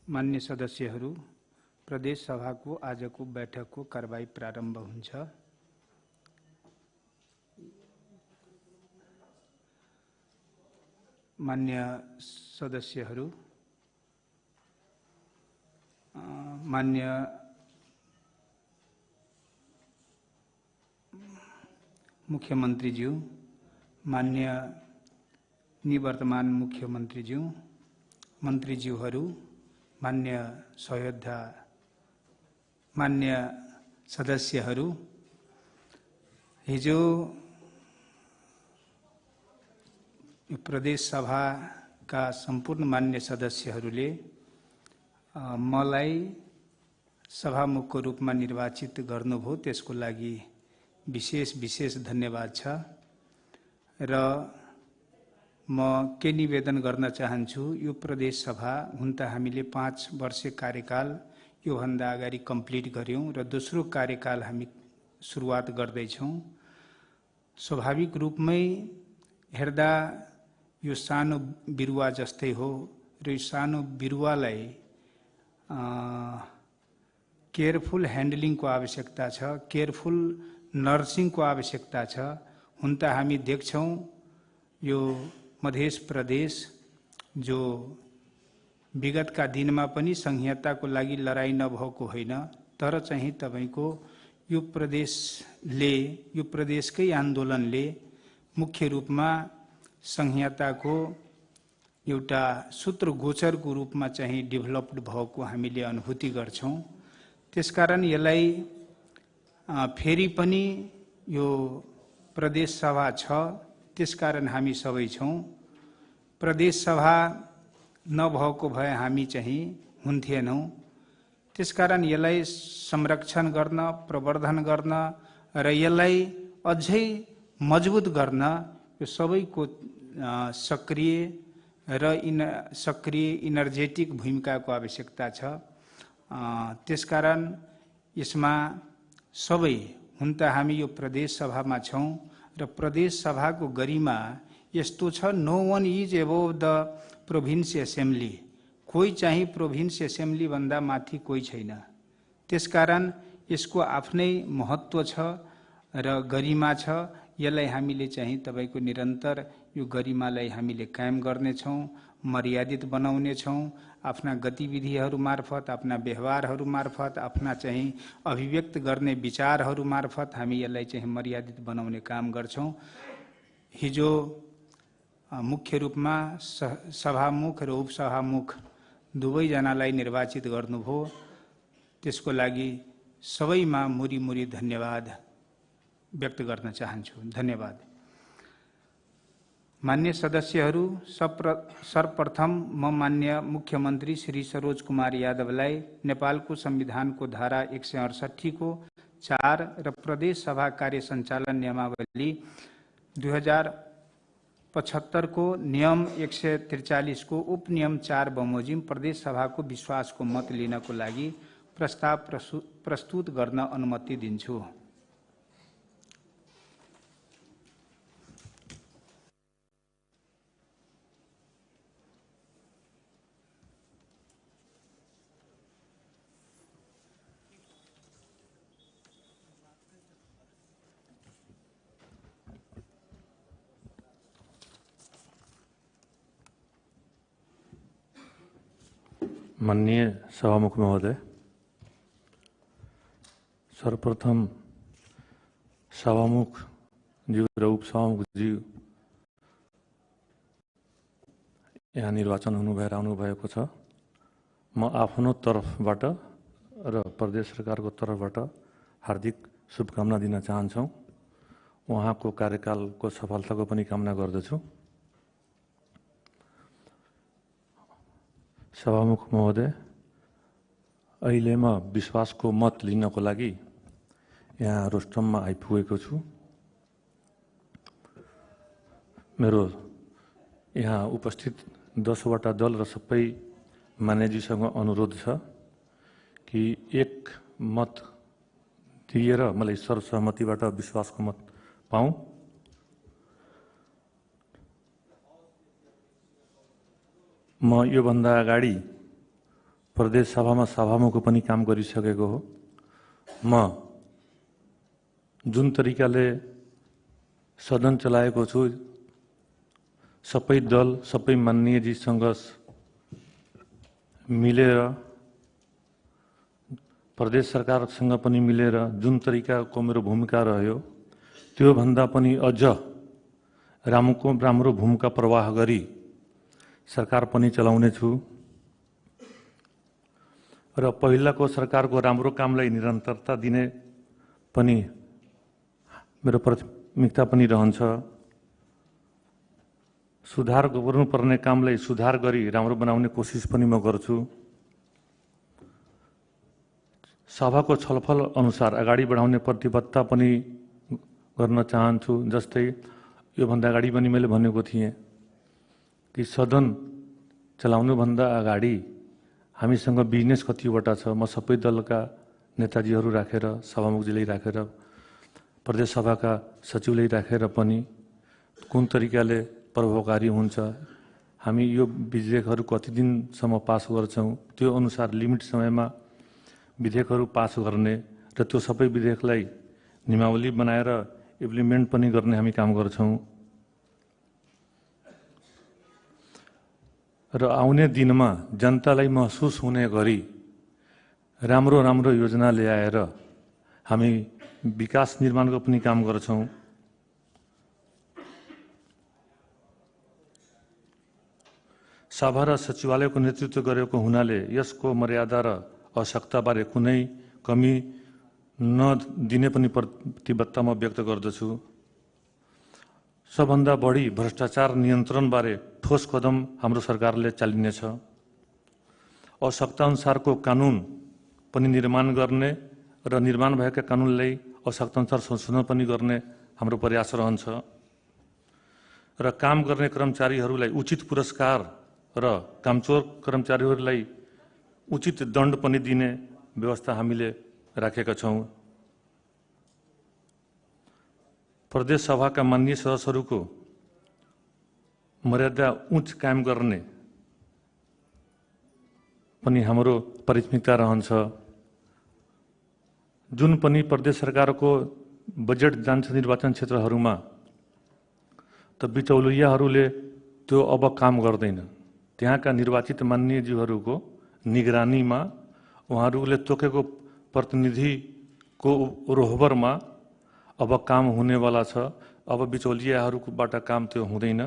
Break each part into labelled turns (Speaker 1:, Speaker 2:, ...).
Speaker 1: मान्य सदस्यहरू, प्रदेश सभाको आजको बैठकको कारबाही प्रारम्भ हुन्छ। मान्य सदस्यहरू, मान्य मुख्यमन्त्रीज्यू, मान्य निवर्तमान मुख्यमन्त्रीज्यू, मन्त्रीज्यूहरू, मान्य सहयोद्धा, मान्य सदस्यहरू, हिजो प्रदेश सभाका सम्पूर्ण मान्य सदस्यहरूले मलाई सभामुखको रूपमा निर्वाचित गर्नुभयो, त्यसको लागि विशेष धन्यवाद छ। र म के निवेदन गर्न चाहन्छु, यो प्रदेश सभा हुन त हामीले 5 वर्ष कार्यकाल यो भन्दा अगाडि कम्प्लिट गर्यौं र दोस्रो कार्यकाल हामी सुरुवात गर्दैछौं। स्वाभाविक रूपमै हेर्दा यो सानो बिरुवा जस्तै हो र यो सानो बिरुवालाई केयरफुल ह्यान्डलिङको आवश्यकता छ, केयरफुल नर्सिङको आवश्यकता छ। हुन त हामी देख्छौं यो मध्य प्रदेश जो विगतका दिनमा पनि संहिताको लागि लडाई नभएको होइन, तर चाहिँ तपाईको यो प्रदेशले, यो प्रदेशकै आन्दोलनले मुख्य रूपमा संहिताको एउटा सूत्रगोचरको रूपमा चाहिँ डेभलप्ड भएको हामीले अनुभूति गर्छौं। त्यसकारण यसलाई फेरि पनि यो प्रदेश सभा छ, त्यसकारण हामी सबै छौं। प्रदेश सभा नभएको भए हामी चाहिँ हुन्थेनौं। त्यसकारण यसलाई संरक्षण गर्न, प्रवर्धन गर्न र यसलाई अझै मजबुत गर्न यो सबैको सक्रिय र सक्रिय इनर्जेटिक भूमिकाको आवश्यकता छ। त्यसकारण यसमा सबै हुन त हामी यो प्रदेश सभामा छौं र प्रदेश सभाको गरिमा यस्तो छ, no one is above the province assembly. कोही चाहिँ प्रोभिन्स एसेम्ब्ली भन्दा माथि कोही छैन। त्यसकारण यसको आफ्नै महत्त्व छ र गरिमा छ। यसलाई हामीले चाहिँ तपाईको निरन्तर यो गरिमालाई हामीले कायम गर्नेछौं, मर्यादित बनाउनेछौं। आफ्ना गतिविधिहरू मार्फत, आफ्ना व्यवहारहरू मार्फत, आफ्ना चाहिँ अभिव्यक्त गर्ने विचारहरू मार्फत हामी यसलाई चाहिँ मर्यादित बनाउने काम गर्छौं। हिजो मुख्य रूपमा सभामुख र उपसभामुख दुवैजनालाई निर्वाचित गर्नुभयो, त्यसको लागि सबैमा मुरी धन्यवाद व्यक्त गर्न चाहन्छु। धन्यवाद। मान्य सदस्यहरू, सर्वप्रथम म मान्य मुख्यमन्त्री श्री सरोज कुमार यादवलाई नेपालको संविधानको धारा 168 को 4 र प्रदेश सभा कार्य सञ्चालन नियमावली 2075 को नियम 143 को उपनियम 4 बमोजिम प्रदेश सभाको विश्वासको मत लिनको लागि प्रस्ताव प्रस्तुत गर्न अनुमति दिन्छु।
Speaker 2: माननीय सभामुख महोदय, सर्वप्रथम सभामुख ज्यू र उपसभामुख ज्यू यहाँ निर्वाचन हुनु भएर आउनु भएको छ। म आफ्नो तर्फबाट र प्रदेश सरकारको तर्फबाट हार्दिक शुभकामना दिन चाहन्छौं। उहाँको कार्यकालको सफलताको पनि कामना गर्दछु। सभामुख महोदय, अहिले म विश्वासको मत लिनको लागि यहाँ रोस्टममा आइपुगेको छु। मेरो यहाँ उपस्थित 10 वटा दल र सबै मान्यज्यूसँग अनुरोध छ कि एक मत दिएर मलाई सर्वसहमतिबाट विश्वासको मत पाऊँ। म योभन्दा अगाडि प्रदेश सभामा सभामुखको पनि काम गरिसकेको हो। म जुन तरिकाले सदन चलाएको छु, सबै दल सबै माननीयजीसँग मिलेर, प्रदेश सरकारसँग पनि मिलेर जुन तरिकाको मेरो भूमिका रह्यो, त्यो भन्दा पनि अझ राम्रो भूमिका प्रवाह गरी सरकार पनि चलाउने छु र पहिलाको सरकारको राम्रो कामलाई निरन्तरता दिने पनि मेरो प्राथमिकता पनि रहन्छ। सुधार गर्नुपर्ने कामलाई सुधार गरी राम्रो बनाउने कोसिस पनि म गर्छु। सभाको छलफल अनुसार अगाडि बढाउने प्रतिबद्धता पनि गर्न चाहन्छु। जस्तै योभन्दा अगाडि पनि मैले भनेको थिएँ कि सदन चलाउनुभन्दा अगाडि हामीसँग बिजनेस कतिवटा छ, म सबै दलका नेताजीहरू राखेर, सभामुखजीलाई राखेर, प्रदेश सभाका सचिवलाई राखेर पनि कुन तरिकाले प्रभावकारी हुन्छ, हामी यो विधेयकहरू कति दिनसम्म पास गर्छौँ, त्यो अनुसार लिमिट समयमा विधेयकहरू पास गर्ने र त्यो सबै विधेयकलाई नियमावली बनाएर इम्प्लिमेन्ट पनि गर्ने हामी काम गर्छौँ। र आउने दिनमा जनतालाई महसुस हुने गरी राम्रो योजना ल्याएर हामी विकास निर्माणको पनि काम गर्छौँ। सभा र सचिवालयको नेतृत्व गरेको हुनाले यसको मर्यादा र आवश्यकताबारे कुनै कमी नदिने पनि प्रतिबद्धता म व्यक्त गर्दछु। सबभन्दा बढी भ्रष्टाचार नियन्त्रणबारे ठोस कदम हाम्रो सरकारले चालिनेछ। आवश्यकता अनुसारको कानुन पनि निर्माण गर्ने र निर्माण भएका कानुनलाई आवश्यकता अनुसार संशोधन पनि गर्ने हाम्रो प्रयास रहन्छ। र काम गर्ने कर्मचारीहरूलाई उचित पुरस्कार र कामचोर कर्मचारीहरूलाई उचित दण्ड पनि दिने व्यवस्था हामीले राखेका छौँ। प्रदेश सभाका माननीय सदस्यहरूको मर्यादा उच्च कायम गर्ने पनि हाम्रो प्राथमिकता रहन्छ। जुन पनि प्रदेश सरकारको बजेट जान्छ निर्वाचन क्षेत्रहरूमा, त बिचौलियाहरूले त्यो अब काम गर्दैन। त्यहाँका निर्वाचित माननीयज्यूहरूको निगरानीमा उहाँहरूले तोकेको प्रतिनिधिको रोहबरमा अब काम हुनेवाला छ। अब बिचौलियाहरूबाट काम त्यो हुँदैन।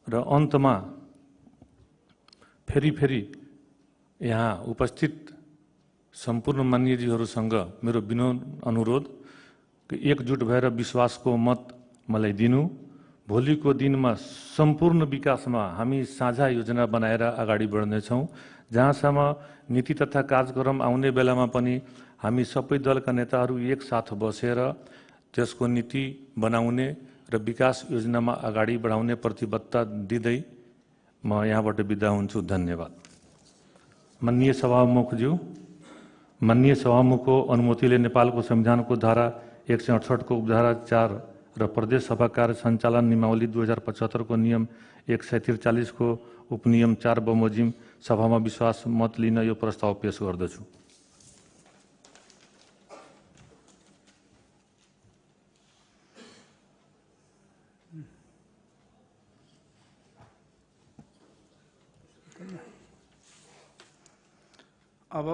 Speaker 2: र अन्तमा फेरि यहाँ उपस्थित सम्पूर्ण माननीयजीहरूसँग मेरो विनम्र अनुरोध कि एकजुट भएर विश्वासको मत मलाई दिनु। भोलिको दिनमा सम्पूर्ण विकासमा हामी साझा योजना बनाएर अगाडि बढ्नेछौँ। जहाँसम्म नीति तथा कार्यक्रम आउने बेलामा पनि हामी सबै दलका नेताहरू एकसाथ बसेर त्यसको नीति बनाउने र विकास योजनामा अगाडि बढाउने प्रतिबद्धता दिँदै म यहाँबाट बिदा हुन्छु। धन्यवाद। माननीय सभामुखज्यू, माननीय सभामुखको अनुमतिले नेपालको संविधानको धारा 168 को उपधारा 4 र प्रदेश सभा कार्य सञ्चालन नियमावली 2075 को नियम 143 को उपनियम 4 बमोजिम सभामा विश्वास मत लिन यो प्रस्ताव पेश गर्दछु।
Speaker 1: अब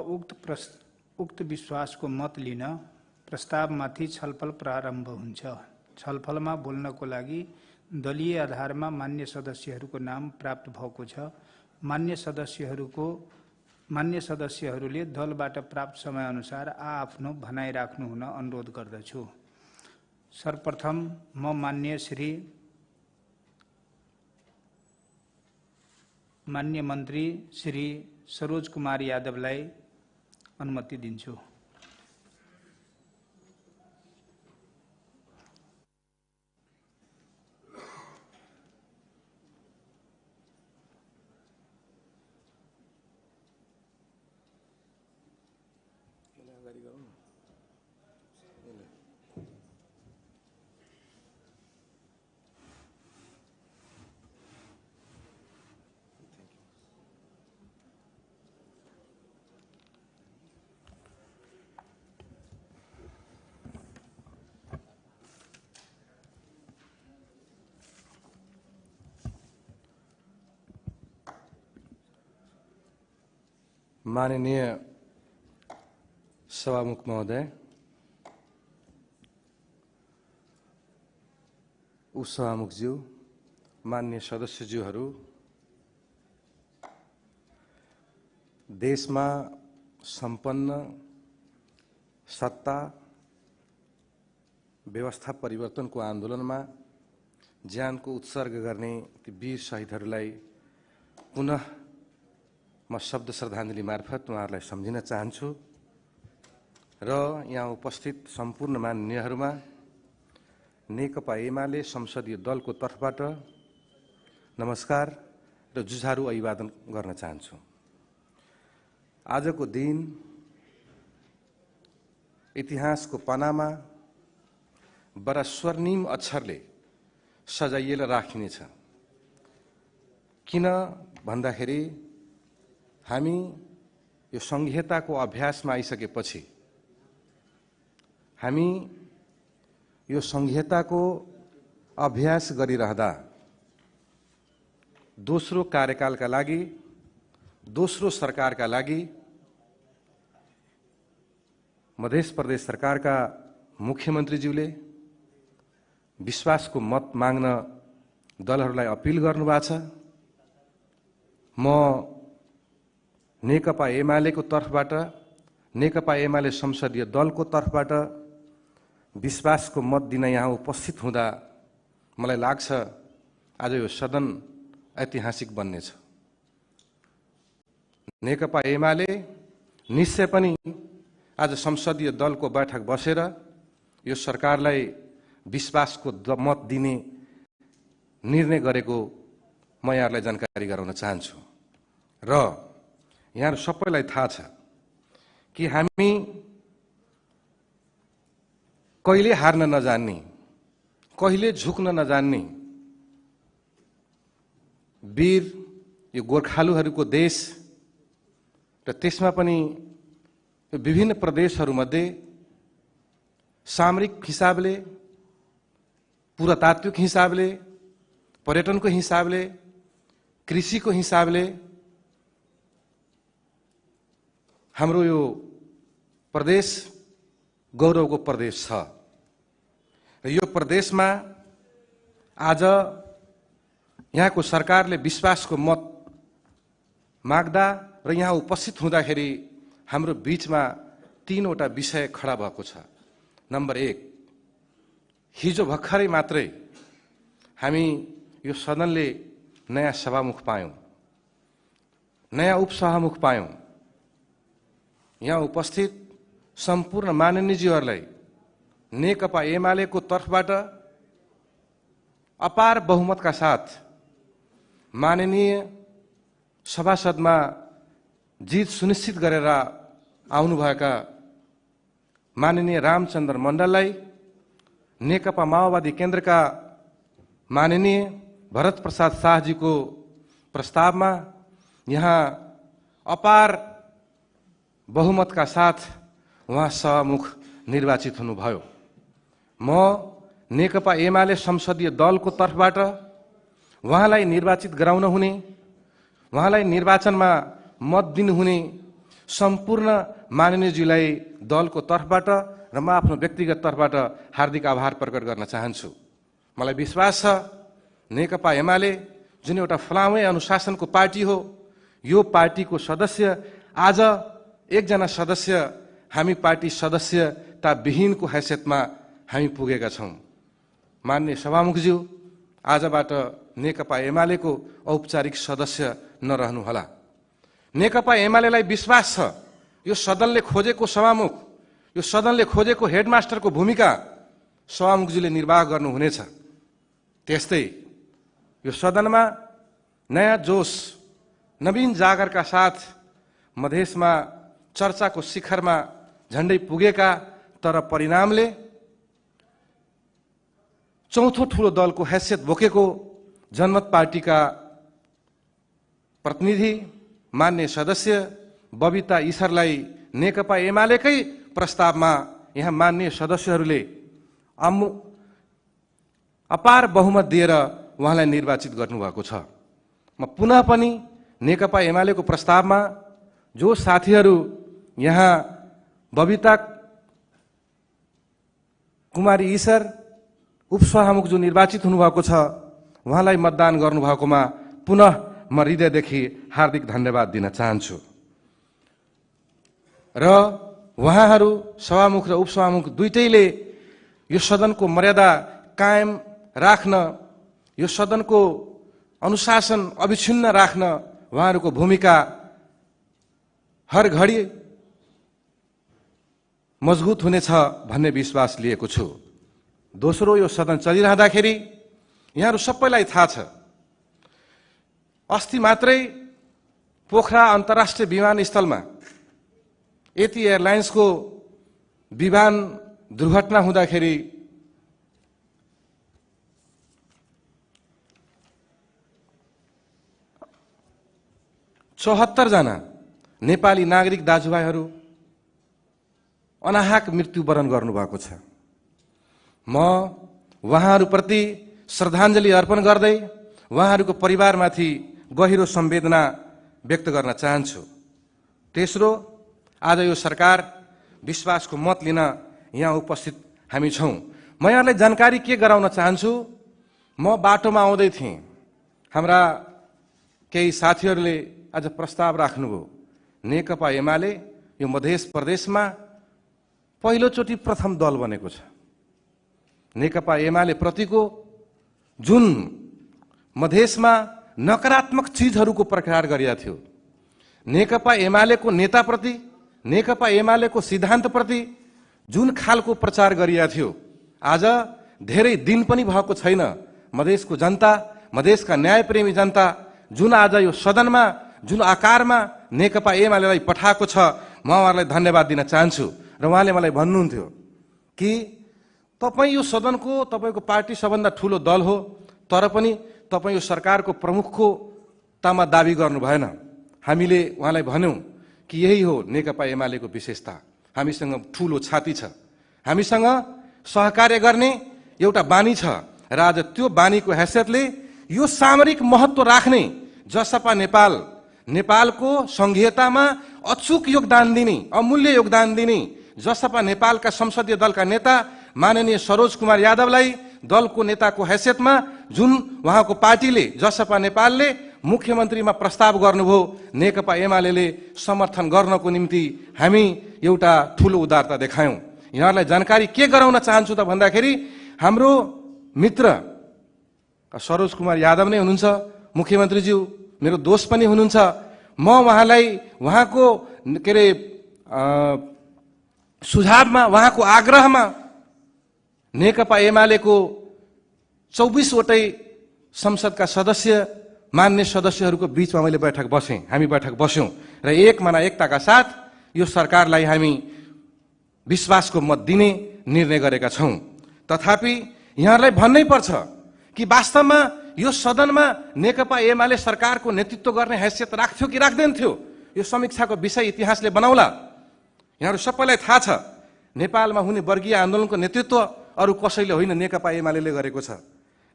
Speaker 1: उक्त विश्वासको मत लिन प्रस्तावमाथि छलफल प्रारम्भ हुन्छ। छलफलमा बोल्नको लागि दलीय आधारमा मान्य सदस्यहरूको नाम प्राप्त भएको छ। मान्य सदस्यहरूले दलबाट प्राप्त समयअनुसार आफ्नो भनाइ राख्नु हुन अनुरोध गर्दछु। सर्वप्रथम म मान्य मन्त्री श्री सरोज कुमार यादवलाई अनुमति दिन्छु।
Speaker 3: माननीय सभामुख महोदय, उपसभामुखज्यू, माननीय सदस्यज्यूहरू, देशमा सम्पन्न सत्ता व्यवस्था परिवर्तनको आन्दोलनमा ज्यानको उत्सर्ग गर्ने ती वीर शहीदहरूलाई पुनः म शब्द श्रद्धाञ्जली मार्फत उहाँहरूलाई सम्झिन चाहन्छु र यहाँ उपस्थित सम्पूर्ण माननीयहरूमा नेकपा एमाले संसदीय दलको तर्फबाट नमस्कार र जुझारु अभिवादन गर्न चाहन्छु। आजको दिन इतिहासको पन्नामा बडा स्वर्णिम अक्षरले सजाइएर राखिनेछ। किन भन्दाखेरि हामी यो संहिताको अभ्यासमा आइसकेपछि हामी यो संहिताको अभ्यास गरिरहँदा दोस्रो कार्यकालका लागि, दोस्रो सरकारका लागि मध्य प्रदेश सरकारका मुख्यमन्त्रीज्यूले विश्वासको मत माग्न दलहरूलाई अपिल गर्नुभएको छ। म नेकपा एमालेको तर्फबाट, नेकपा एमाले संसदीय दलको तर्फबाट विश्वासको मत दिन यहाँ उपस्थित हुँदा मलाई लाग्छ आज यो सदन ऐतिहासिक बन्नेछ। नेकपा एमाले निश्चय पनि आज संसदीय दलको बैठक बसेर यो सरकारलाई विश्वासको मत दिने निर्णय गरेको म यहाँहरूलाई जानकारी गराउन चाहन्छु। र यहाँहरू सबैलाई थाहा छ कि हामी कहिले हार्न नजान्ने, कहिले झुक्न नजान्ने वीर यो गोर्खालीहरूको देश र त्यसमा पनि विभिन्न प्रदेशहरूमध्ये सामरिक हिसाबले, पुरातात्विक हिसाबले, पर्यटनको हिसाबले, कृषिको हिसाबले हाम्रो यो प्रदेश गौरवको प्रदेश छ। र यो प्रदेशमा आज यहाँको सरकारले विश्वासको मत माग्दा र यहाँ उपस्थित हुँदाखेरि हाम्रो बीचमा तीनवटा विषय खडा भएको छ। नम्बर 1, हिजो भर्खरै मात्रै हामी यो सदनले नयाँ सभामुख पायौं, नयाँ उपसभामुख पायौं। यहाँ उपस्थित सम्पूर्ण माननीयज्यूहरूलाई नेकपा एमालेको तर्फबाट अपार बहुमतका साथ माननीय सभासदमा जित सुनिश्चित गरेर आउनुभएका माननीय रामचन्द्र मण्डललाई, नेकपा माओवादी केन्द्रका माननीय भरत प्रसाद शाहजीको प्रस्तावमा यहाँ अपार बहुमतका साथ उहाँ सभामुख निर्वाचित हुनुभयो। म नेकपा एमाले संसदीय दलको तर्फबाट उहाँलाई निर्वाचित गराउन हुने, उहाँलाई निर्वाचनमा मत दिनुहुने सम्पूर्ण माननीयज्यूलाई दलको तर्फबाट र म आफ्नो व्यक्तिगत तर्फबाट हार्दिक आभार प्रकट गर्न चाहन्छु। मलाई विश्वास छ नेकपा एमाले जुन एउटा फलामे अनुशासनको पार्टी हो, यो पार्टीको सदस्य आज एकजना सदस्य हामी पार्टी सदस्यता विहीनको हैसियतमा हामी पुगेका छौं। माननीय सभामुखज्यू, आजबाट नेकपा एमालेको औपचारिक सदस्य नरहनुहोला। नेकपा एमालेलाई विश्वास छ यो सदनले खोजेको सभामुख, यो सदनले खोजेको हेडमास्टरको भूमिका सभामुखज्यूले निर्वाह गर्नुहुनेछ। त्यस्तै यो सदनमा नयाँ जोश, नवीन जागरका साथ मधेसमा चर्चाको शिखरमा झण्डै पुगेका तर परिणामले चौथो ठूलो दलको हैसियत बोकेको जनमत पार्टीका प्रतिनिधि मान्य सदस्य बबिता ईश्वरलाई नेकपा एमालेकै प्रस्तावमा यहाँ मान्य सदस्यहरूले अपार बहुमत दिएर उहाँलाई निर्वाचित गर्नुभएको छ। म पुनः पनि नेकपा एमालेको प्रस्तावमा जो साथीहरू यहाँ बबिता कुमारी ईश्वर उपसभामुख जो निर्वाचित हुनुभएको छ, उहाँलाई मतदान गर्नुभएकोमा पुनः म हृदयदेखि हार्दिक धन्यवाद दिन चाहन्छु। र उहाँहरू सभामुख र उपसभामुख दुईटैले यो सदनको मर्यादा कायम राख्न, यो सदनको अनुशासन अविच्छिन्न राख्न उहाँहरूको भूमिका हर घडी मजबुत हुनेछ भन्ने विश्वास लिएको छु। दोस्रो, यो सदन चलिरहँदाखेरि यहाँहरू सबैलाई थाहा छ, अस्ति मात्रै पोखरा अन्तर्राष्ट्रिय विमानस्थलमा यति एयरलाइन्सको विमान दुर्घटना हुँदाखेरि 74 जना नेपाली नागरिक दाजुभाइहरू अनाहक मृत्युवरण गर्नुभएको छ। म उहाँहरूप्रति श्रद्धाञ्जली अर्पण गर्दै उहाँहरूको परिवारमाथि गहिरो संवेदना व्यक्त गर्न चाहन्छु। तेस्रो, आज यो सरकार विश्वासको मत लिन यहाँ उपस्थित हामी छौं। म यहाँलाई जानकारी के गराउन चाहन्छु, म बाटोमा आउँदै थिएँ, हाम्रा केही साथीहरूले आज प्रस्ताव राख्नुभयो, नेकपा एमाले यो मध्य प्रदेशमा पहिलोचोटि प्रथम दल बनेको छ। नेकपा एमाले प्रतिको जुन मधेसमा नकारात्मक चीजहरूको प्रचार गरिएको थियो, नेकपा एमालेको नेताप्रति, नेकपा एमालेको सिद्धान्तप्रति जुन खालको प्रचार गरिएको थियो, आज धेरै दिन पनि भएको छैन। मधेसको जनता, मधेसका न्यायप्रेमी जनता जुन आज यो सदनमा जुन आकारमा नेकपा एमालेलाई पठाएको छ, म उहाँहरूलाई धन्यवाद दिन चाहन्छु। र उहाँले मलाई भन्नुहुन्थ्यो कि तपाईँ यो सदनको, तपाईँको पार्टी सबभन्दा ठुलो दल हो, तर पनि तपाईँ यो सरकारको प्रमुखको तामा दाबी गर्नु भएन। हामीले उहाँलाई भन्यौं कि यही हो नेकपा एमालेको विशेषता, हामीसँग ठुलो छाती छ, हामीसँग सहकार्य गर्ने एउटा बानी छ। र आज त्यो बानीको हैसियतले यो सामरिक महत्व राख्ने जसपा नेपाल, नेपालको संघीयतामा अचूक योगदान दिने, अमूल्य योगदान दिने जसपा नेपालका संसदीय दलका नेता माननीय सरोज कुमार यादवलाई दलको नेताको हैसियतमा जुन उहाँको पार्टीले, जसपा नेपालले मुख्यमन्त्रीमा प्रस्ताव गर्नुभयो, नेकपा एमालेले समर्थन गर्नको निम्ति हामी एउटा ठुलो उदारता देखायौं। यहाँहरूलाई जानकारी के गराउन चाहन्छु त भन्दाखेरि, हाम्रो मित्र सरोज कुमार यादव नै हुनुहुन्छ, मुख्यमन्त्रीज्यू मेरो दोस्त पनि हुनुहुन्छ। म उहाँलाई उहाँको के अरे सुझावमा, उहाँको आग्रहमा नेकपा एमालेको 24 वटै संसदका सदस्य, मान्य सदस्यहरूको बीचमा मैले बैठक बसेँ, हामी बैठक बस्यौं र एक मना एकताका साथ यो सरकारलाई हामी विश्वासको मत दिने निर्णय गरेका छौं। तथापि यहाँहरूलाई भन्नै पर्छ कि वास्तवमा यो सदनमा नेकपा एमाले सरकारको नेतृत्व गर्ने हैसियत राख्थ्यो कि राख्दैन थियो, यो समीक्षाको विषय इतिहासले बनाउला। यहाँहरू सबैलाई थाहा छ, नेपालमा हुने वर्गीय आन्दोलनको नेतृत्व अरू कसैले होइन, नेकपा एमालेले गरेको छ।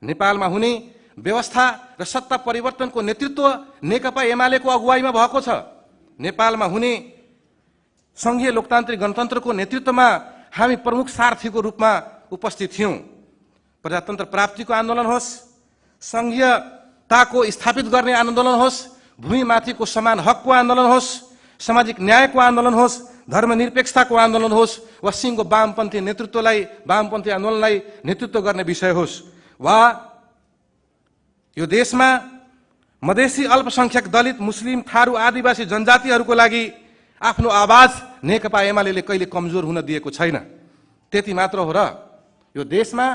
Speaker 3: नेपालमा हुने व्यवस्था र सत्ता परिवर्तनको नेतृत्व नेकपा एमालेको अगुवाईमा भएको छ। नेपालमा हुने संघीय लोकतान्त्रिक गणतन्त्रको नेतृत्वमा हामी प्रमुख सारथीको रूपमा उपस्थित थियौं। प्रजातन्त्र प्राप्तिको आन्दोलन होस्, संघीयताको स्थापित गर्ने आन्दोलन होस्, भूमिमाथिको समान हकको आन्दोलन होस्, सामाजिक न्यायको आन्दोलन होस्, धर्मनिरपेक्षताको आन्दोलन होस्, वा सिंहको वामपन्थी नेतृत्वलाई, वामपन्थी आन्दोलनलाई नेतृत्व गर्ने विषय होस्, वा यो देशमा मधेसी अल्पसंख्यक दलित, मुस्लिम, थारू, आदिवासी जनजातिहरूको लागि आफ्नो आवाज नेकपा एमालेले कहिले कमजोर हुन दिएको छैन। त्यति मात्र हो र यो देशमा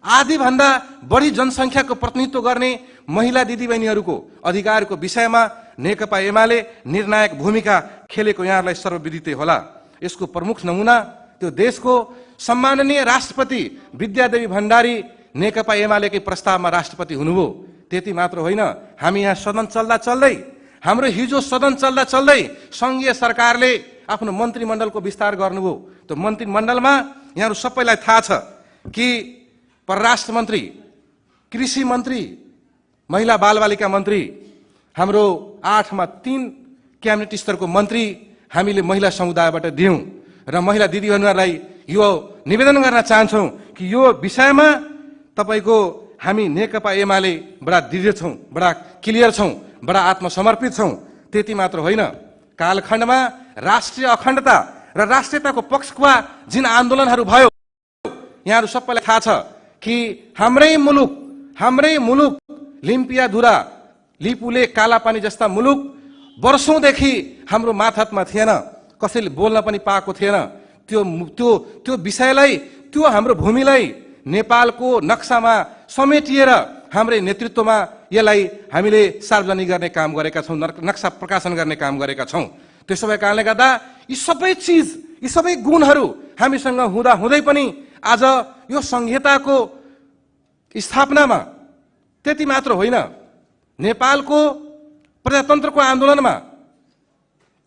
Speaker 3: आधीभन्दा बढी जनसंख्याको प्रतिनिधित्व गर्ने महिला दिदीबहिनीहरूको अधिकारको विषयमा नेकपा एमाले निर्णायक भूमिका खेलेको यहाँहरूलाई सर्वविदितै होला। यसको प्रमुख नमुना त्यो देशको सम्माननीय राष्ट्रपति विद्यादेवी भण्डारी नेकपा एमालेकै प्रस्तावमा राष्ट्रपति हुनुभयो। त्यति मात्र होइन, हामी यहाँ सदन चल्दा चल्दै, हाम्रो हिजो सदन चल्दा चल्दै संघीय सरकारले आफ्नो मन्त्रीमण्डलको विस्तार गर्नुभयो। त्यो मन्त्रीमण्डलमा यहाँहरू सबैलाई थाहा छ कि परराष्ट्र मन्त्री, कृषि मन्त्री, महिला बालबालिका मन्त्री, हाम्रो 8 मा 3 क्याबिनेट स्तरको मन्त्री हामीले महिला समुदायबाट दियौँ र महिला दिदीबहिनीहरूलाई यो निवेदन गर्न चाहन्छौँ कि यो विषयमा तपाईँको हामी नेकपा एमाले बडा दृढ छौँ, बडा क्लियर छौँ, बडा आत्मसमर्पित छौँ। त्यति मात्र होइन, कालखण्डमा राष्ट्रिय अखण्डता र राष्ट्रियताको पक्षमा जुन आन्दोलनहरू भयो, यहाँहरू सबैलाई थाहा छ कि हाम्रै मुलुक लिम्पियाधुरा, लिपुले, कालापानी जस्ता मुलुक वर्षौंदेखि हाम्रो मातहतमा थिएन, कसैले बोल्न पनि पाएको थिएन। त्यो विषयलाई, त्यो हाम्रो भूमिलाई नेपालको नक्सामा समेटिएर हाम्रै नेतृत्वमा यसलाई हामीले सार्वजनिक गर्ने काम गरेका छौँ, नक्सा प्रकाशन गर्ने काम गरेका छौँ। त्यसो भए कारणले गर्दा यी सबै चिज, यी सबै गुणहरू हामीसँग हुँदा हुँदै पनि आज यो संहिताको स्थापनामा, त्यति मात्र होइन, नेपालको प्रजातन्त्रको आन्दोलनमा,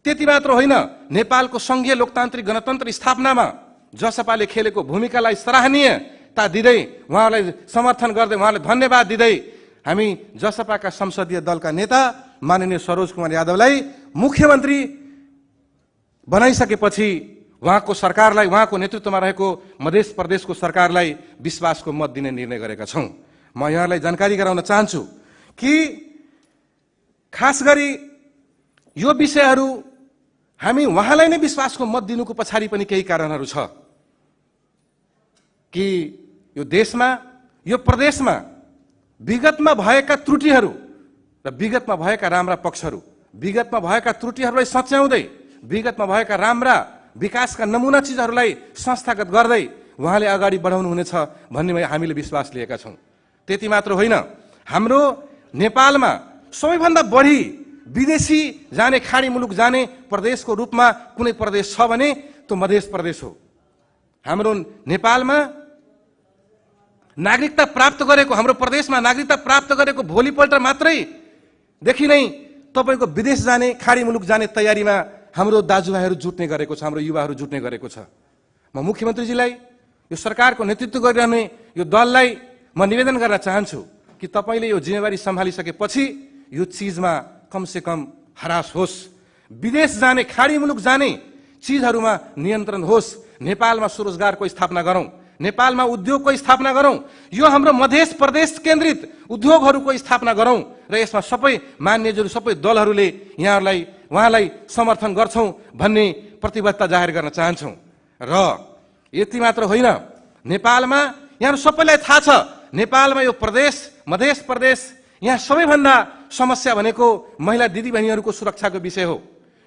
Speaker 3: त्यति मात्र होइन, नेपालको संघीय लोकतान्त्रिक गणतन्त्र स्थापनामा जसपाले खेलेको भूमिकालाई सराहनीयता दिँदै, उहाँलाई समर्थन गर्दै, उहाँलाई धन्यवाद दिँदै हामी जसपाका संसदीय दलका नेता माननीय सरोज कुमार यादवलाई मुख्यमन्त्री बनाइसकेपछि उहाँको सरकारलाई, उहाँको नेतृत्वमा रहेको मध्य प्रदेशको सरकारलाई विश्वासको मत दिने निर्णय गरेका छौँ। म यहाँलाई जानकारी गराउन चाहन्छु कि खास गरी यो विषयहरू हामी उहाँलाई नै विश्वासको मत दिनुको पछाडि पनि केही कारणहरू छ कि यो देशमा, यो प्रदेशमा विगतमा भएका त्रुटिहरू र विगतमा भएका राम्रा पक्षहरू, विगतमा भएका त्रुटिहरूलाई सच्याउँदै, विगतमा भएका राम्रा विकासका नमुना चिजहरूलाई संस्थागत गर्दै उहाँले अगाडि बढाउनुहुनेछ भन्ने हामीले विश्वास लिएका छौँ। त्यति मात्र होइन, हाम्रो नेपालमा सबैभन्दा बढी विदेशी जाने, खाडी मुलुक जाने प्रदेशको रूपमा कुनै प्रदेश छ भने त्यो मध्य प्रदेश हो। हाम्रो नेपालमा नागरिकता प्राप्त गरेको, हाम्रो प्रदेशमा नागरिकता प्राप्त गरेको भोलिपल्ट मात्रै देखि नै तपाईँको विदेश जाने, खाडी मुलुक जाने तयारीमा हाम्रो दाजुभाइहरू जुट्ने गरेको छ, हाम्रो युवाहरू जुट्ने गरेको छ। म मुख्यमन्त्रीजीलाई, यो सरकारको नेतृत्व गरिरहने यो दललाई म निवेदन गर्न चाहन्छु कि तपाईँले यो जिम्मेवारी सम्हालिसकेपछि यो चिजमा कमसे कम हरास होस्, विदेश जाने, खाडी मुलुक जाने चिजहरूमा नियन्त्रण होस्, नेपालमा स्वरोजगारको स्थापना गरौँ, नेपालमा उद्योगको स्थापना गरौँ, यो हाम्रो मध्य प्रदेश केन्द्रित उद्योगहरूको स्थापना गरौँ र यसमा सबै मान्यजहरू, सबै दलहरूले उहाँलाई समर्थन गर्छौँ भन्ने प्रतिबद्धता जाहेर गर्न चाहन्छौँ। र यति मात्र होइन, नेपालमा यहाँ सबैलाई थाहा छ, नेपालमा यो प्रदेश, मध्य प्रदेश, यहाँ सबैभन्दा समस्या भनेको महिला दिदीबहिनीहरूको सुरक्षाको विषय हो।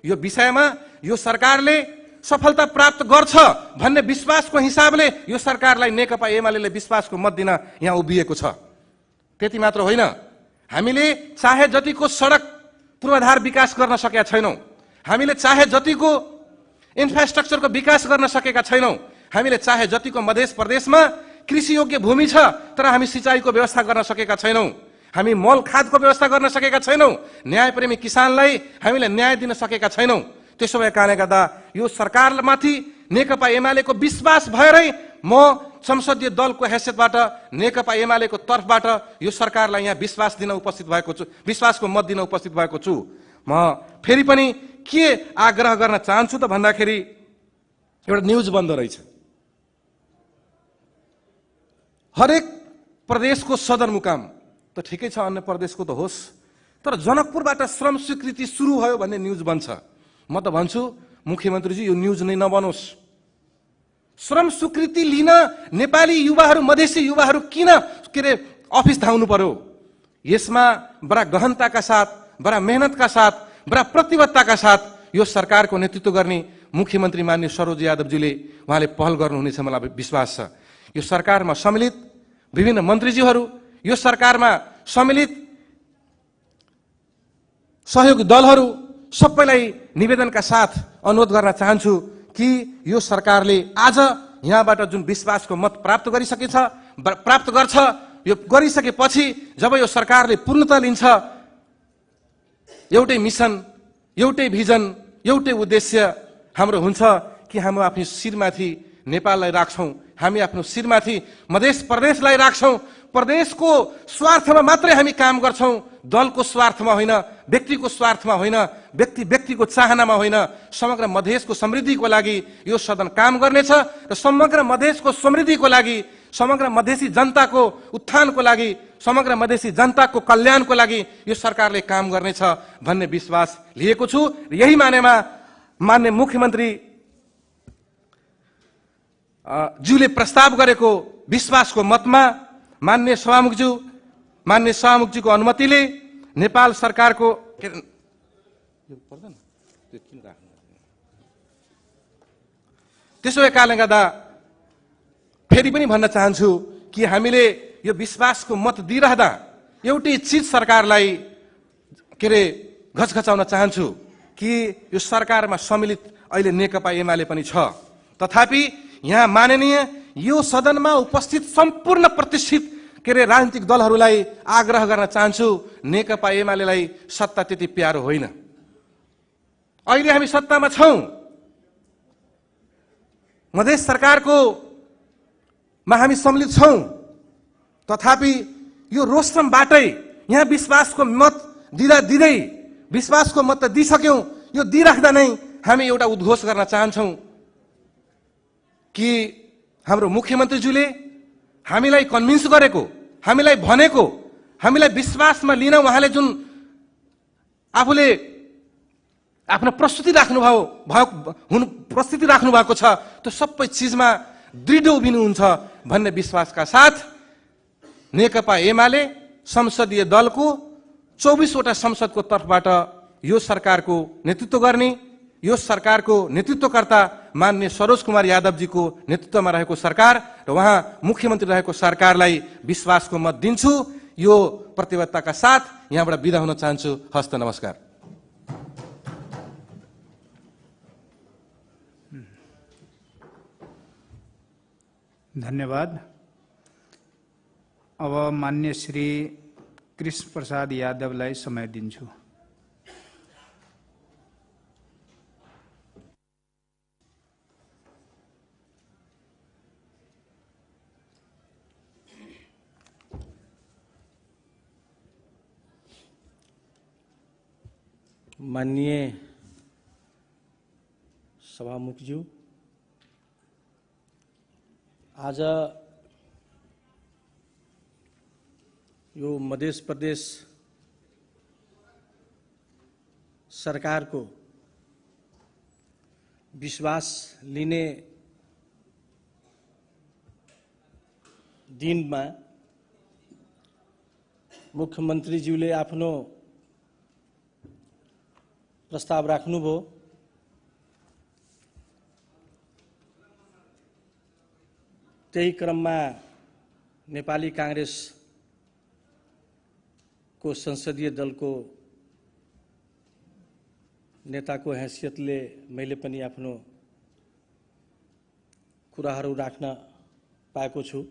Speaker 3: यो विषयमा यो सरकारले सफलता प्राप्त गर्छ भन्ने विश्वासको हिसाबले यो सरकारलाई नेकपा एमाले विश्वासको मत दिन यहाँ उभिएको छ। त्यति मात्र होइन, हामीले चाहे जतिको सडक पूर्वाधार विकास गर्न सकेका छैनौँ, हामीले चाहे जतिको इन्फ्रास्ट्रक्चरको विकास गर्न सकेका छैनौँ, हामीले चाहे जतिको मध्य प्रदेशमा कृषि योग्य भूमि छ तर हामी सिँचाइको व्यवस्था गर्न सकेका छैनौँ, हामी मल खादको व्यवस्था गर्न सकेका छैनौँ, न्यायप्रेमी किसानलाई हामीले न्याय दिन सकेका छैनौँ। त्यसो भए कारणले गर्दा यो सरकारमाथि नेकपा एमालेको विश्वास भएरै म संसदीय दलको हैसियतबाट, नेकपा एमालेको तर्फबाट यो सरकारलाई यहाँ विश्वास दिन उपस्थित भएको छु, विश्वासको मत दिन उपस्थित भएको छु। म फेरि पनि के आग्रह गर्न चाहन्छु त भन्दाखेरि, एउटा न्युज बन्द रहेछ, हरेक प्रदेशको सदरमुकाम त ठिकै छ, अन्य प्रदेशको त होस्, तर जनकपुरबाट श्रम स्वीकृति सुरु भयो भन्ने न्युज बन्छ। म त भन्छु मुख्यमन्त्रीजी यो न्युज नै नबनोस्। श्रम स्वीकृति लिन नेपाली युवाहरू, मधेसी युवाहरू किन अफिस धाउनु पर्यो? यसमा बडा गहनताका साथ, बडा मेहनतका साथ, बडा प्रतिबद्धताका साथ यो सरकारको नेतृत्व गर्ने मुख्यमन्त्री मान्य सरोज यादवजीले उहाँले पहल गर्नुहुनेछ, मलाई विश्वास छ। यो सरकारमा सम्मिलित विभिन्न मन्त्रीज्यूहरू, यो सरकारमा सम्मिलित सहयोगी दलहरू सबैलाई निवेदनका साथ अनुरोध गर्न चाहन्छु कि यो सरकारले आज यहाँबाट जुन विश्वासको मत प्राप्त गर्छ, यो गरिसकेपछि जब यो सरकारले पूर्णता लिन्छ, एउटै मिसन, एउटै भिजन, एउटै उद्देश्य हाम्रो हुन्छ कि हामी आफ्नो शिरमाथि नेपाललाई राख्छौँ, हामी आफ्नो शिरमाथि मध्य प्रदेशलाई राख्छौँ, प्रदेशको स्वार्थमा मात्रै हामी काम गर्छौँ, दलको स्वार्थमा होइन, व्यक्तिको स्वार्थमा होइन, व्यक्तिको चाहनामा होइन, समग्र मधेसको समृद्धिको लागि यो सदन काम गर्नेछ र समग्र मधेसको समृद्धिको लागि, समग्र मधेसी जनताको उत्थानको लागि, समग्र मधेसी जनताको कल्याणको लागि यो सरकारले काम गर्नेछ भन्ने विश्वास लिएको छु। र यही मानेमा माननीय मुख्यमन्त्री ज्यूले प्रस्ताव गरेको विश्वासको मतमा माननीय सभामुखज्यूको अनुमतिले नेपाल सरकारको त्यसो भए कारणले गर्दा फेरि पनि भन्न चाहन्छु कि हामीले यो विश्वासको मत दिइरहँदा एउटै चिज सरकारलाई घचघचाउन चाहन्छु कि यो सरकारमा सम्मिलित अहिले नेकपा एमाले पनि छ। तथापि यहाँ माननीय यो सदनमा उपस्थित सम्पूर्ण प्रतिष्ठित राजनीतिक दलहरूलाई आग्रह गर्न चाहन्छु, नेकपा एमालेलाई सत्ता त्यति प्यारो होइन। अहिले हामी सत्तामा छौं, मधेस सरकारको मा हामी सम्मिलित छौं, तथापि यो रोस्टमबाटै यहाँ विश्वासको मत दिँदै विश्वासको मत त दिइसक्यौं, यो दिइराख्दा नै हामी एउटा उद्घोष गर्न चाहन्छौं कि हाम्रो मुख्यमन्त्रीज्यूले हामीलाई कन्भिन्स गरेको, हामीलाई भनेको, हामीलाई विश्वासमा लिन उहाँले जुन आफूले आफ्नो प्रस्तुति राख्नु भएको छ त्यो सबै चिजमा दृढ उभिनुहुन्छ भन्ने विश्वासका साथ नेकपा एमाले संसदीय दलको 24 वटा संसदको तर्फबाट यो सरकारको नेतृत्व गर्ने, यो सरकारको नेतृत्वकर्ता माननीय सरोज कुमार यादवजीको नेतृत्वमा रहेको सरकार र उहाँ मुख्यमन्त्री रहेको सरकारलाई विश्वासको मत दिन्छु। यो प्रतिबद्धताका साथ यहाँबाट बिदा हुन चाहन्छु। हस्त नमस्कार।
Speaker 1: धन्यवाद। अब माननीय श्री कृष्ण प्रसाद यादवलाई समय दिन्छु।
Speaker 4: माननीय सभामुखज्यू, आज यो मध्य प्रदेश सरकारको विश्वास लिने दिनमा मुख्यमन्त्रीज्यूले आफ्नो प्रस्ताव राख्नुभयो। त्यही क्रममा नेपाली कांग्रेस को संसदीय दल को नेता को हैसियतले मैले पनि आफ्नो कुराहरू राख्न पाएको छु।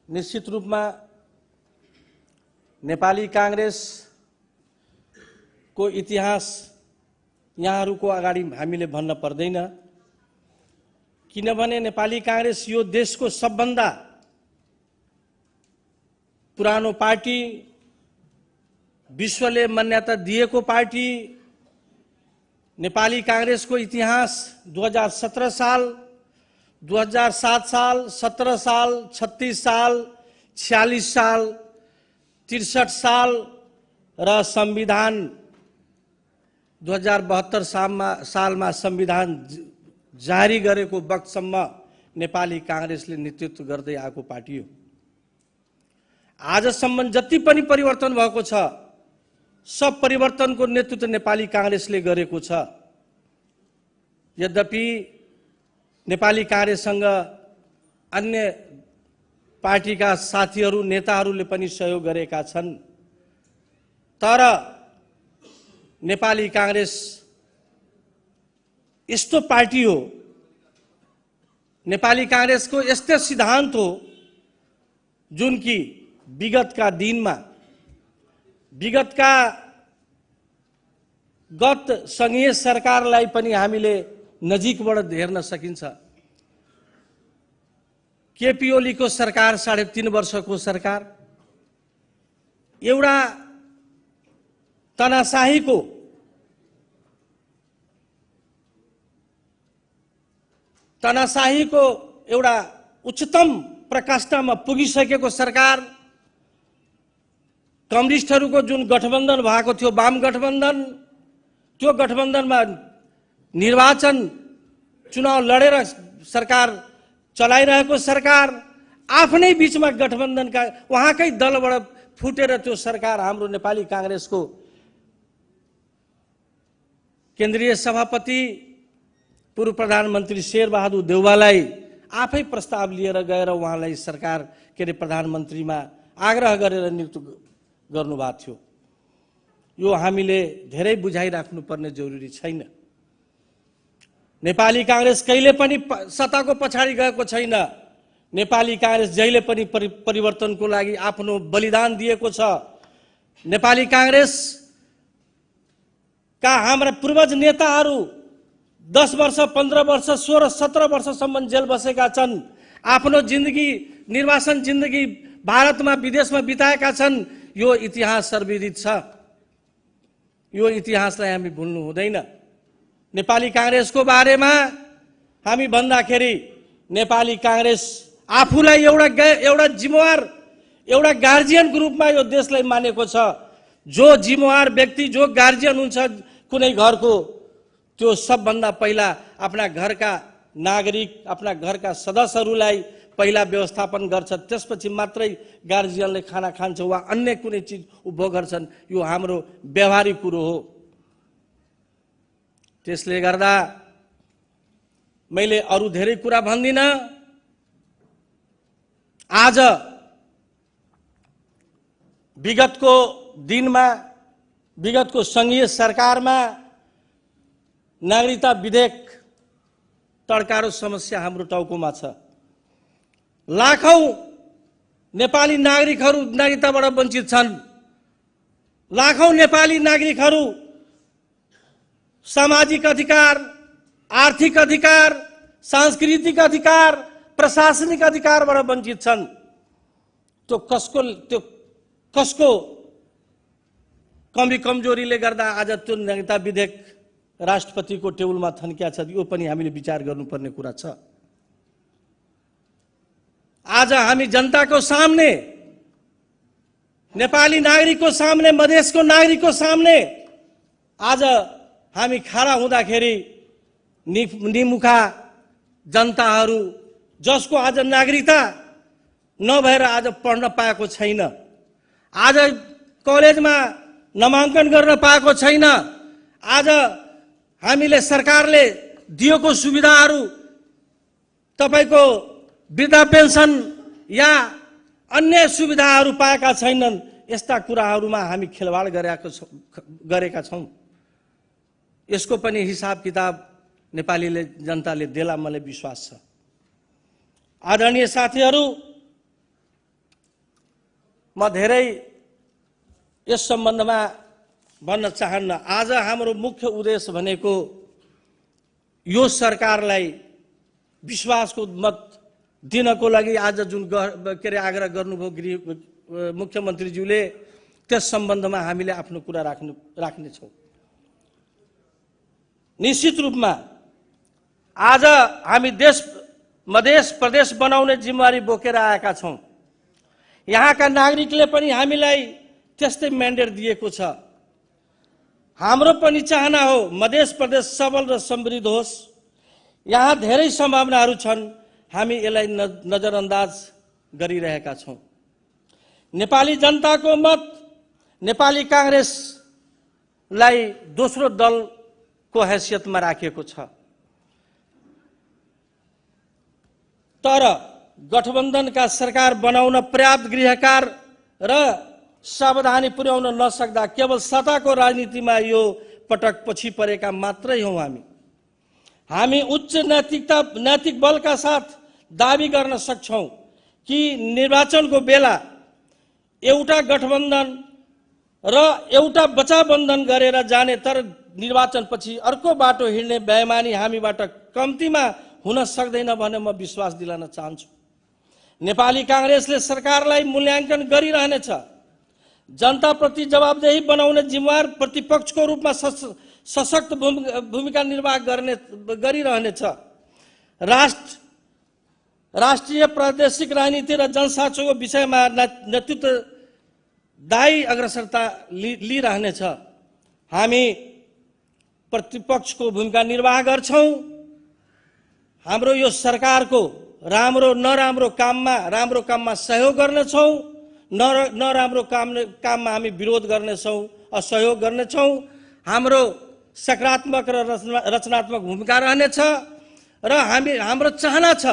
Speaker 4: निश्चित रूपमा नेपाली कांग्रेस को इतिहास यहाँहरूको अगाडि हामीले भन्न पर्दैन, किनभने नेपाली कांग्रेस यो देशको सबभन्दा पुरानो पार्टी, विश्वले मान्यता दिएको पार्टी। नेपाली कांग्रेस को इतिहास 2017 साल, 2007 साल, 17 साल, 36 साल, 46 साल, 63 साल र संविधान 2072 सालमा संविधान जारी गरेको वखतसम्म नेपाली कांग्रेसले नेतृत्व गर्दै आएको पार्टी हो। आजसम्म जति पनि परिवर्तन भएको छ, सब परिवर्तनको नेतृत्व नेपाली कांग्रेसले गरेको छ। यद्यपि नेपाली कांग्रेससँग अन्य पार्टीका साथीहरू, नेताहरूले पनि सहयोग गरेका छन्, तर नेपाली कांग्रेस यस्तो पार्टी हो, नेपाली कांग्रेसको यस्तो सिद्धान्त हो जुन कि विगतका दिनमा, विगतका गत संघीय सरकारलाई पनि हामीले नजिकबाट हेर्न सकिन्छ। केपी ओलीको सरकार 3.5 वर्षको सरकार एउटा तनासाहीको एउटा उच्चतम प्रकाष्ठमा पुगिसकेको सरकार, कम्युनिस्टहरूको जुन गठबन्धन भएको थियो वाम गठबन्धन, त्यो गठबन्धनमा निर्वाचन चुनाव लडेर सरकार चलाइरहेको सरकार आफ्नै बीचमा गठबन्धनका उहाँकै दलबाट फुटेर त्यो सरकार हाम्रो नेपाली कांग्रेसको केन्द्रीय सभापति पूर्व प्रधानमन्त्री शेरबहादुर देउवालाई आफै प्रस्ताव लिएर गएर उहाँलाई सरकार के अरे प्रधानमन्त्रीमा आग्रह गरेर नियुक्त गर्नुभएको थियो। यो हामीले धेरै बुझाइराख्नुपर्ने जरुरी छैन। नेपाली कांग्रेस कहिले पनि सत्ताको पछाडि गएको छैन। नेपाली कांग्रेस जहिले पनि परिवर्तनको लागि आफ्नो बलिदान दिएको छ। नेपाली कांग्रेस का हाम्रा पूर्वज नेताहरू 10 वर्ष 15 वर्ष 16 17 वर्षसम्म जेल बसेका छन्। आफ्नो जिन्दगी निर्वासन जिन्दगी भारतमा विदेशमा बिताएका छन्। यो इतिहास सर्वविदित छ। यो इतिहासलाई हामी भुल्नु हुँदैन। नेपाली कांग्रेसको बारेमा हामी भन्दाखेरि नेपाली कांग्रेस आफूलाई एउटा जिम्मेवार एउटा गार्जियनको रूपमा यो देशलाई मानेको छ। जो जिम्मेवार व्यक्ति जो गार्जियन हुन्छ कुनै घरको, त्यो सबभन्दा पहिला आफ्ना घरका नागरिक आफ्ना घरका सदस्यहरूलाई पहिला व्यवस्थापन गर्छ, त्यसपछि मात्रै गार्जियनले खाना खान्छ वा अन्य कुनै चिज उपभोग गर्छन्। यो हाम्रो व्यवहारिक कुरो हो। त्यसले गर्दा मैले अरू धेरै कुरा भन्दिन। आज विगतको दिनमा विगतको संघीय सरकारमा नागरिकता विधेयक तड्कारो समस्या हाम्रो टाउकोमा छ। लाखौं नेपाली नागरिकहरू नागरिकताबाट वञ्चित छन्। लाखौं नेपाली नागरिकहरू सामाजिक अधिकार, आर्थिक अधिकार, सांस्कृतिक अधिकार, प्रशासनिक अधिकारबाट वञ्चित छन्। त्यो कसको कमी कमजोरीले गर्दा आज त्यो नागरिकता विधेयक राष्ट्रपतिको टेबलमा थन्किया छ, यो पनि हामीले विचार गर्नुपर्ने कुरा छ। आज हामी जनताको सामने, नेपाली नागरिकको सामने, मधेसको नागरिकको सामने आज हामी खडा हुँदाखेरि निमुखा जनताहरू जसको आज नागरिकता नभएर आज पढ्न पाएको छैन, आज कलेजमा नामाङ्कन गर्न पाएको छैन, आज हामीले सरकारले दिएको सुविधाहरू तपाईको वृद्धा पेन्सन या अन्य सुविधाहरू पाएका छैनन्। यस्ता कुराहरूमा हामी खेलवाड गरेका छौं। यसको पनि हिसाब किताब नेपालीले जनताले देला मलाई विश्वास छ। आदरणीय साथीहरू, म धेरै यस सम्बन्धमा भन्न चाहन्न। आज हाम्रो मुख्य उद्देश्य भनेको यो सरकारलाई विश्वासको मत दिनको लागि आज जुन के अरे आग्रह गर्नुभयो मुख्यमन्त्रीज्यूले, त्यस सम्बन्धमा हामीले आफ्नो कुरा राख्नेछौँ। निश्चित रूपमा आज हामी मधेस प्रदेश बनाउने जिम्मेवारी बोकेर आएका छौँ। यहाँका नागरिकले पनि हामीलाई त्यस्तै म्यान्डेट दिएको छ। हाम्रो पनि चाहना हो मधेस प्रदेश सबल र समृद्ध होस्। यहाँ धेरै सम्भावनाहरू छन्, हामी यसलाई नजरअन्दाज गरिरहेका छौँ। नेपाली जनताको मत नेपाली कांग्रेसलाई दोस्रो दलको हैसियतमा राखिएको छ। तर गठबन्धनका सरकार बनाउन पर्याप्त गृहकार र सावधानी पुर्याउन नसक्दा केवल सत्ताको राजनीतिमा यो पटक पछि परेका मात्रै हौं। हामी उच्च नैतिक बलका साथ दाबी गर्न सक्छौं कि निर्वाचनको बेला एउटा गठबन्धन र एउटा बचाबन्धन गरेर जाने, तर निर्वाचनपछि अर्को बाटो हिँड्ने बेइमानी हामीबाट कम्तीमा हुन सक्दैन भन्ने म विश्वास दिलाउन चाहन्छु। नेपाली कांग्रेसले सरकारलाई मूल्याङ्कन गरिरहनेछ जनताप्रति जवाबदेही बनाउने जिम्मेवार प्रतिपक्षको रूपमा सशक्त भूमिका निर्वाह गरिरहनेछ। राष्ट्रिय प्रादेशिक राजनीति र जनसाँचोको विषयमा नेतृत्वदायी अग्रसरता लिइरहनेछ। हामी प्रतिपक्षको भूमिका निर्वाह गर्छौं। हाम्रो यो सरकारको राम्रो नराम्रो काममा सहयोग गर्नेछौं, नराम्रो काममा हामी विरोध गर्नेछौं, असहयोग गर्नेछौं। हाम्रो सकारात्मक र रचनात्मक भूमिका रहनेछ र हाम्रो चाहना छ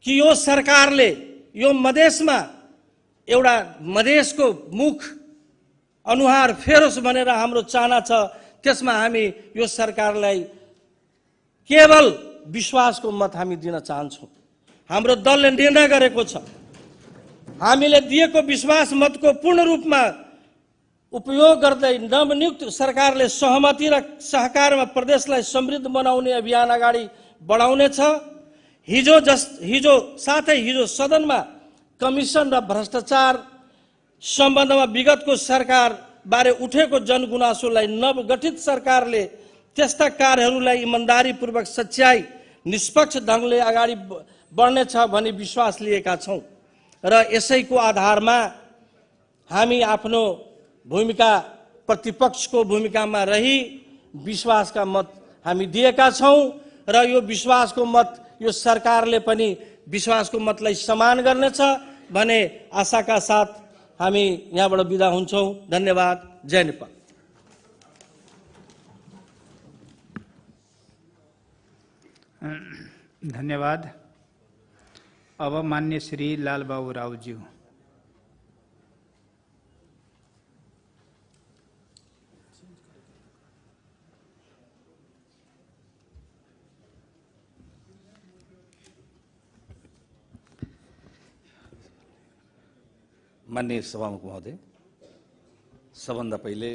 Speaker 4: कि यो सरकारले यो मधेसमा एउटा मधेसको मुख अनुहार फेरोस् भनेर हाम्रो चाहना छ। त्यसमा हामी यो सरकारलाई केवल विश्वासको मत हामी दिन चाहन्छौं। हाम्रो दलले निर्णय गरेको छ, हामीले दिएको विश्वास मतको पूर्ण रूपमा उपयोग गर्दै नवनियुक्त सरकारले सहमति र सहकारमा प्रदेशलाई समृद्ध बनाउने अभियान अगाडि बढाउनेछ। हिजो सदनमा कमिसन र भ्रष्टाचार सम्बन्धमा विगतको सरकार बारे उठेको जनगुनासोलाई नवगठित सरकारले त्यस्ता कार्यहरूलाई इमानदारीपूर्वक सच्याई निष्पक्ष ढंगले अगाडि बढ्नेछ भन्ने विश्वास लिएका छौं र यसैको आधारमा हामी आफ्नो भूमिका प्रतिपक्षको भूमिकामा रही विश्वासका मत हामी दिएका छौं र यो विश्वासको मत यो सरकारले पनि विश्वासको मतलाई सम्मान गर्नेछ भन्ने आशाका साथ हामी यहाँबाट बिदा हुन्छौं। धन्यवाद। जय नेपाल।
Speaker 1: धन्यवाद। अब मान्य श्री लालबाबू रावज्यू।
Speaker 5: माननीय सभामुख महोदय, सबभन्दा पहिले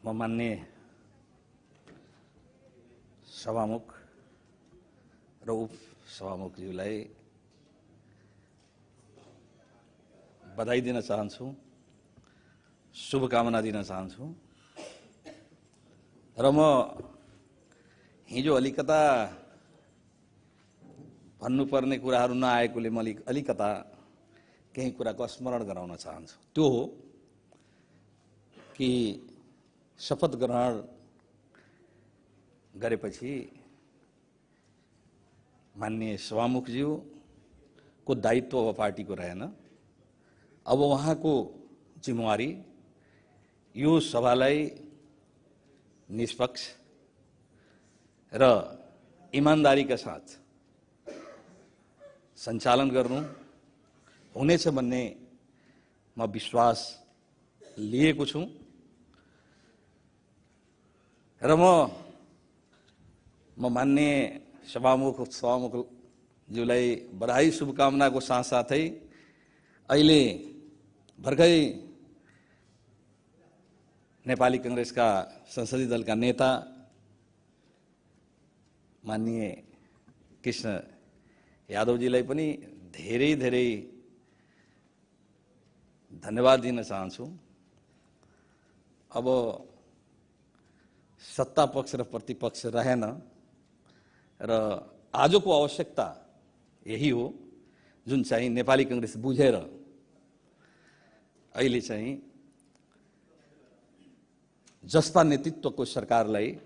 Speaker 5: म माननीय सभामुख र उप सभामुखज्यूलाई बधाई दिन चाहन्छु, शुभकामना दिन चाहन्छु र म हिजो अलिकता भन्नुपर्ने कुराहरू नआएकोले म अलिकता केही कुराको स्मरण गराउन चाहन्छु। त्यो हो कि शपथ ग्रहण गरेपछि माननीय सभामुखज्यू को दायित्व अब पार्टीको रहेन। अब उहाँको जिम्मेवारी यो सभालाई निष्पक्ष र इमानदारीका साथ सञ्चालन गर्नु हुनेछ भन्ने म विश्वास लिएको छु र म मान्य सभामुखज्यूलाई बधाई शुभकामनाको साथसाथै अहिले भर्खरै नेपाली कांग्रेसका संसदीय दलका नेता माननीय कृष्ण यादवजीलाई पनि धेरै धेरै धन्यवाद दिन चाहन्छु। अब सत्ता पक्ष र प्रतिपक्ष रहेन र आजको आवश्यकता यही हो जुन चाहिँ नेपाली कांग्रेस बुझेर अहिले चाहिँ जसपा नेतृत्वको सरकारलाई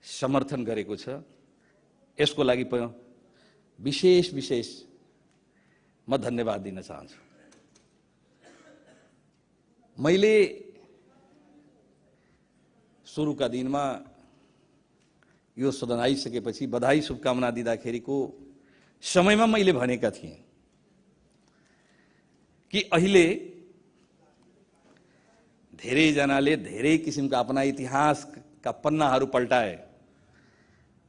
Speaker 5: समर्थन गरेको छ। यसको लागि विशेष म धन्यवाद दिन चाहन्छु। मैले सुरुका दिनमा यो सदन आइसकेपछि बधाई शुभकामना दिँदाखेरिको समयमा मैले भनेका थिएँ कि अहिले धेरैजनाले धेरै किसिमका आफ्ना इतिहासका पन्नाहरू पल्टाए।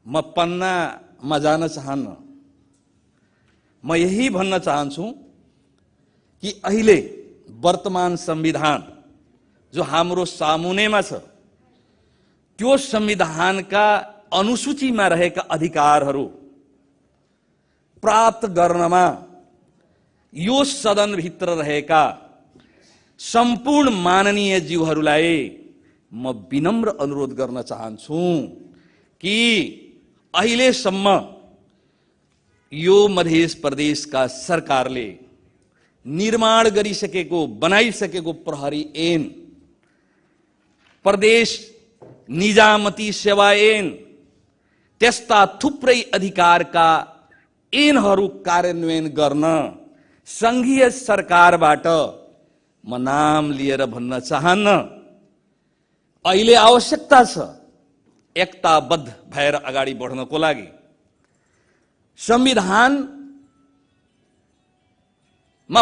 Speaker 5: म पन्नामा जान चाहन्न। म यही भन्न चाहन्छु कि अहिले वर्तमान संविधान जो हाम्रो सामुनेमा छ त्यो संविधानका अनुसूचीमा रहेका अधिकारहरू प्राप्त गर्नमा यो सदनभित्र रहेका सम्पूर्ण माननीय ज्यूहरूलाई म विनम्र अनुरोध गर्न चाहन्छु कि अहिलेसम्म यो मध्य प्रदेशका सरकारले निर्माण गरिसकेको बनाइसकेको प्रहरी ऐन, प्रदेश निजामती सेवा ऐन, त्यस्ता थुप्रै अधिकारका ऐनहरू कार्यान्वयन गर्न संघीय सरकारबाट म नाम लिएर भन्न चाहन्न। अहिले आवश्यकता छ एकताबद्ध भएर अगाडि बढ्नको लागि। संविधानमा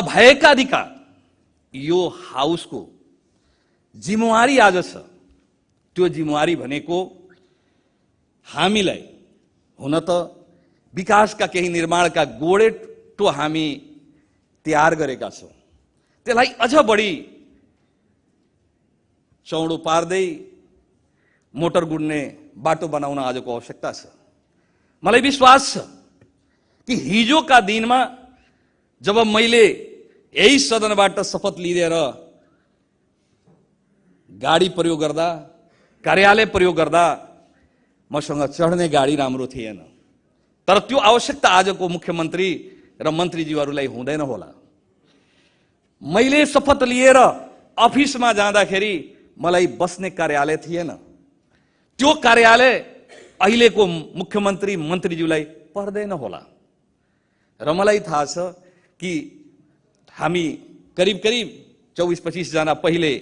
Speaker 5: भएका अधिकार यो हाउसको जिम्मेवारी आज छ। त्यो जिम्मेवारी भनेको हामीलाई हुन त विकासका केही निर्माणका गोडेटो हामी तयार गरेका छौं, त्यसलाई अझ बढी चौडो पार्दै मोटर गुड्ने बाटो बनाउन आजको आवश्यकता छ। मलाई विश्वास छ कि हिजोका दिनमा जब मैले यही सदनबाट शपथ लिएर गाडी प्रयोग गर्दा, कार्यालय प्रयोग गर्दा मसँग चढ्ने गाडी राम्रो थिएन, तर त्यो आवश्यकता आजको मुख्यमन्त्री र मन्त्रीज्यूहरूलाई हुँदैन होला। मैले शपथ लिएर अफिसमा जाँदाखेरि मलाई बस्ने कार्यालय थिएन। त्यो कार्यालय अहिलेको मुख्यमन्त्री मन्त्रीज्यूलाई पर्दैन होला। र मलाई थाहा छ कि हामी करिब 24-25 जना पहिले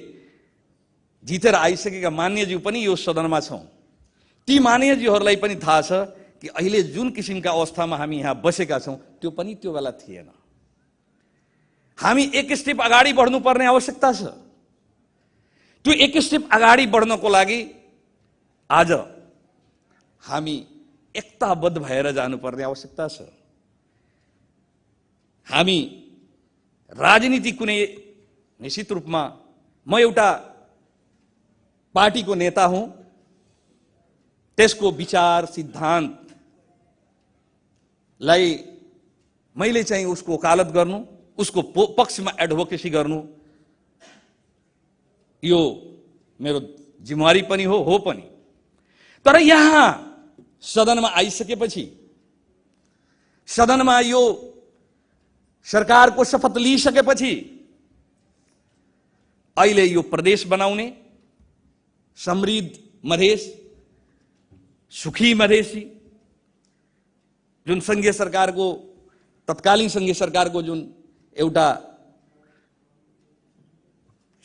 Speaker 5: जितेर आइसकेका मान्यज्यू पनि यो सदनमा छौं। ती मान्यज्यूहरूलाई पनि थाहा छ कि अहिले जुन किसिमका अवस्थामा हामी यहाँ बसेका छौं त्यो पनि त्यो बेला थिएन। हामी एक स्टेप अगाडि बढ्नुपर्ने आवश्यकता छ। त्यो एक स्टेप अगाडि बढ्नको लागि आज हामी एकताबद्ध भएर जानुपर्ने आवश्यकता छ। हामी राजनीति कुनै निश्चित रूपमा म एउटा पार्टीको नेता हुँ, त्यसको विचार सिद्धान्तलाई मैले चाहिँ उसको वकालत गर्नु, उसको पक्षमा एडभोकेसी गर्नु यो मेरो जिम्मेवारी पनि हो पनि। तर यहाँ सदनमा आइसकेपछि, सदनमा यो सरकारको शपथ लिइसकेपछि अहिले यो प्रदेश बनाउने, समृद्ध मधेस, सुखी मधेसी, जुन संघीय सरकारको तत्कालीन संघीय सरकारको जुन एउटा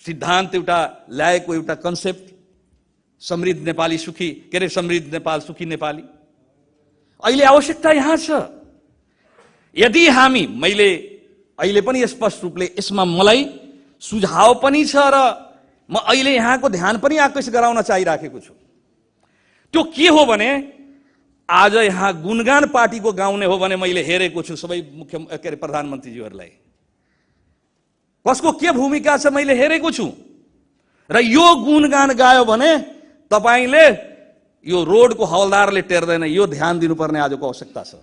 Speaker 5: सिद्धान्त, एउटा ल्याएको एउटा कन्सेप्ट, समृद्ध नेपाली सुखी, के अरे समृद्ध नेपाल सुखी नेपाली, अहिले आवश्यकता यहाँ छ। यदि हामी, मैले अहिले पनि स्पष्ट रूपले यसमा मलाई सुझाव पनि छ र म अहिले यहाँको ध्यान पनि आकर्षित गराउन चाहिराखेको छु। त्यो के हो भने आज यहाँ गुणगान पार्टीको गाउने हो भने मैले हेरेको छु सबै मुख्य के अरे प्रधानमन्त्रीज्यूहरूलाई, कसको के भूमिका छ मैले हेरेको छु। र यो गुणगान गायो भने तपाईले यो रोडको हवलदारले टेर्दैन, यो ध्यान दिनुपर्ने आजको आवश्यकता छ।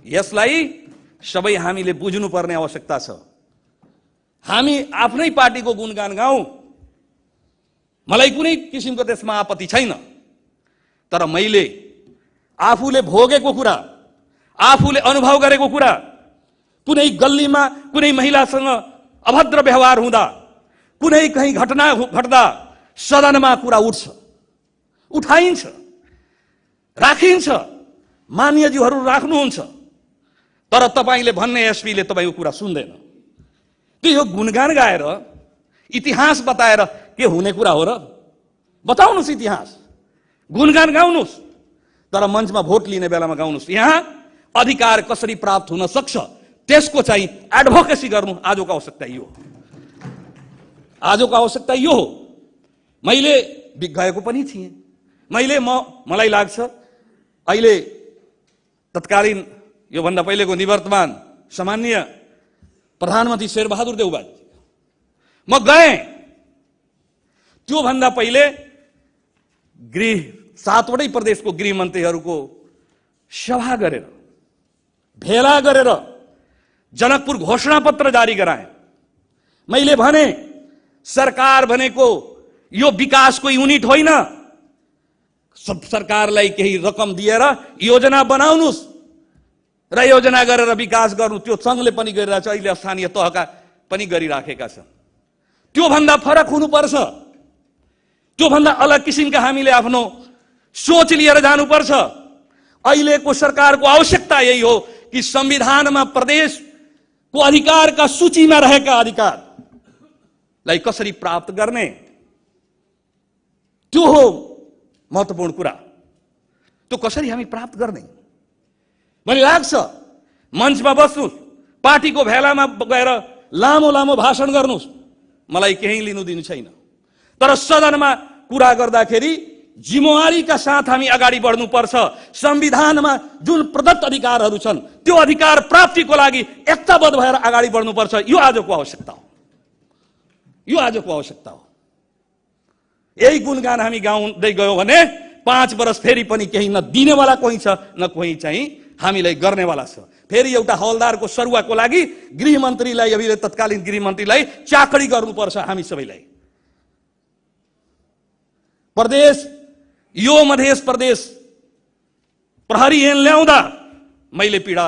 Speaker 5: यसलाई सबै हामीले बुझ्नुपर्ने आवश्यकता छ। हामी आफ्नै पार्टीको गुणगान गाउँ, मलाई कुनै किसिमको त्यसमा आपत्ति छैन, तर मैले आफूले भोगेको कुरा, आफूले अनुभव गरेको कुरा, कुनै गल्लीमा कुनै महिलासँग अभद्र व्यवहार हुँदा, कुनै कहीं घटना घट्दा सदनमा कुरा उठ्छ, उठाइन्छ, राखिन्छ, मान्यज्यूहरू राख्नुहुन्छ, तर तपाईले भन्ने एसपीले तपाईको कुरा सुन्दैन। त्यो यो गुणगान गाएर, इतिहास बताएर के हुने कुरा हो र? बताउनुस् इतिहास, गुणगान गाउनुस्, तर मञ्चमा भोट लिने बेलामा गाउनुस्। यहाँ अधिकार कसरी प्राप्त हुन सक्छ त्यसको चाहिँ एडभोकेसी गर्नु आजको आवश्यकता यो, आजको आवश्यकता यो हो। मैले गएको पनि थिएँ, मलाई लाग्छ अहिले तत्कालीन योभन्दा पहिलेको निवर्तमान सामान्य प्रधानमन्त्री शेरबहादुर देउवा म गएँ। त्यो भन्दा पहिले गृह 7वटै प्रदेशको गृहमन्त्रीहरूको सभा गरेर, भेला गरेर जनकपुर घोषणा पत्र जारी गराए। मैले भने सरकार भनेको यो विकासको युनिट होइन, सब सरकारलाई केही रकम दिएर योजना बनाउनुस् र योजना गरेर विकास गर्नु। त्यो संघले पनि गरिरहेछ, अहिले स्थानीय तहका पनि गरिराखेका छन्। त्यो भन्दा फरक हुनुपर्छ, त्यो भन्दा अलग किसिमका हामीले आफ्नो सोच लिएर जानुपर्छ। अहिलेको सरकारको आवश्यकता यही हो कि संविधानमा प्रदेशको अधिकारका सूचीमा रहेका अधिकारलाई कसरी प्राप्त गर्ने, त्यो हो महत्त्वपूर्ण कुरा। त्यो कसरी हामी प्राप्त गर्ने भन्ने लाग्छ। मञ्चमा बस्नुस्, पार्टीको भेलामा गएर लामो लामो भाषण गर्नुस्, मलाई केही लिनु दिनु छैन। तर सदनमा कुरा गर्दाखेरि जिम्मेवारीका साथ हामी अगाडि बढ्नुपर्छ। संविधानमा जुन प्रदत्त अधिकारहरू छन् त्यो अधिकार प्राप्तिको लागि एकताबद्ध भएर अगाडि बढ्नुपर्छ। यो आजको आवश्यकता हो, यो आजको आवश्यकता हो। यही गुणगान हामी गाउँदै गयौँ भने 5 वर्ष फेरि पनि केही न दिनेवाला कोही छ न कोही चाहिँ हामीलाई गर्नेवाला छ। फेरि एउटा हवलदारको सरुवाको लागि गृहमन्त्रीलाई, अहिले तत्कालीन गृहमन्त्रीलाई चाकरी गर्नुपर्छ हामी सबैलाई। प्रदेश, यो मधेस प्रदेश प्रहरी ऐन ल्याउँदा मैले पीडा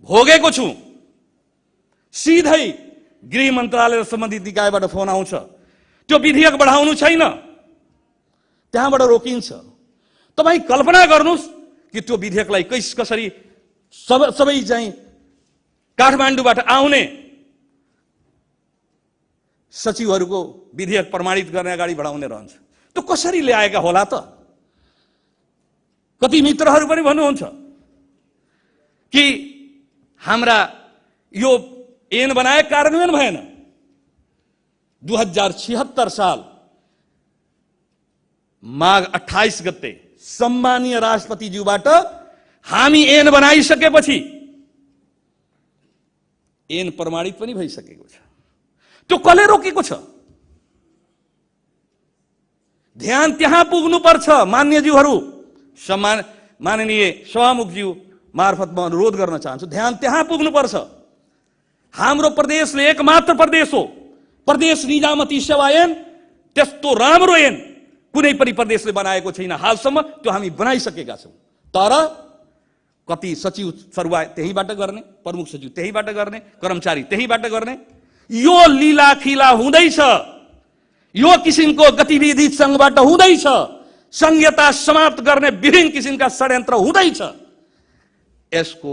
Speaker 5: भोगेको छु। सिधै गृह मन्त्रालय र सम्बन्धित निकायबाट फोन आउँछ, त्यो विधेयक बढाउनु छैन, त्यहाँबाट रोकिन्छ। तपाईँ कल्पना गर्नुहोस् कि त्यो विधेयकलाई कसरी सबै चाहिँ काठमाडौँबाट आउने सचिवहरूको विधेयक प्रमाणित गर्ने अगाडि बढाउने रहन्छ। त्यो कसरी ल्याएका होला त? कति मित्रहरू पनि भन्नुहुन्छ कि हाम्रा यो ऐन बनाए कार्यान्वयन भएन। 2076 साल माघ 28 गते सम्मानीय राष्ट्रपतिज्यूबाट हामी ऐन बनाइसकेपछि ऐन प्रमाणित पनि भइसकेको छ। त्यो कसले रोकेको छ? ध्यान त्यहाँ पुग्नुपर्छ। मान्यज्यूहरू, माननीय सभामुखज्यू मार्फत म अनुरोध गर्न चाहन्छु, ध्यान त्यहाँ पुग्नुपर्छ। हाम्रो प्रदेशले एकमात्र प्रदेश हो, प्रदेश निजामती सेवा ऐन त्यस्तो राम्रो ऐन कुनै पनि प्रदेशले बनाएको छैन हालसम्म। त्यो हामी बनाइसकेका छौँ। तर कति सचिव सरुवा त्यहीबाट गर्ने, प्रमुख सचिव त्यहीबाट गर्ने, कर्मचारी त्यहीबाट गर्ने। यो लीलाखिला हुँदैछ, यो किसिमको गतिविधि संघबाट हुँदैछ, संघीयता समाप्त गर्ने विभिन्न किसिमका षड्यन्त्र हुँदैछ। यसको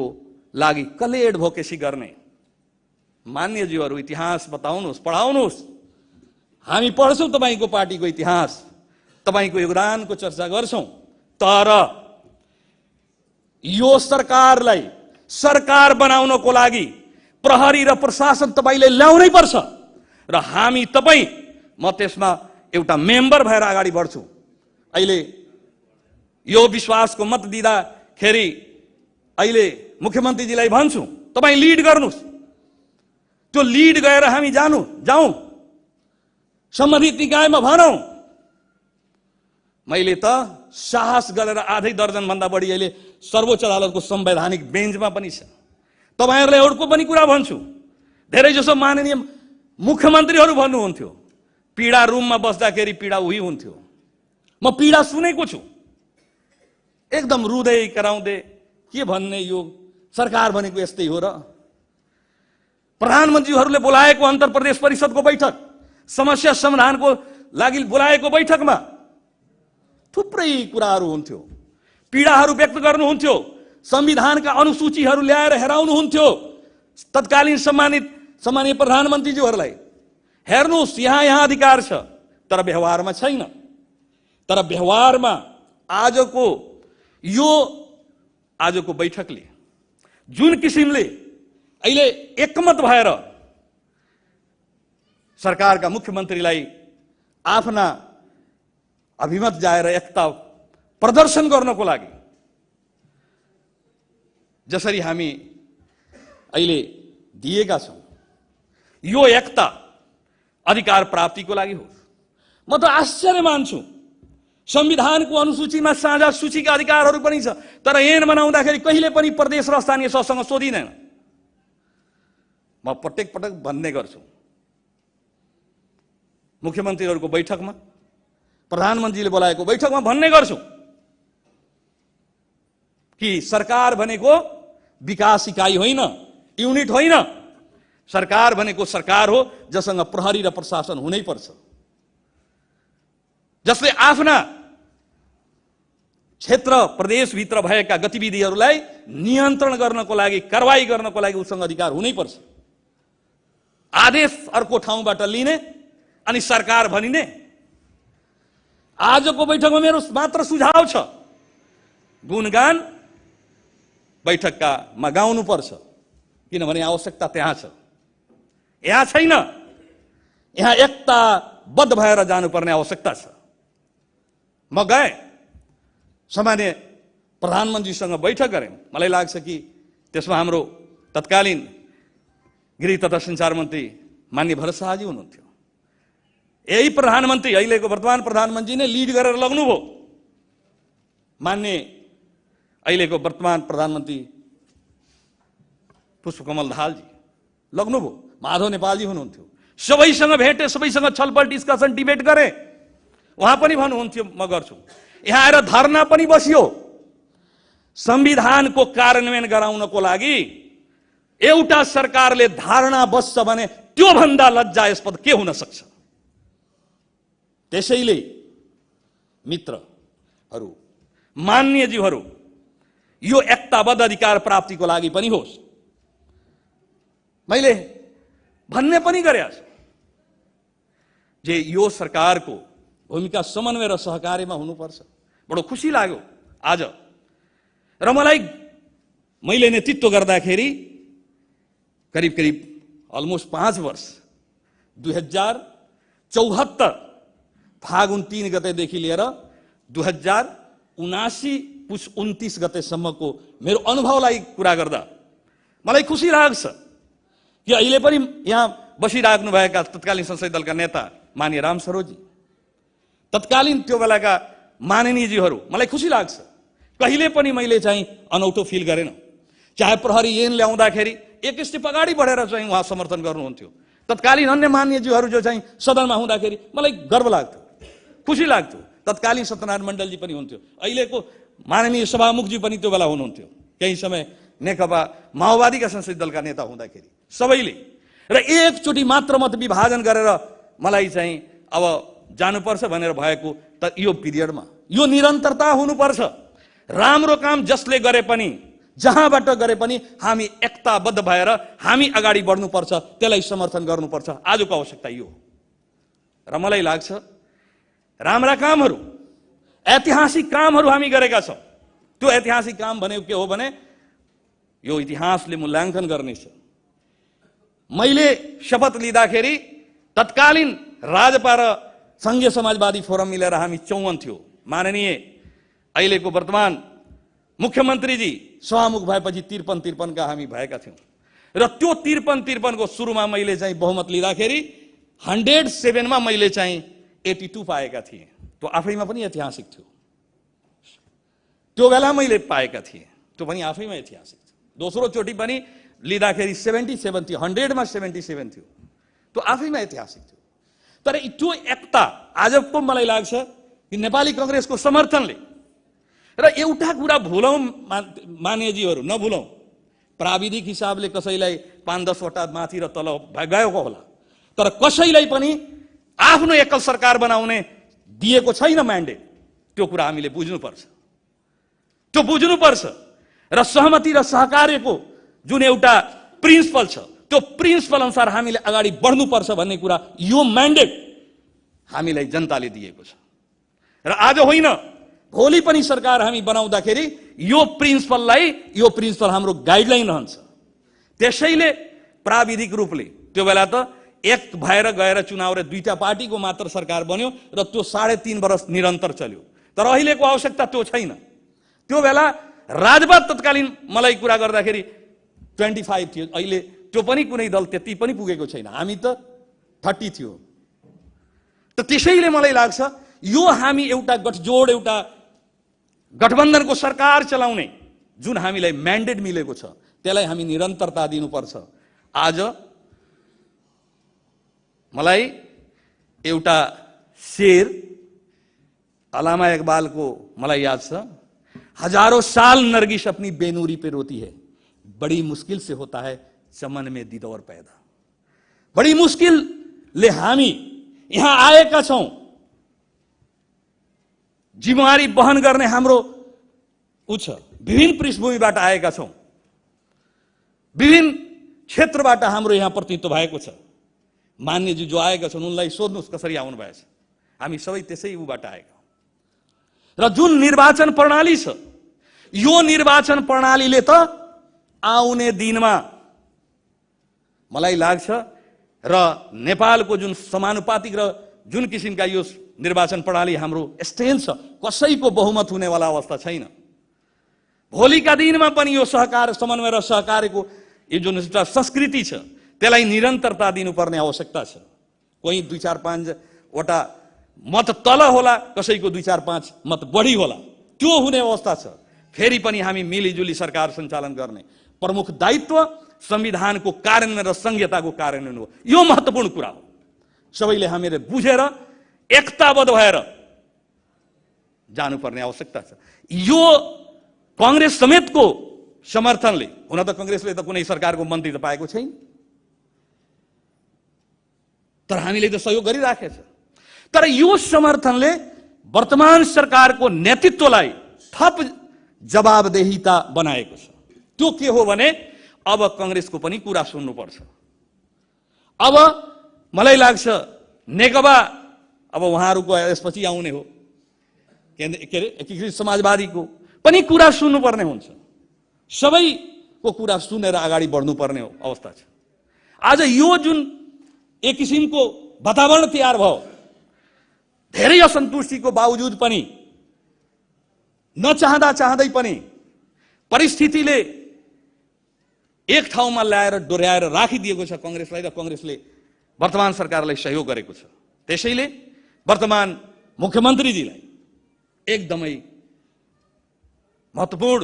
Speaker 5: लागि कसले एडभोकेसी गर्ने? मान्यज्यूहरू इतिहास बताउनुहोस्, पढाउनुहोस्। हामी पढ्छौँ तपाईँको पार्टीको इतिहास, तपाईँको योगदानको चर्चा गर्छौँ। तर यो सरकारलाई सरकार बनाउनको लागि प्रहरी र प्रशासन तपाईँले ल्याउनै पर्छ र हामी तपाईँ, म त्यसमा एउटा मेम्बर भएर अगाडि बढ्छु। अहिले यो विश्वासको मत दिँदाखेरि अहिले मुख्यमन्त्रीजीलाई भन्छु, तपाईँ लिड गर्नुहोस्। त्यो लिड गएर हामी जाउँ, सम्बन्धित निकायमा भनौँ। मैले त साहस गरेर आधै दर्जन भन्दा बढी अहिले सर्वोच्च अदालतको संवैधानिक बेन्चमा पनि छ। तपाईँहरूलाई अर्को पनि कुरा भन्छु, धेरै जसो माननीय मुख्यमन्त्रीहरू भन्नुहुन्थ्यो पीडा रुममा बस्दाखेरि पीडा उही हुन्थ्यो। म पीडा सुनेको छु, एकदम रुँदै कराउँदै के भन्ने, यो सरकार भनेको यस्तै हो र? प्रधानमन्त्रीहरूले बोलाएको अन्तर प्रदेश परिषदको बैठक, समस्या समाधानको लागि बोलाएको बैठकमा थुप्रै कुराहरू हुन्थ्यो, पीडाहरू व्यक्त गर्नुहुन्थ्यो, संविधानका अनुसूचीहरू ल्याएर हेराउनुहुन्थ्यो तत्कालीन सम्मानीय प्रधानमन्त्रीज्यूहरूलाई। हेर्नुहोस्, यहाँ अधिकार छ, तर व्यवहारमा छैन। तर व्यवहारमा आजको बैठकले जुन किसिमले अहिले एकमत भएर सरकारका मुख्यमन्त्रीलाई आफ्ना अभिमत जाएर एकता प्रदर्शन गर्नको लागि जसरी हामी अहिले दिएका छौँ, यो एकता अधिकार प्राप्तिको लागि हो। म त आश्चर्य मान्छु, संविधानको अनुसूचीमा साझा सूचीका अधिकारहरू पनि छ, तर ऐन बनाउँदाखेरि कहिले पनि प्रदेश र स्थानीय तहसँग सोधिँदैन। म प्रत्येक पटक भन्ने गर्छु, मुख्यमन्त्रीहरूको बैठकमा, प्रधानमन्त्रीले बोलाएको बैठकमा भन्ने गर्छु कि सरकार भनेको विकास इकाइ होइन, युनिट होइन। सरकार भनेको सरकार हो जससँग प्रहरी र प्रशासन हुनै पर्छ, जसले आफ्ना क्षेत्र प्रदेशभित्र भएका गतिविधिहरूलाई नियन्त्रण गर्नको लागि, कारवाही गर्नको लागि उसँग अधिकार हुनै पर्छ। आदेश अर्को ठाउँबाट लिने अनि सरकार भनिने। आजको बैठकमा मेरो मात्र सुझाव छ, गुणगान बैठकमा गाउनु पर्छ, किनभने आवश्यकता त्यहाँ छ, यहाँ छैन। यहाँ एकताबद्ध भएर जानुपर्ने आवश्यकता छ। म गएँ, सामान्य प्रधानमन्त्रीसँग बैठक गरेँ। मलाई लाग्छ कि त्यसमा हाम्रो तत्कालीन गृह तथा सञ्चार मन्त्री माननीय भरत शाहजी हुनुहुन्थ्यो। यही प्रधानमन्त्री, अहिलेको वर्तमान प्रधानमन्त्री नै लिड गरेर लग्नुभयो। मान्य अहिलेको वर्तमान प्रधानमन्त्री पुष्पकमल दाहालजी लग्नुभयो। माधव नेपालजी हुनुहुन्थ्यो। सबैसँग भेटे, सबैसँग छलफल, डिस्कसन, डिबेट गरे। उहाँ पनि भन्नुहुन्थ्यो म गर्छु। यहाँ आएर धरना पनि बसियो। संविधानको कार्यान्वयन गराउनको लागि एउटा सरकारले धारणा बस्छ भने त्यो भन्दा लज्जास्पद के हुन सक्छ? त्यसैले मित्रहरू, मान्यज्यूहरू, यो एकताबद्ध अधिकार प्राप्तिको लागि पनि होस्। मैले भन्ने पनि गरे जे यो सरकारको भूमिका समन्वय र सहकार्यमा हुनुपर्छ। बडो खुसी लाग्यो आज। र मैले नेतृत्व गर्दाखेरि करिब करिब अलमोस्ट 5 वर्ष 2074 फागुन 3 गतेदेखि लिएर 2079 पुष 29 गतेसम्मको मेरो अनुभवलाई कुरा गर्दा मलाई खुसी लाग्छ कि अहिले पनि यहाँ बसिराख्नु भएका तत्कालीन संसदीय दलका नेता माननीय राम सरोजी, तत्कालीन त्यो बेलाका माननीयजीहरू, मलाई खुसी लाग्छ। कहिले पनि मैले चाहिँ अनौठो फिल गरेन। चाहे प्रहरी ऐन ल्याउँदाखेरि एक स्टेप अगाडि बढेर चाहिँ उहाँ समर्थन गर्नुहुन्थ्यो। तत्कालीन अन्य मान्यज्यूहरू जो चाहिँ सदनमा हुँदाखेरि मलाई गर्व लाग्थ्यो, खुसी लाग्थ्यो। तत्कालीन सत्यनारायण मण्डलजी पनि हुन्थ्यो। अहिलेको माननीय सभामुखजी पनि त्यो बेला हुनुहुन्थ्यो। केही समय नेकपा माओवादीका संसदीय दलका नेता हुँदाखेरि सबैले। र एकचोटि मात्र मत विभाजन गरेर मलाई चाहिँ अब जानुपर्छ भनेर भएको त यो पिरियडमा यो निरन्तरता हुनुपर्छ। राम्रो काम जसले गरे पनि, जहाँबाट गरे पनि हामी एकताबद्ध भएर हामी अगाडि बढ्नुपर्छ, त्यसलाई समर्थन गर्नुपर्छ। आजको आवश्यकता यो हो। र मलाई लाग्छ राम्रा कामहरू, ऐतिहासिक कामहरू हामी गरेका छौँ। त्यो ऐतिहासिक काम भनेको के हो भने यो इतिहासले मूल्याङ्कन गर्नेछ। मैले शपथ लिँदाखेरि तत्कालीन राजपा र संघीय समाजवादी फोरम मिलेर हामी 54 थियो। माननीय अहिलेको वर्तमान मुख्यमन्त्रीजी सभामुख भएपछि 53 का हामी भएका थियौँ। र त्यो 53 को सुरुमा मैले चाहिँ बहुमत लिँदाखेरि 107 मा मैले चाहिँ 82 पाएका थिएँ। त्यो आफैमा पनि ऐतिहासिक थियो। त्यो बेला मैले पाएका थिएँ, त्यो पनि आफैमा ऐतिहासिक थियो। दोस्रो चोटि पनि लिँदाखेरि 77 थियो, 100 मा 77 थियो। त्यो आफैमा ऐतिहासिक थियो। तर त्यो एकता आजको मलाई लाग्छ कि नेपाली कांग्रेसको समर्थनले, र एउटा कुरा भुलौँ मान्यजीहरू, नभुलौँ, प्राविधिक हिसाबले कसैलाई 5-10 वटा माथि र तल गएको होला, तर कसैलाई पनि आफ्नो एकल सरकार बनाउने दिएको छैन म्यान्डेट। त्यो कुरा हामीले बुझ्नुपर्छ। त्यो बुझ्नुपर्छ। र सहमति र सहकार्यको जुन एउटा प्रिन्सिपल छ, त्यो प्रिन्सिपल अनुसार हामीले अगाडि बढ्नुपर्छ भन्ने कुरा यो म्यान्डेट हामीलाई जनताले दिएको छ। र आज होइन, भोलि पनि सरकार हामी बनाउँदाखेरि यो प्रिन्सिपल हाम्रो गाइडलाइन रहन्छ। त्यसैले प्राविधिक रूपले त्यो बेला त एक भएर गएर चुनाव र दुईटा पार्टीको मात्र सरकार बन्यो र त्यो 3.5 वर्ष निरन्तर चल्यो। तर अहिलेको आवश्यकता त्यो छैन। त्यो बेला राजपा तत्कालीन मलाई कुरा गर्दाखेरि 25 थियो, अहिले त्यो पनि कुनै दल त्यति पनि पुगेको छैन। हामी त 30 थियो। त त्यसैले मलाई लाग्छ यो हामी एउटा गठजोड, एउटा गठबन्धनको सरकार चलाउने जुन हामीलाई म्यान्डेट मिलेको छ, त्यसलाई हामी निरन्तरता दिनुपर्छ। आज मलाई एउटा शेर अलामा इकबालको मलाई याद छ, हजारों साल नरगिस अपनी बेनूरी पे रोती है, बड़ी मुश्किल से होता है चमन में दिदौर पैदा। बड़ी मुश्किल ले हामी यहाँ आएका छौं, जिम्मेवारी वहन गर्ने हाम्रो उ छ, विभिन्न पृष्ठभूमिबाट आएका छौं, विभिन्न क्षेत्रबाट हाम्रो यहाँ प्रतिनिधित्व भएको छ। मान्यजी जो आएका छन् उनलाई सोध्नुहोस् कसरी आउनु भएछ, हामी सबै त्यसै उबाट आएका। र जुन निर्वाचन प्रणाली छ, यो निर्वाचन प्रणालीले त आउने दिनमा मलाई लाग्छ र नेपालको जुन समानुपातिक र जुन किसिमका यो निर्वाचन प्रणाली हाम्रो स्ट्रेन्थ छ, कसैको बहुमत हुनेवाला अवस्था छैन। भोलिका दिनमा पनि यो सहकार, समन्वय र सहकार्यको यो जुन एउटा संस्कृति छ त्यसलाई निरन्तरता दिनुपर्ने आवश्यकता छ। कोही 2-4-5 वटा मत तल होला, कसैको 2-4-5 मत बढी होला, त्यो हुने अवस्था छ। फेरि पनि हामी मिलिजुली सरकार सञ्चालन गर्ने प्रमुख दायित्व संविधानको कार्यान्वयन र संहिताको कार्यान्वयन हो। यो महत्त्वपूर्ण कुरा हो। सबैले हामीले बुझेर एकताबद्ध भएर जानुपर्ने आवश्यकता छ। यो कांग्रेस समेतको समर्थनले, हुन त कांग्रेसले त कुनै सरकारको मन्त्री त पाएको छैन, तर हामीले त सहयोग गरिराखेको छ। तर यो समर्थनले वर्तमान सरकारको नेतृत्वलाई थप जवाबदेहिता बनाएको छ। त्यो के हो भने अब कांग्रेसको पनि कुरा सुन्नुपर्छ। अब मलाई लाग्छ नेकपा, अब उहाँहरूको यसपछि आउने हो के अरे एकीकृत समाजवादीको पनि कुरा सुन्नुपर्ने हुन्छ। सबैको कुरा सुनेर अगाडि बढ्नुपर्ने अवस्था छ। आज यो जुन एक किसिमको वातावरण तयार भयो, धेरै असन्तुष्टिको बावजुद पनि, नचाहँदा चाहँदै पनि परिस्थितिले एक ठाउँमा ल्याएर डोर्याएर राखिदिएको छ कांग्रेसलाई, र कांग्रेसले वर्तमान सरकारलाई सहयोग गरेको छ। त्यसैले वर्तमान मुख्यमन्त्रीजीलाई एकदमै महत्त्वपूर्ण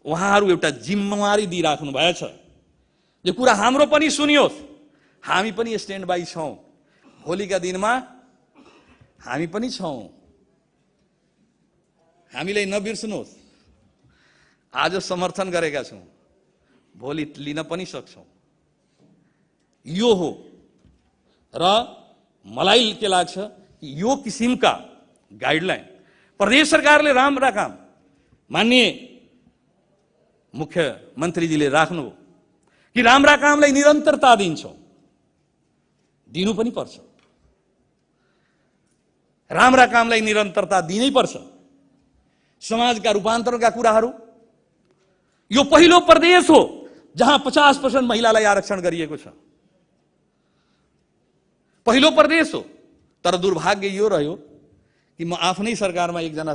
Speaker 5: उहाँहरू एउटा जिम्मेवारी दिइराख्नु भएछ। यो कुरा हाम्रो पनि सुनियोस्, हामी पनि स्ट्यान्ड बाई छौं, भोलिका दिनमा हामी पनि छौं। हामीलाई नबिर्सनुहोस्, आज समर्थन गरेका छौं, भोलि लिन पनि सक्छौं। यो हो। र मलाई के लाग्छ कि यो किसिमका गाइडलाइन प्रदेश सरकारले राम्रा काम माननीय मुख्यमन्त्रीजीले राख्नु कि राम्रा कामलाई निरन्तरता दिन्छौं, दिनु पनि पर्छ। राम्रा कामलाई निरन्तरता दिनै पर्छ। समाजका रूपान्तरणका कुराहरू, यो पहिलो प्रदेश हो जहाँ 50% महिलालाई आरक्षण गरिएको छ। पहिलो प्रदेश हो। तर दुर्भाग्य यो रह्यो कि म आफ्नै सरकारमा एकजना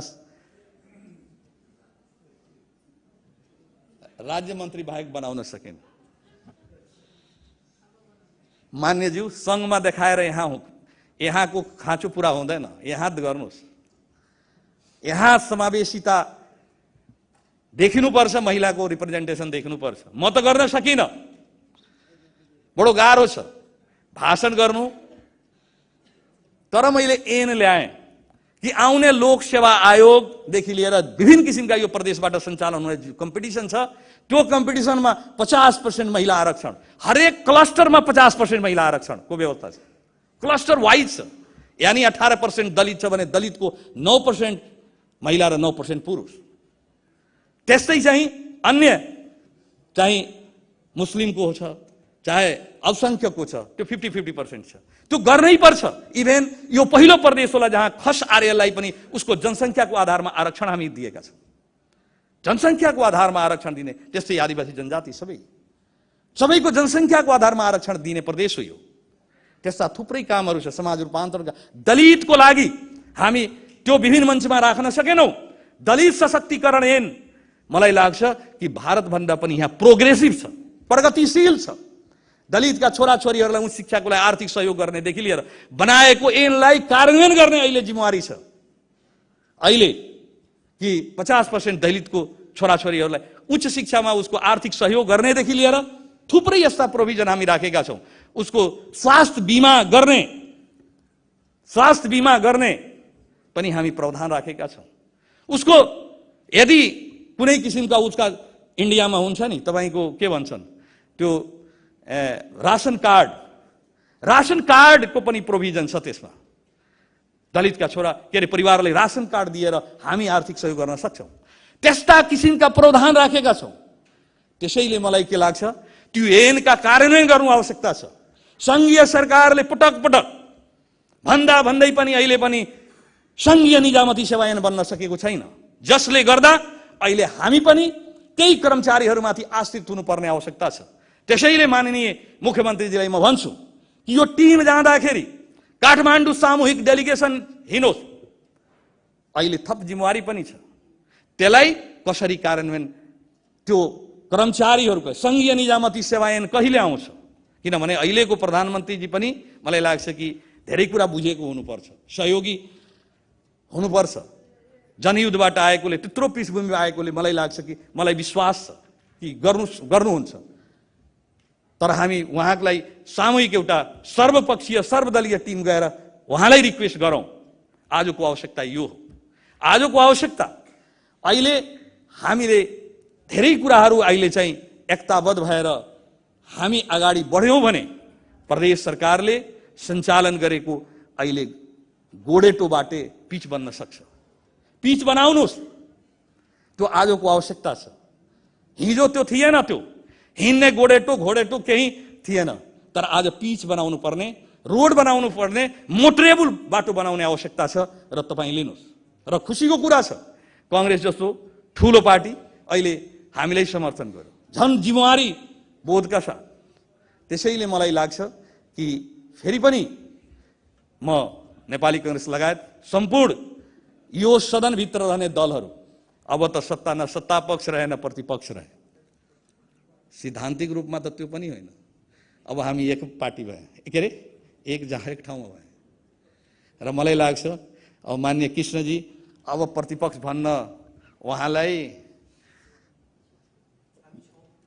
Speaker 5: राज्य मन्त्री बाहेक बनाउन सकेन। मान्यज्यू संघमा देखाएर यहाँको खाँचो पूरा हुँदैन, यहाँ गर्नुहोस्। यहाँ समावेशिता देखिनुपर्छ, महिलाको रिप्रेजेन्टेसन देखिनुपर्छ। म त गर्न सकिनँ, बडो गाह्रो छ भाषण गर्नु। तर मैले ऐन ल्याएँ कि आउने लोक सेवा आयोगदेखि लिएर विभिन्न किसिमका यो प्रदेशबाट सञ्चालन हुने कम्पिटिसन छ, त्यो कम्पिटिसनमा 50% महिला आरक्षण, हरेक क्लस्टरमा 50% महिला आरक्षणको व्यवस्था छ। क्लस्टर वाइज छ। यानी 18% दलित छ भने दलितको 9% महिला र 9% पुरुष। त्यस्तै चाहिँ अन्य चाहिँ मुस्लिमको छ, चाहे अल्पसंख्यकको छ, त्यो 50-50% छ। त्यो गर्नै पर्छ। इभेन यो पहिलो प्रदेश होला जहाँ खस आर्यलाई पनि उसको जनसङ्ख्याको आधारमा आरक्षण हामी दिएका छौँ। जनसङ्ख्याको आधारमा आरक्षण दिने, त्यस्तै आदिवासी जनजाति सबैको जनसङ्ख्याको आधारमा आरक्षण दिने प्रदेश हो यो। त्यस्ता थुप्रै कामहरू छ समाज रूपान्तरणका। दलितको लागि हामी त्यो विभिन्न मञ्चमा राख्न सकेनौँ। दलित सशक्तिकरण ऐन मलाई लाग्छ कि भारतभन्दा पनि यहाँ प्रोग्रेसिभ छ, प्रगतिशील छ। दलितका छोराछोरीहरूलाई उच्च शिक्षाको लागि आर्थिक सहयोग गर्नेदेखि लिएर बनाएको ऐनलाई कार्यान्वयन गर्ने अहिले जिम्मेवारी छ। अहिले कि 50% दलितको छोराछोरीहरूलाई उच्च शिक्षामा उसको आर्थिक सहयोग गर्नेदेखि लिएर थुप्रै यस्ता प्रोभिजन हामी राखेका छौँ। उसको स्वास्थ्य बिमा गर्ने पनि हामी प्रावधान राखेका छौँ। उसको यदि कुनै किसिमका उसका इन्डियामा हुन्छ नि, तपाईँको के भन्छन् त्यो रासन कार्डको पनि प्रोभिजन छ त्यसमा। दलितका छोरा के अरे परिवारलाई रासन कार्ड दिएर हामी आर्थिक सहयोग गर्न सक्छौँ। त्यस्ता किसिमका प्रावधान राखेका छौँ। त्यसैले मलाई के लाग्छ, त्यो ऐनका कार्यान्वयन गर्नु आवश्यकता छ। सङ्घीय सरकारले पटक पटक भन्दै पनि अहिले पनि सङ्घीय निजामती सेवा ऐन बन्न सकेको छैन, जसले गर्दा अहिले हामी पनि त्यही कर्मचारीहरूमाथि आश्रित हुनुपर्ने आवश्यकता छ। त्यसैले माननीय मुख्यमन्त्रीजीलाई म भन्छु कि यो टिम जाँदाखेरि काठमाडौँ सामूहिक डेलिगेसन हिँडोस्। अहिले थप जिम्मेवारी पनि छ, त्यसलाई कसरी कार्यान्वयन, त्यो कर्मचारीहरूको सङ्घीय निजामती सेवा ऐन कहिले आउँछ? किनभने अहिलेको प्रधानमन्त्रीजी पनि मलाई लाग्छ कि धेरै कुरा बुझेको हुनुपर्छ, सहयोगी हुनुपर्छ। जनयुद्धबाट आएकोले, त्यत्रो पृष्ठभूमिबाट आएकोले मलाई लाग्छ कि, मलाई विश्वास छ कि गर्नुहुन्छ। तर हामी उहाँलाई सामूहिक एउटा सर्वपक्षीय सर्वदलीय टिम गएर उहाँलाई रिक्वेस्ट गरौँ। आजको आवश्यकता यो हो। आजको आवश्यकता अहिले हामीले धेरै कुराहरू अहिले चाहिँ एकताबद्ध भएर हामी अगाडि बढ्यौँ भने प्रदेश सरकारले सञ्चालन गरेको अहिले गोडेटो बाटे पिच बन्न सक्छ। पिच बनाउनुहोस्, त्यो आजको आवश्यकता छ। हिजो त्यो थिएन, त्यो हिँड्ने घोडेटो केही थिएन। तर आज पिच बनाउनु पर्ने, रोड बनाउनु पर्ने, मोटरेबल बाटो बनाउने आवश्यकता छ। र तपाईँ लिनुहोस्। र खुसीको कुरा छ, काङ्ग्रेस जस्तो ठुलो पार्टी अहिले हामीलाई समर्थन गर्यो, झन् जिम्मेवारी बोधका साथ। त्यसैले मलाई लाग्छ कि फेरि पनि म नेपाली काङ्ग्रेस लगायत सम्पूर्ण यो सदनभित्र रहने दलहरू, अब त सत्ता न सत्ता पक्ष रहे न प्रतिपक्ष रहे, सिद्धान्तिक रूपमा त त्यो पनि होइन। अब हामी एक पार्टी भए, के अरे एक ठाउँमा भए। र मलाई लाग्छ अब माननीय कृष्णजी अब प्रतिपक्ष भन्न उहाँलाई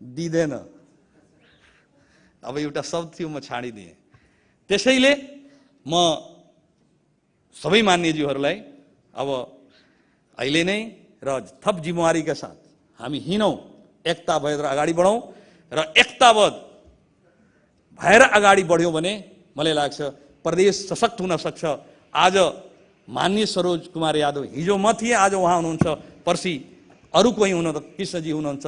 Speaker 5: दिँदैन। अब एउटा शब्द थियो, म छाडिदिएँ। त्यसैले म सबै मान्यज्यूहरूलाई अब अहिले नै र थप जिम्मेवारीका साथ हामी हिँडौँ, एकता भएर अगाडि बढौँ। र एकताबद्ध भएर अगाडि बढ्यौँ भने मलाई लाग्छ प्रदेश सशक्त हुन सक्छ। आज माननीय सरोज कुमार यादव, हिजो म थिएँ, आज उहाँ हुनुहुन्छ, पर्सि अरू कोही हुनुहुन्छ, कृष्णजी हुनुहुन्छ,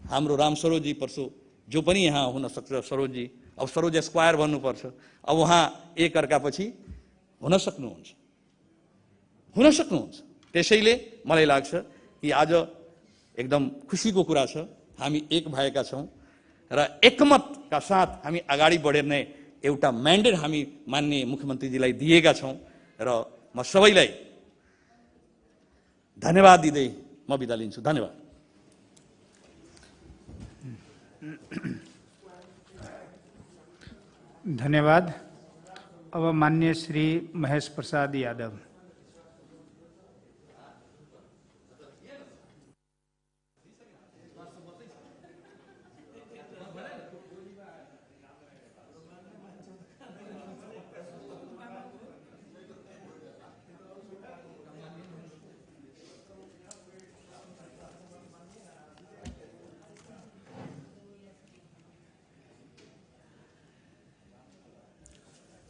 Speaker 5: हाम्रो राम सरोजी पर्सो जो पनि यहाँ हुन सक्छ, सरोजी। अब सरोज स्क्वायर भन्नुपर्छ। अब उहाँ एक अर्कापछि हुन सक्नुहुन्छ। त्यसैले मलाई लाग्छ कि आज एकदम खुसीको कुरा छ, हामी एक भएका छौँ र एकमतका साथ हामी अगाडि बढ्ने एउटा म्यान्डेट हामी माननीय मुख्यमन्त्रीजीलाई दिएका छौँ। र म सबैलाई धन्यवाद दिँदै म बिदा लिन्छु। धन्यवाद।
Speaker 1: धन्यवाद। अब माननीय श्री महेश प्रसाद यादव।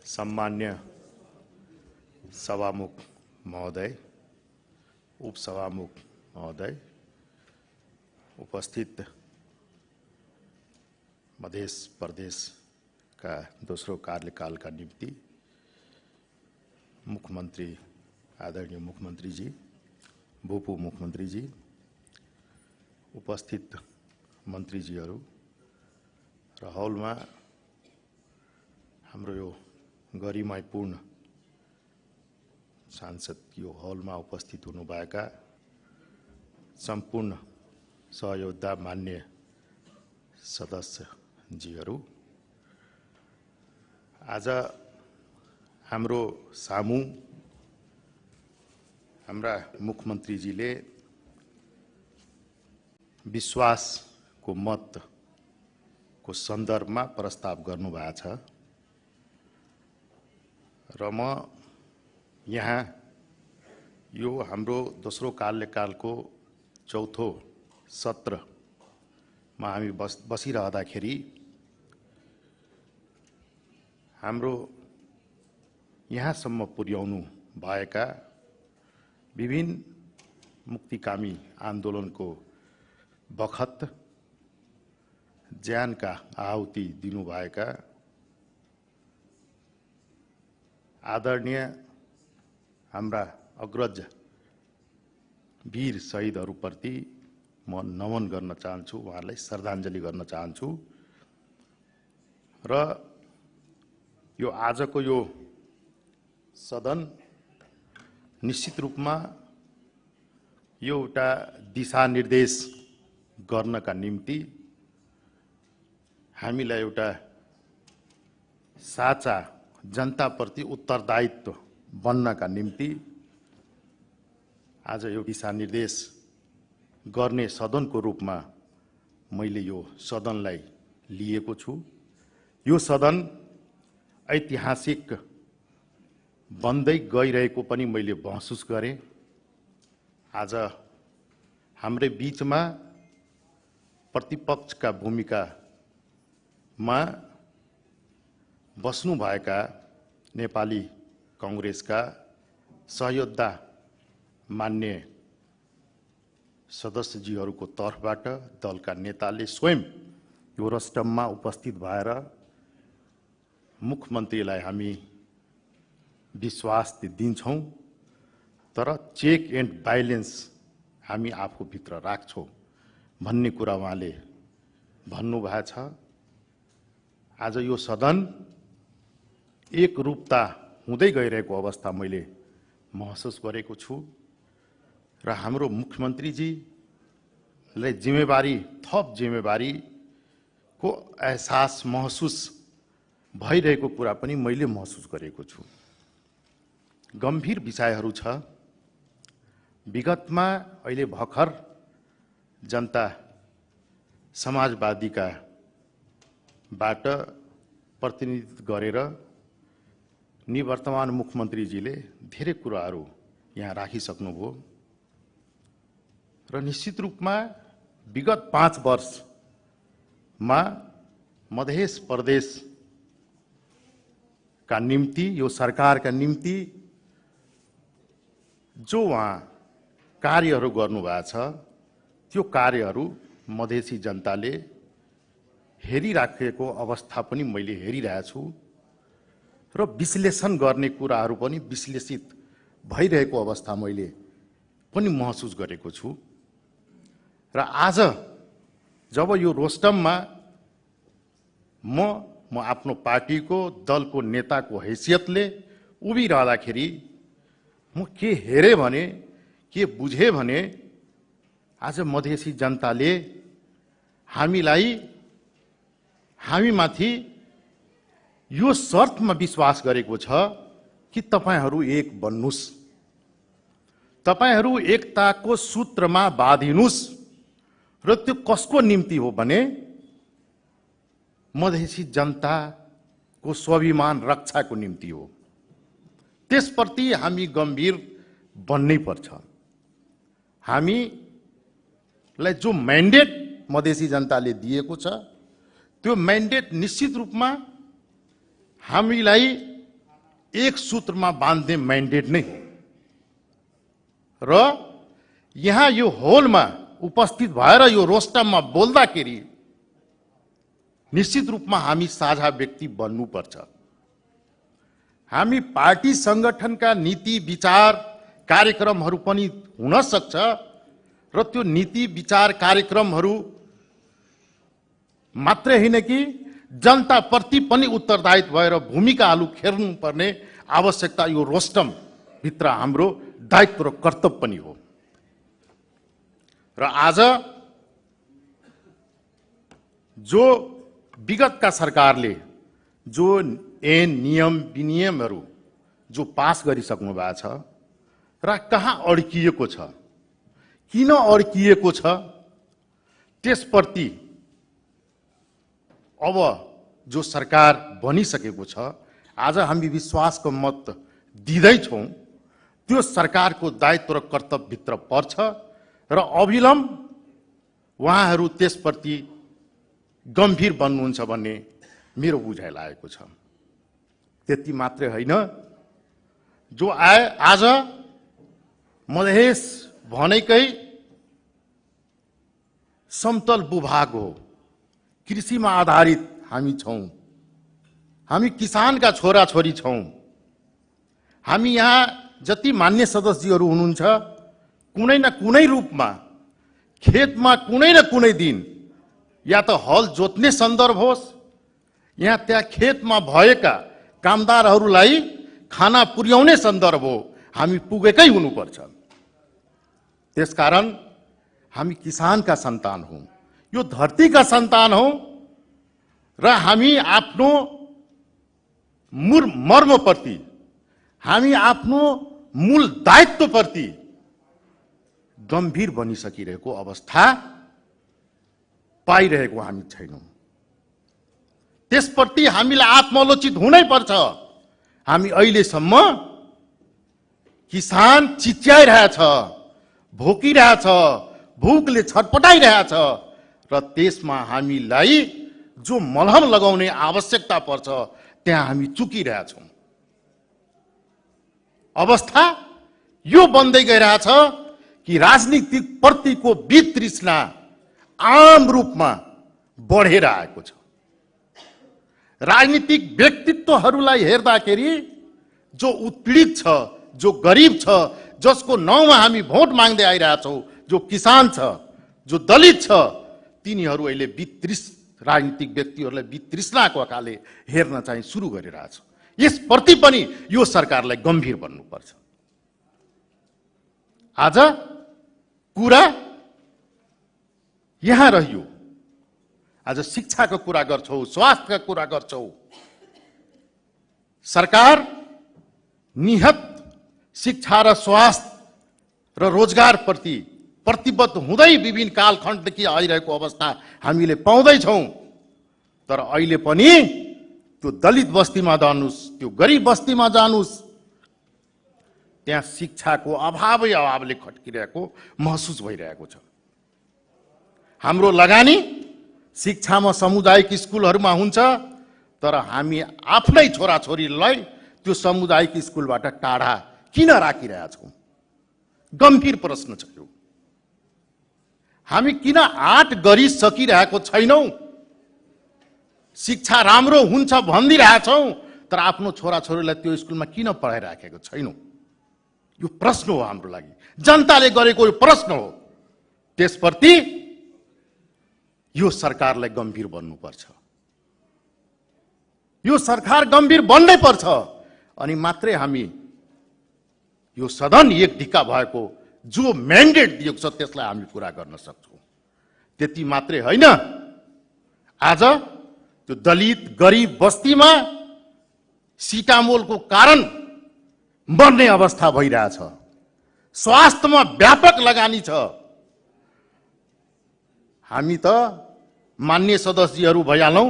Speaker 6: सम्मान्य सभामुख महोदय, उपसभामुख महोदय, उपस्थित मध्य प्रदेश का दोस्रो कार्यकाल का निम्ति मुख्यमंत्री, आदरणीय मुख्यमंत्री जी, भूप मुख्यमंत्री जी, उपस्थित मन्त्रीजीहरू र हलमा हाम्रो यो गरिमापूर्ण सांसद यो हलमा उपस्थित हुनुभएका सम्पूर्ण सहयोद्धा मान्य सदस्यजीहरू, आज हाम्रो सामु हाम्रा मुख्यमन्त्रीजीले विश्वासको मतको को सन्दर्भमा प्रस्ताव गर्नुभएको छ र म यहाँ यो हाम्रो दोस्रो कार्यकालको चौथो सत्रमा हामी बसिरहँदाखेरि हाम्रो यहाँसम्म पुर्याउनु भएका विभिन्न मुक्तिकामी आन्दोलनको बखत ज्यानका आहुति दिनुभएका आदरणीय हाम्रा अग्रज वीर शहीदहरूप्रति म नमन गर्न चाहन्छु, उहाँहरूलाई श्रद्धाञ्जली गर्न चाहन्छु र यो आजको यो सदन निश्चित रूपमा यो एउटा दिशानिर्देश गर्नका निम्ति हामीलाई एउटा साचा जनताप्रति उत्तरदायित्व बन्नका निम्ति आज यो दिशानिर्देश गर्ने सदनको रूपमा मैले यो सदनलाई लिएको छु। यो सदन ऐतिहासिक बन्दै गइरहेको पनि मैले महसुस गरेँ। आज हाम्रै बीचमा प्रतिपक्षका भूमिकामा बस्नुभएका नेपाली कांग्रेसका सहयोद्धा मान्य सदस्यजीहरूको तर्फबाट दलका नेताले स्वयं यो रस्टममा उपस्थित भएर मुख्यमन्त्रीलाई हामी विश्वास दिन्छौं, तर चेक एन्ड बैलेन्स हामी आफूभित्र राख्छौं भन्ने कुरा उहाँले भन्नुभएको छ। आज यो सदन एक रूपता हुँदै गइरहेको अवस्था मैले महसुस गरेको छु र हाम्रो मुख्यमन्त्रीजीलाई थप जिम्मेवारीको एहसास महसुस भइरहेको कुरा पनि मैले महसुस गरेको छु। गम्भीर विषयहरू छ। विगतमा अहिले भर्खर जनता समाजवादीका बाट प्रतिनिधित्व गरेर निवर्तमान मुख्यमन्त्रीजीले धेरै कुराहरू यहाँ राखिसक्नुभयो र निश्चित रूपमा विगत 5 वर्षमा मध्य प्रदेशका निम्ति यो सरकारका निम्ति जो उहाँ कार्यहरू गर्नुभएको छ त्यो कार्यहरू मधेसी जनताले हेरिराखेको अवस्था पनि मैले हेरिरहेको छु र विश्लेषण गर्ने कुराहरू पनि विश्लेषित भइरहेको अवस्था मैले पनि महसुस गरेको छु र आज जब यो रोस्टममा म आफ्नो पार्टीको दलको नेताको हैसियतले उभिरहँदाखेरि म के हेरे भने के बुझे भने आज मधेसी जनताले हामीमाथि यो शर्तमा विश्वास गरेको छ कि तपाईहरू एक बन्नुस्, तपाईहरू एकताको सूत्रमा बाँधिनुस् र त्यो कसको निम्ति हो भने मधेसी जनताको स्वाभिमान रक्षाको निम्ति हो। त्यसप्रति हामी गम्भीर बन्नै पर्छ। हामीलाई जो म्यान्डेट मधेसी जनताले दिएको छ त्यो म्यान्डेट निश्चित रूपमा हामीलाई एक सूत्रमा बाँध्ने म्यान्डेट नै हो र यहाँ यो होलमा उपस्थित भएर यो रोस्टममा बोल्दाखेरि निश्चित रूपमा हामी साझा व्यक्ति बन्नुपर्छ। हामी पार्टी संगठनका नीति विचार कार्यक्रमहरू पनि हुन सक्छ र त्यो नीति विचार कार्यक्रमहरू मात्रै होइन कि जनताप्रति पनि उत्तरदायित्व भएर भूमिकाहरू खेल्नुपर्ने आवश्यकता यो रोस्टम भित्र हाम्रो दायित्व र कर्तव्य पनि हो र आज जो विगतका सरकारले जो नियम विनियमहरू जो पास गरिसक्नु भएको छ र कहाँ अड्किएको छ, किन अड्किएको छ, त्यसप्रति अब जो सरकार बनिसकेको छ, आज हामी विश्वासको मत दिँदैछौँ, त्यो सरकारको दायित्व र कर्तव्यभित्र पर्छ र अविलम्ब उहाँहरू त्यसप्रति गम्भीर बन्नुहुन्छ भन्ने मेरो बुझाइ लागेको छ। त्यति मात्रै होइन, जो आज मधेस भनेकै समतल भूभाग हो, कृषिमा आधारित हामी छौँ, हामी किसानका छोराछोरी छौँ। हामी यहाँ जति मान्य सदस्यहरू हुनुहुन्छ, कुनै न कुनै रूपमा खेतमा कुनै न कुनै दिन या त हल जोत्ने सन्दर्भ होस्, यहाँ त्यहाँ खेतमा भएका कामदारहरूलाई खाना पुर्याउने सन्दर्भ हो, हामी पुगेकै हुनुपर्छ। त्यसकारण हामी किसानका सन्तान हौँ, यो धरतीका सन्तान हौँ र हामी आफ्नो मर्मप्रति, हामी आफ्नो मूल दायित्वप्रति गम्भीर बनिसकिरहेको अवस्था पाइरहेको हामी छैनौँ। त्यसप्रति हामीलाई आत्मालोचित हुनै पर्छ। हामी अहिलेसम्म किसान चिच्याइरहेछ, भोकिरहेछ, भूखले छटपटाइरहेछ र त्यसमा हामीलाई जो मलहम लगाउने आवश्यकता पर्छ त्यहाँ हामी चुकिरहेछौँ। अवस्था यो बन्दै गइरहेछ कि राजनीतिक प्रतिको वितृष्णा आम रूपमा बढेर आएको छ। राजनीतिक व्यक्तित्वहरूलाई हेर्दाखेरि जो उत्पीडित छ, जो गरिब छ, जसको नाउँमा हामी भोट माग्दै आइरहेछौँ, जो किसान छ, जो दलित छ, तिनीहरू अहिले राजनीतिक व्यक्तिहरूलाई वितृष्णाको आँखाले हेर्न चाहिँ सुरु गरिरहेछ। यसप्रति पनि यो सरकारलाई गम्भीर बन्नुपर्छ। आज कुरा यहाँ रह्यो, आज शिक्षाको कुरा गर्छौँ, स्वास्थ्यका कुरा गर्छौँ। सरकार निहत शिक्षा र स्वास्थ्य र रोजगारप्रति प्रतिबद्ध हुँदै विभिन्न कालखण्डदेखि आइरहेको अवस्था हामीले पाउँदैछौँ। तर अहिले पनि त्यो दलित बस्तीमा जानुस्, त्यो गरिब बस्तीमा जानुस्, त्यहाँ शिक्षाको अभावले खट्किरहेको महसुस भइरहेको छ। हाम्रो लगानी शिक्षामा सामुदायिक स्कुलहरूमा हुन्छ, तर हामी आफ्नै छोराछोरीलाई त्यो सामुदायिक स्कुलबाट टाढा किन राखिरहेछौँ? गम्भीर प्रश्न छ यो। हामी किन आँट गरिसकिरहेको छैनौँ? शिक्षा राम्रो हुन्छ भनिदिरहेछौँ, तर आफ्नो छोराछोरीलाई त्यो स्कुलमा किन पढाइराखेको छैनौँ? यो प्रश्न हो हाम्रो लागि, जनताले गरेको यो प्रश्न हो। त्यसप्रति यो सरकारलाई गम्भीर बन्नुपर्छ। यो सरकार गम्भीर बन्नै पर्छ, अनि मात्रै हामी यो सदन एक ढिक्का भएको जो म्यान्डेट दिएको छ त्यसलाई हामी पूरा गर्न सक्छौँ। त्यति मात्रै होइन, आज त्यो दलित गरिब बस्तीमा सिटामोलको कारण मर्ने अवस्था भइरहेछ। स्वास्थ्यमा व्यापक लगानी छ। हामी त मान्य सदस्यहरू भइहालौँ,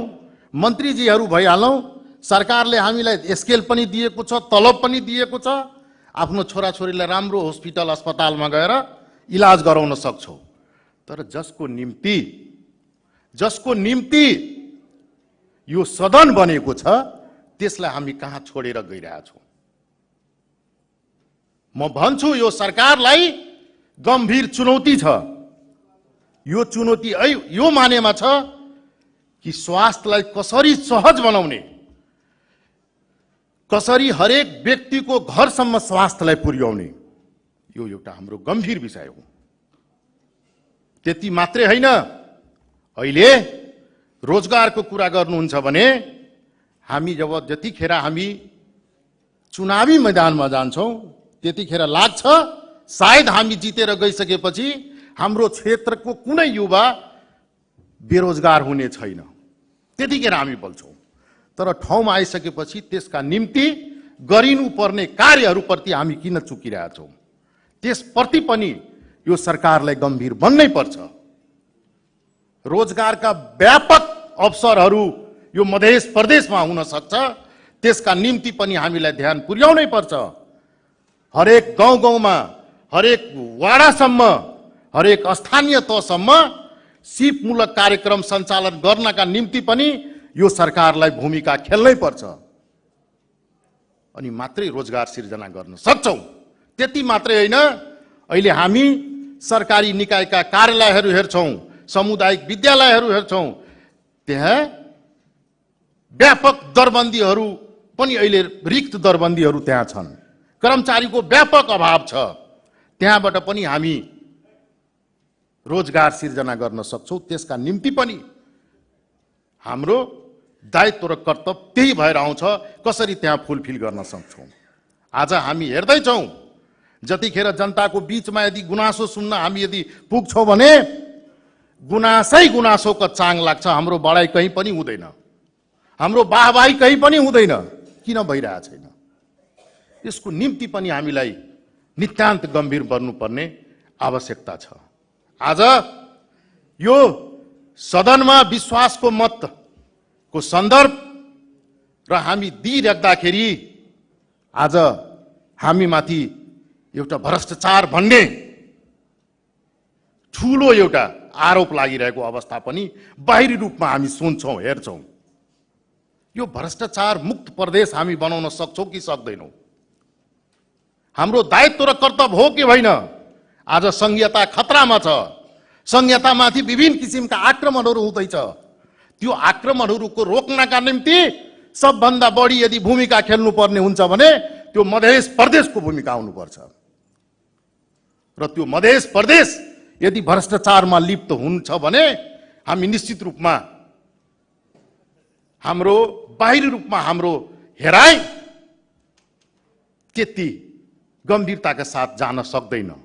Speaker 6: मन्त्रीजीहरू भइहालौँ, सरकारले हामीलाई स्केल पनि दिएको छ, तलब पनि दिएको छ, आफ्नो छोराछोरीलाई राम्रो हस्पिटल अस्पतालमा गएर इलाज गराउन सक्छौँ। तर जसको निम्ति यो सदन बनेको छ त्यसलाई हामी कहाँ छोडेर गइरहेछौँ? म भन्छु यो सरकारलाई गम्भीर चुनौती छ। यो चुनौती यो मानेमा छ कि स्वास्थ्यलाई कसरी सहज बनाउने, कसरी हरेक व्यक्तिको घरसम्म स्वास्थ्यलाई पुर्याउने, यो एउटा हाम्रो गम्भीर विषय हो। त्यति मात्रै होइन, अहिले रोजगारको कुरा गर्नुहुन्छ भने हामी जतिखेर हामी चुनावी मैदानमा जान्छौँ त्यतिखेर लाग्छ सायद हामी जितेर गइसकेपछि हाम्रो क्षेत्रको कुनै युवा बेरोजगार हुने छैन। त्यतिखेर हामी बोल्छौँ, तर ठाउँमा आइसकेपछि त्यसका निम्ति गरिनुपर्ने कार्यहरूप्रति हामी किन चुकिरहेछौँ? त्यसप्रति पनि यो सरकारलाई गम्भीर बन्नै पर्छ। रोजगारका व्यापक अवसरहरू यो मध्य प्रदेशमा हुन सक्छ, त्यसका निम्ति पनि हामीलाई ध्यान पुर्याउनै पर्छ। हरेक गाउँ गाउँमा, हरेक वाडासम्म, हरेक स्थानीय तहसम्म सिपमूलक कार्यक्रम सञ्चालन गर्नका निम्ति पनि यो सरकारलाई भूमिका खेल्नै पर्छ। अनि मात्रै रोजगार सिर्जना गर्न सक्छौँ। त्यति मात्रै होइन, अहिले हामी सरकारी निकायका कार्यालयहरू हेर्छौँ, सामुदायिक विद्यालयहरू हेर्छौँ, त्यहाँ व्यापक दरबन्दीहरू पनि अहिले रिक्त दरबन्दीहरू त्यहाँ छन्, कर्मचारीको व्यापक अभाव छ। त्यहाँबाट पनि हामी रोजगार सिर्जना गर्न सक्छौँ। त्यसका निम्ति पनि हाम्रो दायित्व र कर्तव्य त्यही भएर आउँछ, कसरी त्यहाँ फुलफिल गर्न सक्छौँ। आज हामी हेर्दैछौँ, जतिखेर जनताको बीचमा यदि गुनासो सुन्न हामी यदि पुग्छौँ भने गुनासै गुनासोको चाङ लाग्छ, हाम्रो बढाइ कहीँ पनि हुँदैन, हाम्रो वाहवाही कहीँ पनि हुँदैन। किन भइरहेको छैन? यसको निम्ति पनि हामीलाई नितान्त गम्भीर बन्नुपर्ने आवश्यकता छ। आज यो सदनमा विश्वासको मतको सन्दर्भ र हामी दिइराख्दाखेरि आज हामीमाथि एउटा भ्रष्टाचार भन्ने ठुलो एउटा आरोप लागिरहेको अवस्था पनि बाहिरी रूपमा हामी सुन्छौँ, हेर्छौँ। यो भ्रष्टाचार मुक्त प्रदेश हामी बनाउन सक्छौँ कि सक्दैनौँ? हाम्रो दायित्व र कर्तव्य हो कि होइन? आज संघीयता खतरामा छ। संघीयतामाथि विभिन्न किसिमका आक्रमणहरू हुँदैछ। त्यो आक्रमणहरूको रोक्नका निम्ति सबभन्दा बढी यदि भूमिका खेल्नुपर्ने हुन्छ भने त्यो मध्य प्रदेशको भूमिका आउनुपर्छ। र त्यो मध्य प्रदेश यदि भ्रष्टाचारमा लिप्त हुन्छ भने हामी निश्चित रूपमा हाम्रो बाहिरी रूपमा हाम्रो हेराइ त्यति गम्भीरताका साथ जान सक्दैन।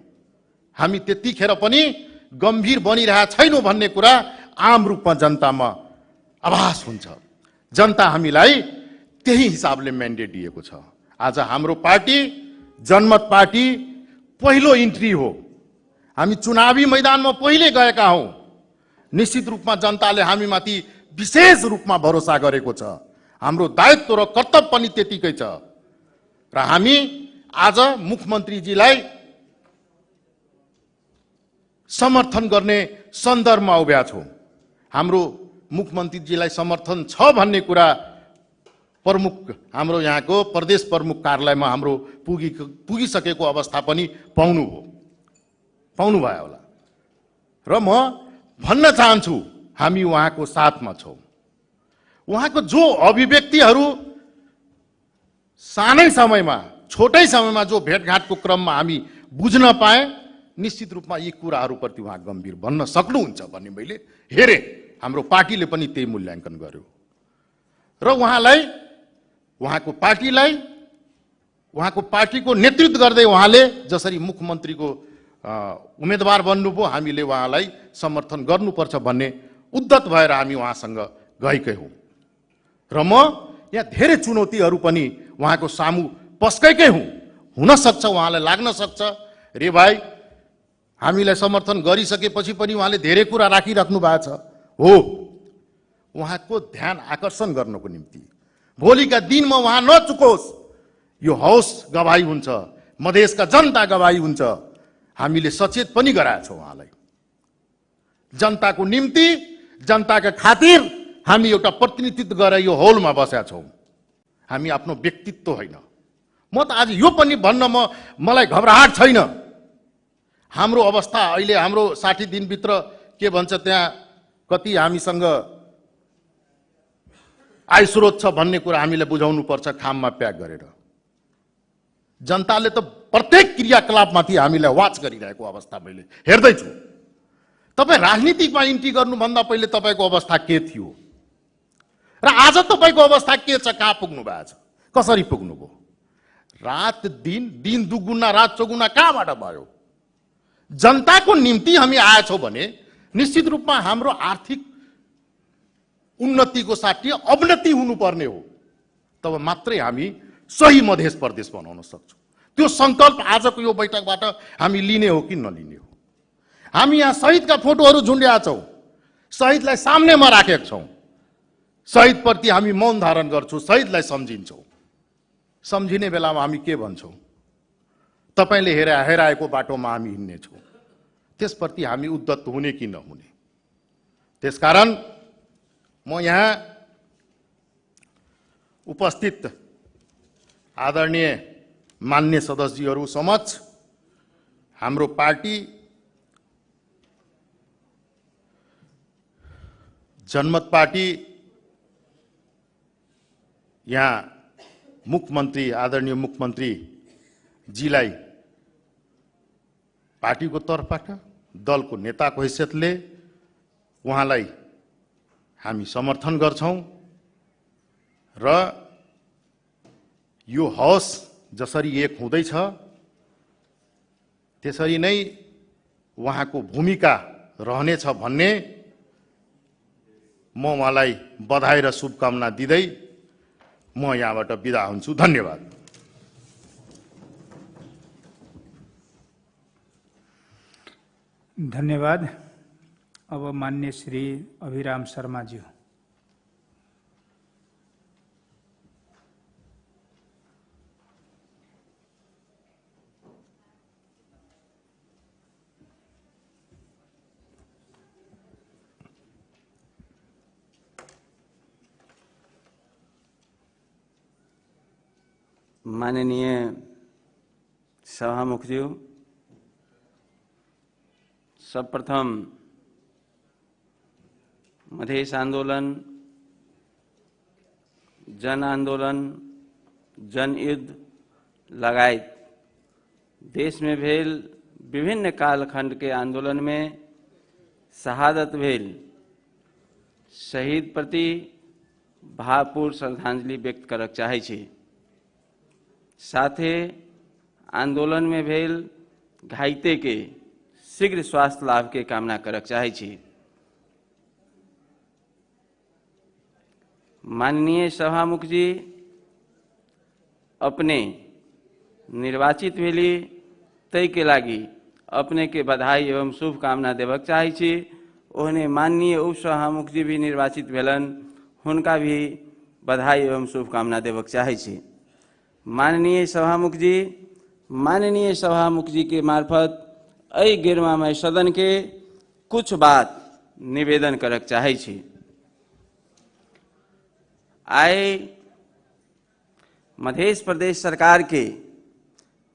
Speaker 6: हामी त्यतिखेर पनि गम्भीर बनिरहेका छैनौँ भन्ने कुरा आम रूपमा जनतामा आभास हुन्छ। जनता हामीलाई त्यही हिसाबले म्यान्डेट दिएको छ। आज हाम्रो पार्टी जनमत पार्टी पहिलो इन्ट्री हो। हामी चुनावी मैदानमा पहिले गएका हौँ। निश्चित रूपमा जनताले हामीमाथि विशेष रूपमा भरोसा गरेको छ। हाम्रो दायित्व र कर्तव्य पनि त्यतिकै छ। र हामी आज मुख्यमन्त्रीजीलाई समर्थन गर्ने सन्दर्भमा उभ्या छौँ। हाम्रो मुख्यमन्त्रीजीलाई समर्थन छ भन्ने कुरा प्रमुख हाम्रो यहाँको प्रदेश प्रमुख कार्यालयमा हाम्रो पुगिसकेको अवस्था पनि पाउनु भयो होला। र म भन्न चाहन्छु हामी उहाँको साथमा छौँ। उहाँको जो अभिव्यक्तिहरू सानै समयमा छोटै समयमा जो भेटघाटको क्रममा हामी बुझ्न पाए, निश्चित रूपमा यी कुराहरूप्रति उहाँ गम्भीर बन्न सक्नुहुन्छ भन्ने मैले हेरेँ। हाम्रो पार्टीले पनि त्यही मूल्याङ्कन गर्यो र उहाँको पार्टीको नेतृत्व गर्दै उहाँले जसरी मुख्यमन्त्रीको उम्मेदवार बन्नुभयो, हामीले उहाँलाई समर्थन गर्नुपर्छ भन्ने उद्धत भएर हामी उहाँसँग गएकै हौँ। र म यहाँ धेरै चुनौतीहरू पनि उहाँको सामु पस्कैकै हुँ। हुनसक्छ उहाँलाई लाग्न सक्छ, रे भाइ हामीलाई समर्थन गरिसकेपछि पनि उहाँले धेरै कुरा राखिराख्नु भएको छ। हो, उहाँको ध्यान आकर्षण गर्नको निम्ति भोलिका दिनमा उहाँ नचुकोस्, यो हौस गवाई हुन्छ, मधेसका जनता गवाई हुन्छ। हामीले सचेत पनि गराएछौँ उहाँलाई। जनताको निम्ति, जनताका खातिर हामी एउटा प्रतिनिधित्व गरेर यो हलमा बसेका छौँ। हामी आफ्नो व्यक्तित्व होइन। म त आज यो पनि भन्न मलाई घबराहट छैन। हाम्रो अवस्था अहिले हाम्रो 60 दिनभित्र के भन्छ त्यहाँ कति हामीसँग आय स्रोत छ भन्ने कुरा हामीले बुझाउनु पर्छ खाममा प्याक गरेर। जनताले त प्रत्येक क्रियाकलापमाथि हामीलाई वाच गरिरहेको अवस्था मैले हेर्दैछु। तपाईँ राजनीतिकमा इन्ट्री गर्नुभन्दा पहिले तपाईँको अवस्था के थियो र आज तपाईँको अवस्था के छ, कहाँ पुग्नु भएको छ, कसरी पुग्नुभयो? रात दिन दुगुना रात चौगुना कहाँबाट भयो? जनताको निम्ति हामी आएछौँ भने निश्चित रूपमा हाम्रो आर्थिक उन्नतिको साथी अवनति हुनुपर्ने हो। तब मात्रै हामी सही मध्य प्रदेश बनाउन सक्छौँ। त्यो सङ्कल्प आजको यो बैठकबाट हामी लिने हो कि नलिने हो? हामी यहाँ शहीदका फोटोहरू झुन्ड्याएका छौँ, शहीदलाई सामनेमा राखेका छौँ। शहीदप्रति हामी मौन धारण गर्छौँ, शहीदलाई सम्झिन्छौँ। सम्झिने बेलामा हामी के भन्छौँ? तपाईँले हेराएको बाटोमा हामी हिँड्नेछौँ। त्यसप्रति हामी उद्धत हुने कि नहुने? त्यसकारण म यहाँ उपस्थित आदरणीय मान्य सदस्यहरू समक्ष हाम्रो पार्टी जनमत पार्टी यहाँ मुख्यमन्त्री आदरणीय मुख्यमन्त्री जीलाई पार्टीको तर्फबाट दलको नेताको हैसियतले उहाँलाई हामी समर्थन गर्छौं र यो हौस जसरी एक हुँदैछ त्यसरी नै उहाँको भूमिका रहनेछ भन्ने म उहाँलाई बधाई र शुभकामना दिँदै म यहाँबाट बिदा हुन्छु। धन्यवाद।
Speaker 1: धन्यवाद। अब मान्य श्री अभिराम शर्मा जी।
Speaker 7: माननीय सभामुखज्यू, सर्वप्रथम मधेश आंदोलन, जन आंदोलन, जनयुद्ध लगायत देश में भेल विभिन्न कालखंड के आंदोलन में शहादत भेल शहीद प्रति भावपूर्ण श्रद्धांजलि व्यक्त करक चाहै छी। साथे आंदोलन में भेल घायते के शीघ्र स्वास्थ्य लाभ के कामना करक चाहै छी। माननीय सभामुख जी अपने निर्वाचित भेली तय के लागी अपने के बधाई एवं शुभकामना देवक चाहै छी। ओहने माननीय उप सभामुख जी भी निर्वाचित भेलन, हुनका भी बधाई एवं शुभकामना देवक चाहै छी। माननीय सभामुख जी के मार्फत अई गिरमामय सदन के कुछ बात निवेदन करक चाहै छी। आए मध्य प्रदेश सरकार के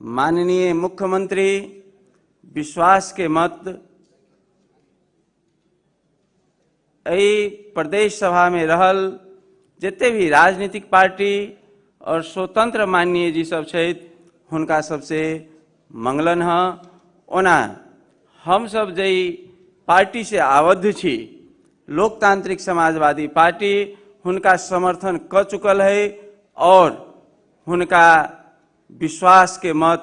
Speaker 7: माननीय मुख्यमंत्री विश्वास के मत अई प्रदेश सभा में रहल जिते भी राजनीतिक पार्टी और स्वतंत्र माननीय जी सब छथि हुनका सबसे मंगलन है। ओना हम सब जई पार्टी से आबद्ध छी, लोकतांत्रिक समाजवादी पार्टी हुनका समर्थन कर चुकल है और हुनका विश्वास के मत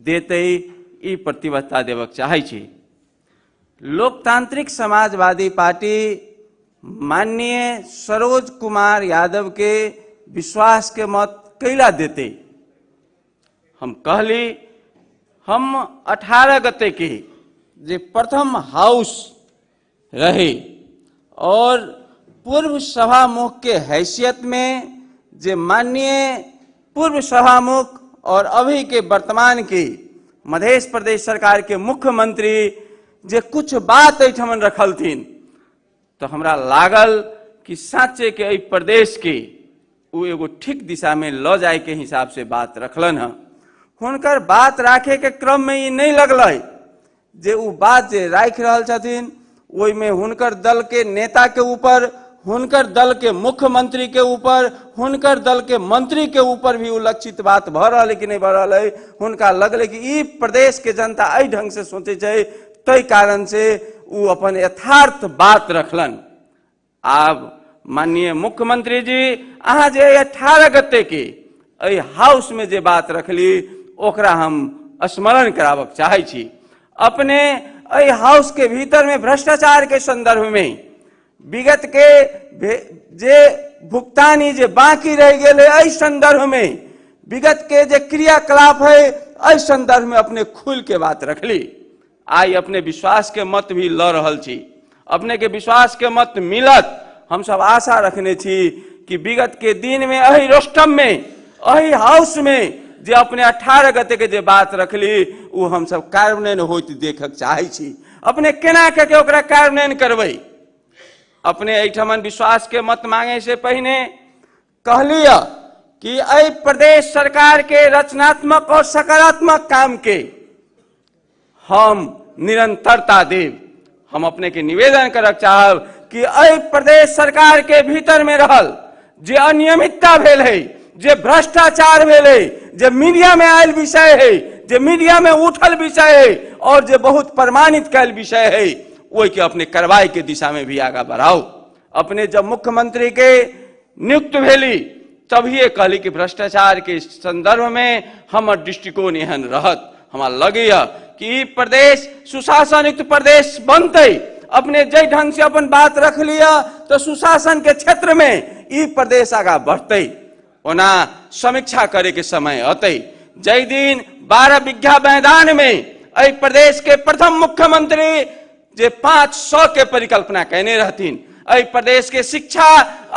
Speaker 7: देते ई प्रतिबद्धता देवक चाहै छी। लोकतांत्रिक समाजवादी पार्टी माननीय सरोज कुमार यादव के विश्वास के मत कैला देते? हम कहली हम 18 गते के जे प्रथम हाउस रहे और पूर्व सभामुख के हैसियत में जे माननीय पूर्व सभामुख और अभी के वर्तमान के मध्य प्रदेश सरकार के मुख्यमंत्री जे कुछ बात एठमन रखलथिन तो हमरा लागल कि साँचे के प्रदेश के वो एगो ठीक दिशा में ल जाए के हिसाब से बात रखलन है। हुनकर बात राखे के क्रम में ये नहीं लगल जे वो बात जे राख रहल छथिन ओई में हुनकर दल के नेता के ऊपर, हुनकर दल के मुख्यमंत्री के ऊपर, हुनकर दल के मंत्री के ऊपर भी उलक्षित बात भ रहा है कि नहीं भ रहा है। हुनका लगल कि ई प्रदेश के जनता एहि ढंग से सोचे छै, तै कारण से वो अपन यथार्थ बात रखलन। आब माननीय मुख्यमंत्री जी अहाँ जे 18 गते के एहि हाउस में जे बात रखली ओकरा हम स्मरण करावक चाहै छी। अपने एहि हाउस के भीतर में भ्रष्टाचार के संदर्भ में विगत के जे भुगतानी जे बाकी रह गए एहि संदर्भ में विगत के जे क्रियाकलाप है एहि संदर्भ में अपने खुल के बात रखली। आई अपने विश्वास के मत भी ल रहल छी, अपने के विश्वास के मत मिलत हम सब आशा रखने छी कि विगत के दिन में अही रोस्टम में अही हाउस में जे अपने 18 गते के जे बात रखली वो हम सब कार्यान्वयन होइत देखक चाहे छी। अपने केना के ओकरा कार्यान्वयन करबै? अपने एहिठमन विश्वास के मत मांगे से पहले कहलिय कि एहि प्रदेश सरकार के रचनात्मक और सकारात्मक काम के हम निरंतरता देव। हम अपने के निवेदन करक चाहब कि एहि प्रदेश सरकार के भीतर में रहल जे अनियमितता भेल है, जे भ्रष्टाचार भेल है, जे मीडिया में आयल विषय है, जे मीडिया में उठल विषय है और जे बहुत प्रमाणित कैल विषय है, वही के अपने कार्रवाई के दिशा में भी आगा बढ़ाओ। अपने जब मुख्यमंत्री के नियुक्त भेली तभी कहली कि भ्रष्टाचार के संदर्भ में हमर दृष्टिकोण एहन रहत। हमारा लगे कि प्रदेश सुशासन युक्त प्रदेश बनते। अपने जय ढंग से अपन बात रख लिया तो सुशासन के क्षेत्र में ई प्रदेश आगा बढ़ते। ओना समीक्षा करे के समय अते जय दिन 12 बीघा मैदान में एहि प्रदेश के प्रथम मुख्यमंत्री जे 500 के परिकल्पना कहने रहतीन। एहि प्रदेश के शिक्षा,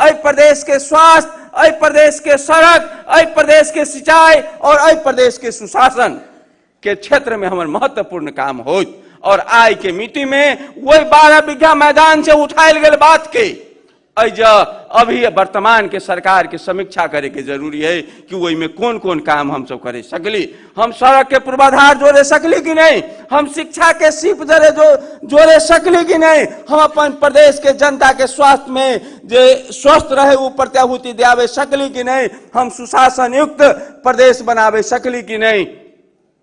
Speaker 7: एहि प्रदेश के स्वास्थ्य, एहि प्रदेश के सड़क, एहि प्रदेश के सिंचाई और एहि प्रदेश के सुशासन के क्षेत्र में हमारे महत्वपूर्ण काम हो। और आज के मीटिंग में वही 12 बीघा मैदान से उठायल गए बात के अभी वर्तमान के सरकार के समीक्षा करे के जरूरी है कि वही में कौन कौन काम हम सब करे सकली। हम सड़क के पूर्वाधार जोड़े सकली कि नहीं, हम शिक्षा के सीप जोड़े सकली कि नहीं, हम अपन प्रदेश के जनता के स्वास्थ्य में जे स्वस्थ रहे वो प्रत्याभूति दियावे सकली कि नहीं, हम सुशासन युक्त प्रदेश बनावे सकली कि नहीं,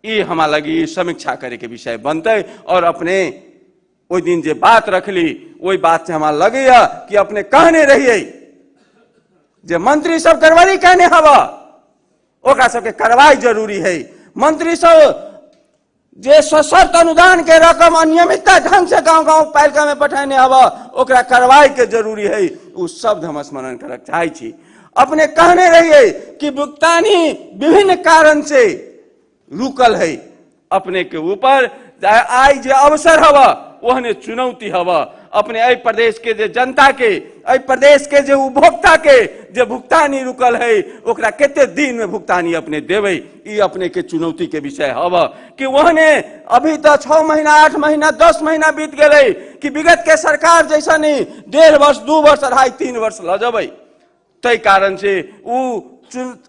Speaker 7: ये हमारा लगी समीक्षा करे के विषय बनते। और अपने वही दिन जे बात रखली वही बात से हमारा लगे कि अपने कहने रहिए जे मंत्री सब गड़बड़ी कहने हवा ओकरा सबके कार्रवाई जरूरी है। मंत्री सब जे सशर्त अनुदान के रकम अनियमितता ढंग से गांव गांव पालिका में पठाने हवा ओकरा कार्रवाई के जरूरी है। उ शब्द हम स्मरण करक चाहे छी। अपने कहने रहिए कि भुगतानी विभिन्न कारण से रुकल है। अपने के ऊपर आई जे अवसर हवा ओहने चुनौती हवा। अपने एहि प्रदेश के जे जनता के, एहि प्रदेश के जे उपभोक्ता के जे भुगतानी रुकल है ओकरा केते दिन में भुगतानी अपने देवे, ई अपने के चुनौती के विषय हवा। कि ओहने अभी तो 6 महीना 8 महीना 10 महीना बीत गए कि विगत के सरकार जैसा नहीं 1.5 वर्ष 2 वर्ष 2.5 3 वर्ष लजबे। तय कारण से उ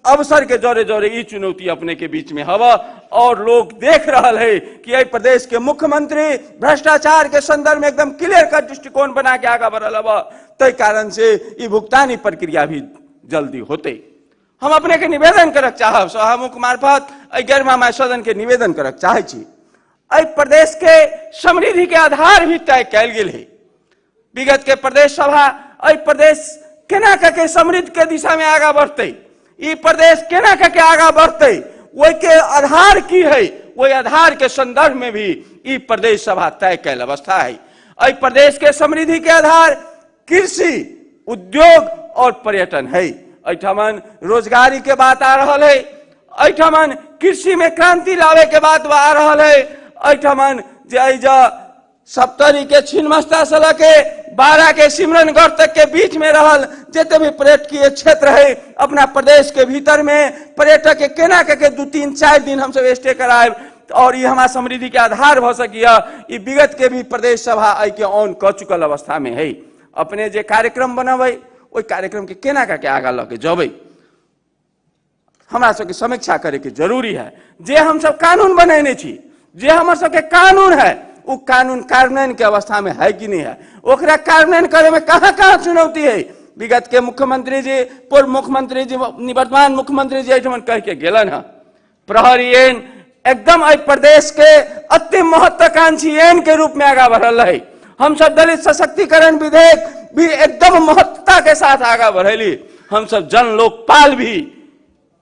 Speaker 7: अवसर के जोरे जोरे ई चुनौती अपने के बीच में हवा। और लोग देख रहा है कि यह प्रदेश के मुख्यमंत्री भ्रष्टाचार के संदर्भ में एकदम क्लियर कट दृष्टिकोण बना के आगा बढ़ल हवा। तय कारण से ये भुगतानी प्रक्रिया भी जल्दी होते। हम अपने के निवेदन करक चाहब सभामुख मार्फत 11वां सदन के निवेदन करक चाहे छी। एहि प्रदेश के समृद्धि के आधार भी तय कैल गेल है। विगत के प्रदेश सभा एहि प्रदेश केना के समृद्धि के दिशा में आगा बढ़ते, ई प्रदेश केना के आगा बढ़ते, वही के आधार की है, वही आधार के संदर्भ में भी ई प्रदेश सभा तय कैल अवस्था है। एहि प्रदेश के समृद्धि के आधार कृषि, उद्योग और पर्यटन है। एठमन रोजगारी के बात आ रहा है, एठमन कृषि में क्रांति लावे के बात आ रहा है, एठमन जे सप्तरी के छिन्नमस्ता से लेके 12 के सिमरनगढ़ तक के बीच में रहल जितने भी पर्यटकीय क्षेत्र है अपना प्रदेश के भीतर में पर्यटक के केना के 2 3 4 दिन हम सब स्टे कराए और ये हमारा समृद्धि के आधार भ सकिया। ये विगत के भी प्रदेश सभा आई के ऑन कर चुकल अवस्था में है। अपने जे कार्यक्रम बनावे वही कार्यक्रम के केना के आगा लगे जब हमारा सबके समीक्षा करे के जरूरी है। जे हम सब कानून बनेने छी, जे हमारे सबके कानून है वो कानून कार्यान्वयन के अवस्था में है कि नहीं है, ओकरा कार्यान्वयन करे में कहाँ कहाँ चुनौती है। विगत के मुख्यमंत्री जी, पूर्व मुख्यमंत्री जी, निवर्तमान मुख्यमंत्री जी एठमन कह के गेलन है प्रहरी एन एकदम एहि प्रदेश के अति महत्वाकांक्षी एन के रूप में आगा बढ़ल है। हम सब दलित सशक्तिकरण विधेयक भी एकदम महत्वता के साथ आगा बढ़ेली। हम सब जन लोकपाल भी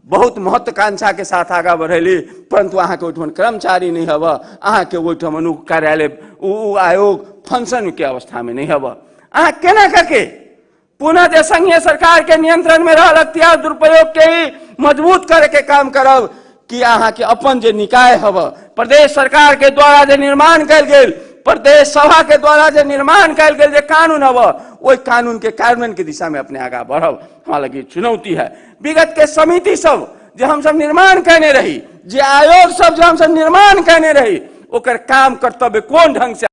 Speaker 7: बहुत महत्वाकांक्षा के साथ आगा बढ़ेली। परंतु अहाँ के ओठमन कर्मचारी नहीं हवा, अहाँ के ओठमन कार्यालय आयोग फंक्शन के अवस्था में नहीं हवा। अहाँ केना करके पुनः जे संघीय सरकार के नियंत्रण में रहल अख्तियार दुरुपयोग के ही मजबूत करे के काम करब कि अहाँ के अपन जे निकाय हवा प्रदेश सरकार के द्वारा जे निर्माण कल गेल प्रदेश सभा के द्वारा जो निर्माण कल गए जो कानून हव वही कानून के कार्यान्वयन के दिशा में अपने आगा बढ़ब हमारा लगी चुनौती है। विगत के समिति सब जो हम सब निर्माण करने रही, जो आयोग सब जो हम सब निर्माण करने रही, ओकर काम कर्तव्य कौन ढंग से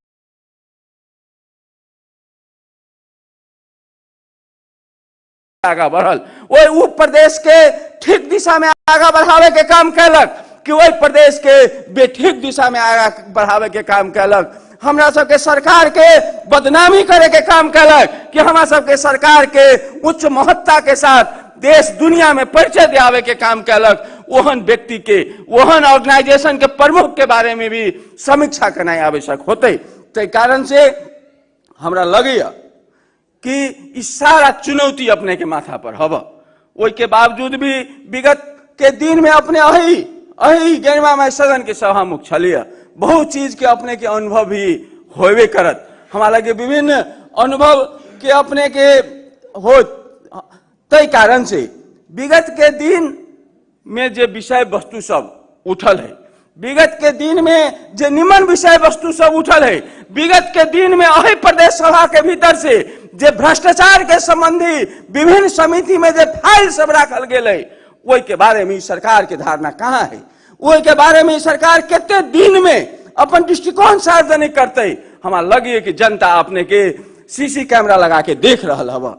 Speaker 7: आगा बढ़ल, वही उ प्रदेश के ठीक दिशा में आगा बढ़ावे के काम कैलक कि वही प्रदेश के बेठीक दिशा में आगा बढ़ावे के काम कैलक। हमरा सबके सरकार के बदनामी करे के काम कैलक कि हमरा सबके सरकार के उच्च महत्ता के साथ देश दुनिया में परिचय दियावे के काम कैलक। ओहन व्यक्ति के, ओहन ऑर्गेनाइजेशन के प्रमुख के बारे में भी समीक्षा करना आवश्यक होते। तो कारण से हमरा लगे कि इस सारा चुनौती अपने के माथा पर हव, ओई के बावजूद भी विगत के दिन में अपने अही गणमा में सदन के सभामुख छलिए, बहुत चीज के अपने के अनुभव भी होवे करत। हमारा लगे विभिन्न अनुभव के अपने के हो, तय कारण से विगत के दिन में जो विषय वस्तु सब उठल है, विगत के दिन में जो निमन विषय वस्तु सब उठल है, विगत के दिन में अही प्रदेश सभा के भीतर से जो भ्रष्टाचार के संबंधी विभिन्न समिति में जो फाइल सब रखल गए, वही के बारे में सरकार के धारणा कहाँ है, वही के बारे में सरकार कितने दिन में अपन दृष्टिकोण सार्वजनिक करते। हमारा लगे कि जनता अपने के सीसी कैमरा लगा के देख रहा हवा,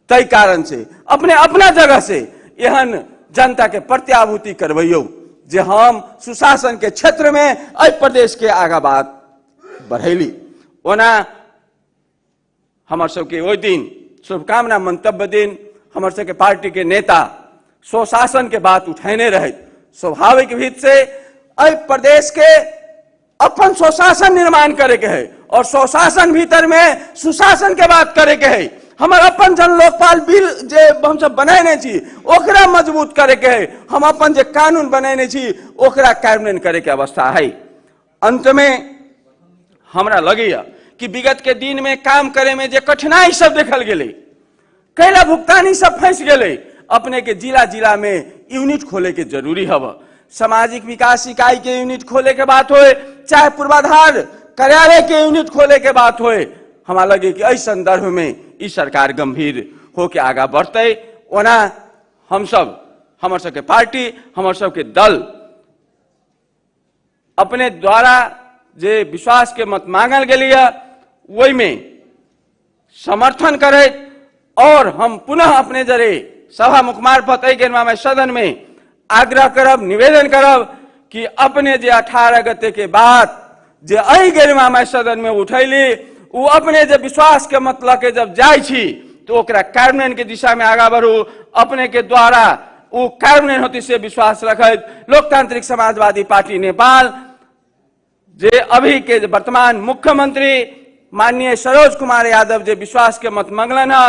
Speaker 7: तय कारण से अपने अपना जगह से एहन जनता के प्रत्याभूति करवैयो जे हम सुशासन के क्षेत्र में अय प्रदेश के आगा बात बढ़ैली। ओना हमर सबके ओहि दिन शुभकामना मंतव्य दिन हमर सबके पार्टी के नेता स्वशासन के बात उठैने रहे। स्वाभाविक भीत से अय प्रदेश के अपन स्वशासन निर्माण करे के है और स्वशासन भीतर में सुशासन के बात करे के है। हमार अपन जन लोकपाल बिल जे हम सब बनाने छी ओकरा मजबूत करे के है, हम अपन जे कानून बनाने छी ओकरा कार्यान्वयन करे के अवस्था है। अंत में हमरा लगे कि विगत के दिन में काम करे में जे कठिनाई सब देखल गेले, कैला भुगतानी सब फंस गेले, अपने के जिला जिला में यूनिट खोले के जरूरी हव। सामाजिक विकास इकाई के यूनिट खोले के बात होए, चाहे पूर्वाधार कार्यालय के यूनिट खोले के बात होए, हमारा लगे कि इस संदर्भ में इस सरकार गंभीर होके आगा बढ़ते। ओना हम सब, हमर सबके पार्टी, हमर सबके दल अपने द्वारा जे विश्वास के मत मांगल गेलिए वही में समर्थन करे और हम पुनः अपने जरे सभा मुख मार्फत गणमा में सदन में आग्रह करब, निवेदन करब कि अपने जे 18 गते के बाद जे अही गणमा में सदन में उठैली वो अपने जब विश्वास के मत लके जब जाय छी तो ओकरा कार्यान्वयन के दिशा में आगा बढ़ू। अपने के द्वारा वो कार्यान्वयन होती से विश्वास रखत लोकतांत्रिक समाजवादी पार्टी नेपाल जे अभी के वर्तमान मुख्यमंत्री माननीय सरोज कुमार यादव जे विश्वास के मत मंगलन है,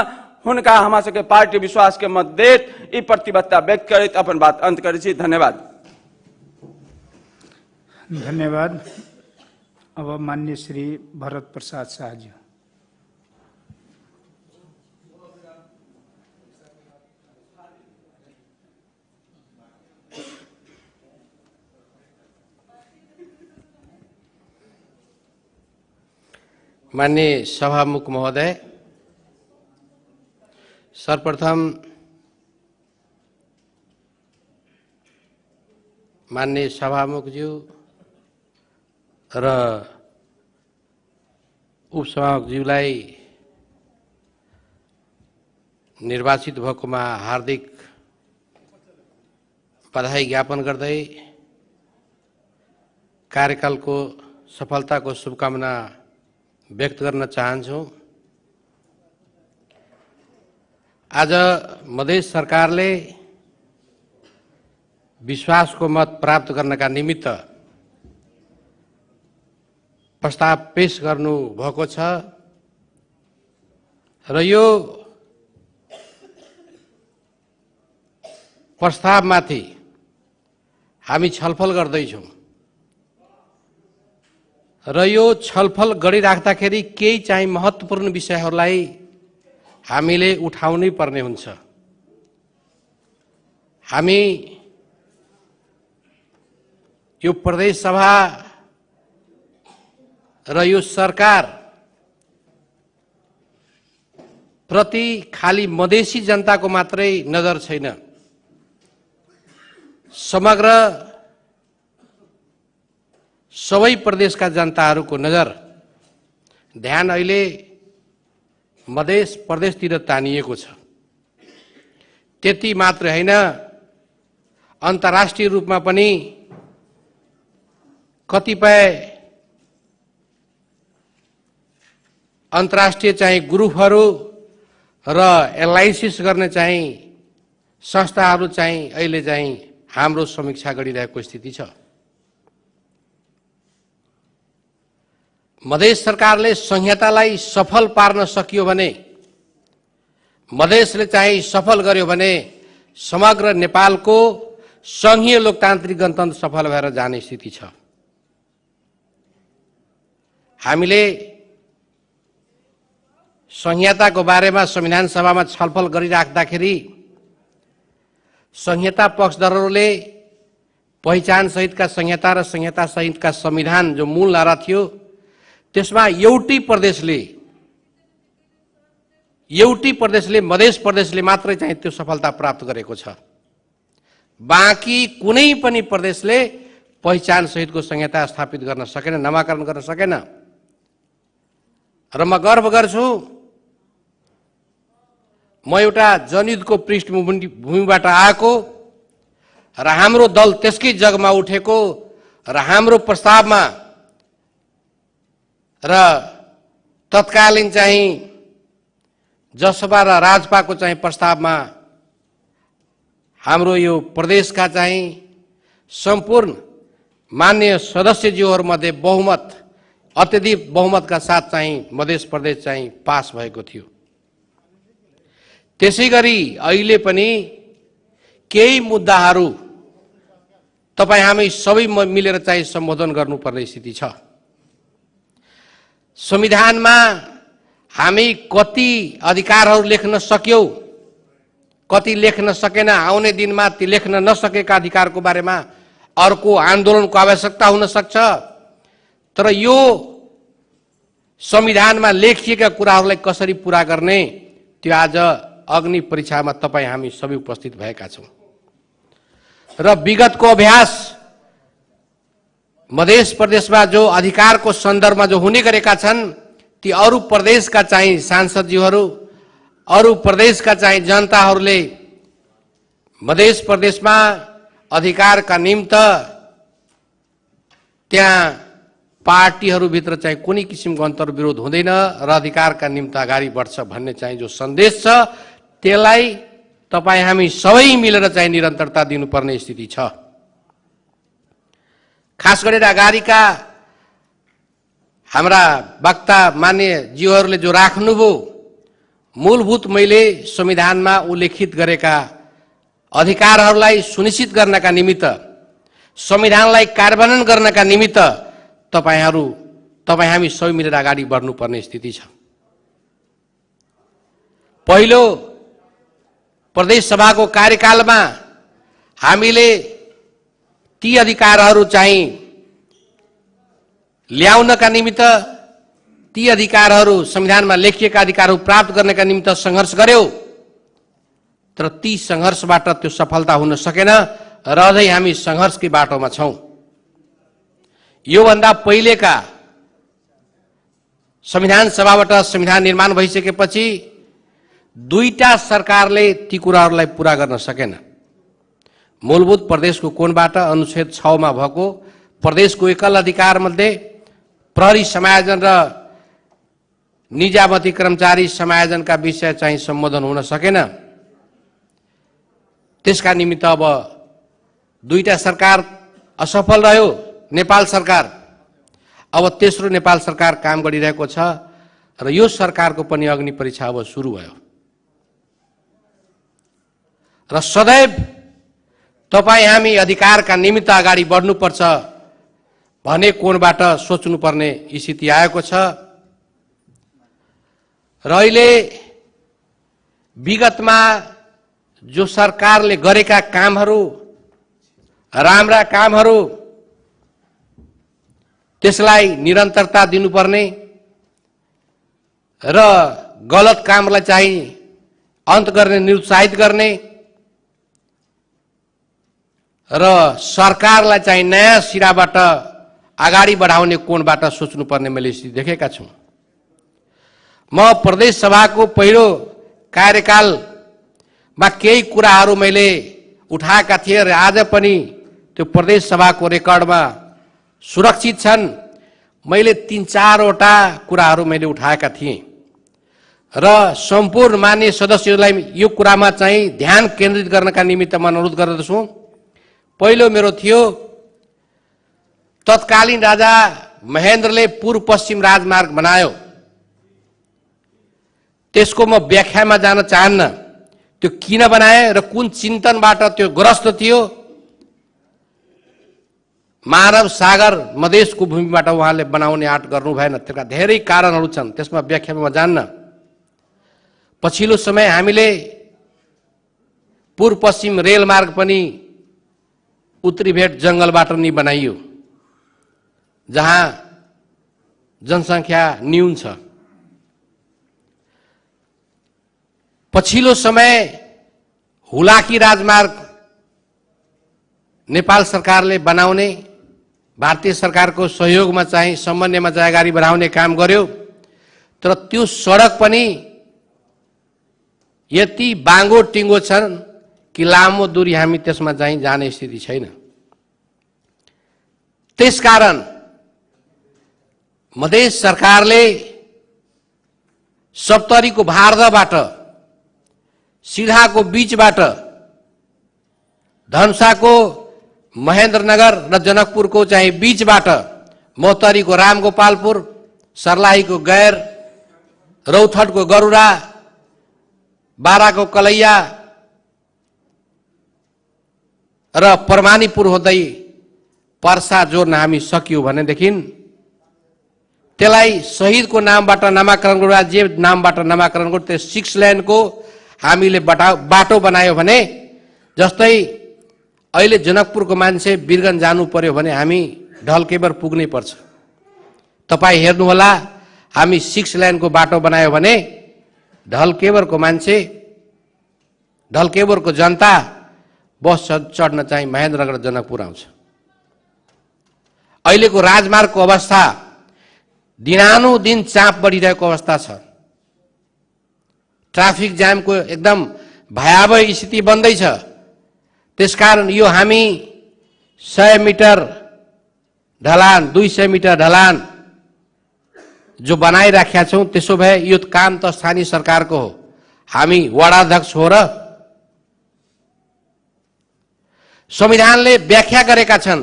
Speaker 7: हुनका हमारा सबके पार्टी विश्वास के मत देत ई प्रतिबद्धता व्यक्त करत अपन बात अंत करै छी। धन्यवाद।
Speaker 1: धन्यवाद। अब माननीय श्री भरत प्रसाद शाह जी।
Speaker 8: माननीय सभामुख महोदय, सर्वप्रथम माननीय सभामुखज्यू र उपसभामुखज्यूलाई निर्वाचित भएकोमा हार्दिक बधाई ज्ञापन गर्दै कार्यकालको सफलताको शुभकामना व्यक्त गर्न चाहन्छु। आज मधेस सरकारले विश्वासको मत प्राप्त गर्नका निमित्त प्रस्ताव पेश गर्नु भएको छ र यो प्रस्तावमाथि हामी छलफल गर्दैछौँ र यो छलफल गरिराख्दाखेरि केही चाहिँ महत्त्वपूर्ण विषयहरूलाई हामीले उठाउनै पर्ने हुन्छ। हामी यो प्रदेश सभा र यो सरकार प्रति खाली मधेसी जनताको मात्रै नजर छैन, समग्र सबै प्रदेशका जनताहरूको नजर ध्यान अहिले मधेस प्रदेशतिर तानिएको छ। त्यति मात्र हैन, अन्तर्राष्ट्रिय रूपमा पनि कतिपय अन्तर्राष्ट्रिय चाहिँ ग्रुपहरू र एनालाइसिस गर्ने चाहिँ संस्थाहरू चाहिँ अहिले चाहिँ हाम्रो समीक्षा गरिरहेको स्थिति छ। मधेस सरकारले संहितालाई सफल पार्न सकियो भने, मधेसले चाहिँ सफल गर्यो भने समग्र नेपालको संघीय लोकतान्त्रिक गणतन्त्र सफल भएर जाने स्थिति छ। हामीले संहिताको बारेमा संविधान सभामा छलफल गरिराख्दाखेरि संहिता पक्षधरहरूले पहिचान सहितका संहिता र संहिता सहितका संविधान जो मूल नारा थियो त्यसमा एउटै प्रदेशले मधेस प्रदेशले मात्रै चाहिँ त्यो सफलता प्राप्त गरेको छ। बाँकी कुनै पनि प्रदेशले पहिचान सहितको संहिता स्थापित गर्न सकेन, नामाकरण गर्न सकेन। र म गर्व गर्छु, म एउटा जनयुद्धको पृष्ठभूमिबाट आएको र हाम्रो दल त्यसकै जगमा उठेको र हाम्रो प्रस्तावमा र तत्कालीन चाहिँ जसपा र राजपाको चाहिँ प्रस्तावमा हाम्रो यो प्रदेशका चाहिँ सम्पूर्ण मान्य सदस्यज्यूहरूमध्ये बहुमत, अत्यधिक बहुमतका साथ चाहिँ मधेस प्रदेश चाहिँ पास भएको थियो। त्यसैगरी अहिले पनि केही मुद्दाहरू तपाईँ हामी सबै मिलेर चाहिँ सम्बोधन गर्नुपर्ने स्थिति छ। संविधानमा हामी कति अधिकारहरू लेख्न सक्यौं, कति लेख्न सकेन, आउने दिनमा ती लेख्न नसकेका अधिकारको बारेमा अर्को आन्दोलनको आवश्यकता हुन सक्छ। तर यो संविधानमा लेखिएका कुराहरूलाई कसरी पूरा गर्ने, त्यो आज अग्नि परीक्षामा तपाईँ हामी सबै उपस्थित भएका छौं। र विगतको अभ्यास मधेस प्रदेशमा जो अधिकारको सन्दर्भमा जो हुने गरेका छन्, ती अरू प्रदेशका चाहिँ सांसदज्यूहरू, अरू प्रदेशका चाहिँ जनताहरूले मधेस प्रदेशमा अधिकारका निम्ति त्यहाँ पार्टीहरूभित्र चाहिँ कुनै किसिमको अन्तर्विरोध हुँदैन र अधिकारका निम्ति अगाडि बढ्छ भन्ने चाहिँ जो सन्देश छ, त्यसलाई तपाईँ हामी सबै मिलेर चाहिँ निरन्तरता दिनुपर्ने स्थिति छ। खास गरेर अगाडिका हाम्रा वक्ता मान्य जीवहरूले जो राख्नुभयो, मूलभूत मैले संविधानमा उल्लेखित गरेका अधिकारहरूलाई सुनिश्चित गर्नका निमित्त, संविधानलाई कार्यान्वयन गर्नका निमित्त तपाईँ हामी सबै मिलेर अगाडि बढ्नुपर्ने स्थिति छ। पहिलो प्रदेश सभाको कार्यकालमा हामीले ती अधिकारहरू चाहिँ ल्याउनका निमित्त, ती अधिकारहरू संविधानमा लेखिएका अधिकारहरू प्राप्त गर्नका निमित्त सङ्घर्ष गर्यौं। तर ती सङ्घर्षबाट त्यो सफलता हुन सकेन र अझै हामी सङ्घर्षकै बाटोमा छौं। योभन्दा पहिलेका संविधान सभाबाट संविधान निर्माण भइसकेपछि दुईटा सरकारले ती कुराहरूलाई पूरा गर्न सकेन। मूलभूत प्रदेशको कोणबाट अनुच्छेद 6 मा भएको प्रदेशको एकल अधिकार मध्ये प्रहरी समायोजन र निजामती कर्मचारी समायोजनका विषय चाहिँ सम्बोधन हुन सकेन। त्यसका निमित्त अब दुईटा सरकार असफल रह्यो। नेपाल सरकार, अब तेस्रो नेपाल सरकार काम गरिरहेको छ र यो सरकारको पनि अग्नि परीक्षा अब सुरु भयो। र सदैव तपाईँ हामी अधिकारका निमित्त अगाडि बढ्नुपर्छ भन्ने कोणबाट सोच्नुपर्ने स्थिति आएको छ। र अहिले विगतमा जो सरकारले गरेका कामहरू, राम्रा कामहरू, त्यसलाई निरन्तरता दिनुपर्ने र गलत कामलाई चाहिँ अन्त गर्ने, निरुत्साहित गर्ने र सरकारलाई चाहिँ नयाँ सिराबाट अगाडि बढाउने कोणबाट सोच्नुपर्ने मैले स्थिति देखेका छौँ। म प्रदेश सभाको पहिलो कार्यकालमा केही कुराहरू मैले उठाएका थिएँ र आज पनि त्यो प्रदेश सभाको रेकर्डमा सुरक्षित छन्। मैले 3-4वटा कुराहरू मैले उठाएका थिएँ र सम्पूर्ण मान्य सदस्यहरूलाई यो कुरामा चाहिँ ध्यान केन्द्रित गर्नका निमित्त म अनुरोध गर्दछु। पहिलो मेरो थियो, तत्कालीन राजा महेन्द्रले पूर्व पश्चिम राजमार्ग बनायो। त्यसको म व्याख्यामा जान चाहन्न, त्यो किन बनाए र कुन चिन्तनबाट त्यो ग्रस्त थियो। मानव सागर मधेसको भूमिबाट उहाँले बनाउने आँट गर्नु भएन, त्यसका धेरै कारणहरू छन्, त्यसमा व्याख्यामा म जान्न। पछिल्लो समय हामीले पूर्व पश्चिम रेलमार्ग पनि उत्तरी भेट जंगलबाट नै बनाइयो, जहाँ जनसङ्ख्या न्यून छ। पछिल्लो समय हुलाकी राजमार्ग नेपाल सरकारले बनाउने, भारतीय सरकारको सहयोगमा चाहिँ समन्वयमा चाहिँ अगाडि बढाउने काम गर्यो। तर त्यो सडक पनि यति बाङ्गो टिङ्गो छन् कि लामो दूरी हामी त्यसमा चाहिँ जाने स्थिति छैन। त्यसकारण मधेस सरकारले सप्तरीको भारदाबाट, सिधाको बीचबाट, धनुषाको महेन्द्रनगर र जनकपुरको चाहिँ बीचबाट, मोहतरीको रामगोपालपुर, सर्लाहीको गैर, रौथटको गरुडा, बाराको कलैया र परमानीपुर हुँदै पर्सा जोड्न हामी सकियो भनेदेखि त्यसलाई शहीदको नामबाट नामाकरण गर्दा, जे नामबाट नामाकरण गर्दा त्यो 6 लेनको हामीले बाटो बनायो भने, जस्तै अहिले जनकपुरको मान्छे वीरगञ्ज जानु पर्यो भने हामी ढलकेबर पुग्नै पर्छ। तपाईँ हेर्नुहोला, हामी 6 लेनको बाटो बनायो भने ढलकेबरको मान्छे, ढलकेबरको जनता बस चढ्न चाहिँ महेन्द्रनगर जनकपुर आउँछ। अहिलेको राजमार्गको अवस्था दिनानुदिन चाप बढिरहेको अवस्था छ। ट्राफिक जामको एकदम भयावह स्थिति बन्दैछ। त्यसकारण यो हामी 100 मिटर ढलान, 200 मिटर ढलान जो बनाइराखेका छौँ, त्यसो भए यो काम त स्थानीय सरकारको हो। हामी वडाध्यक्ष हो र संविधानले व्याख्या गरेका छन्,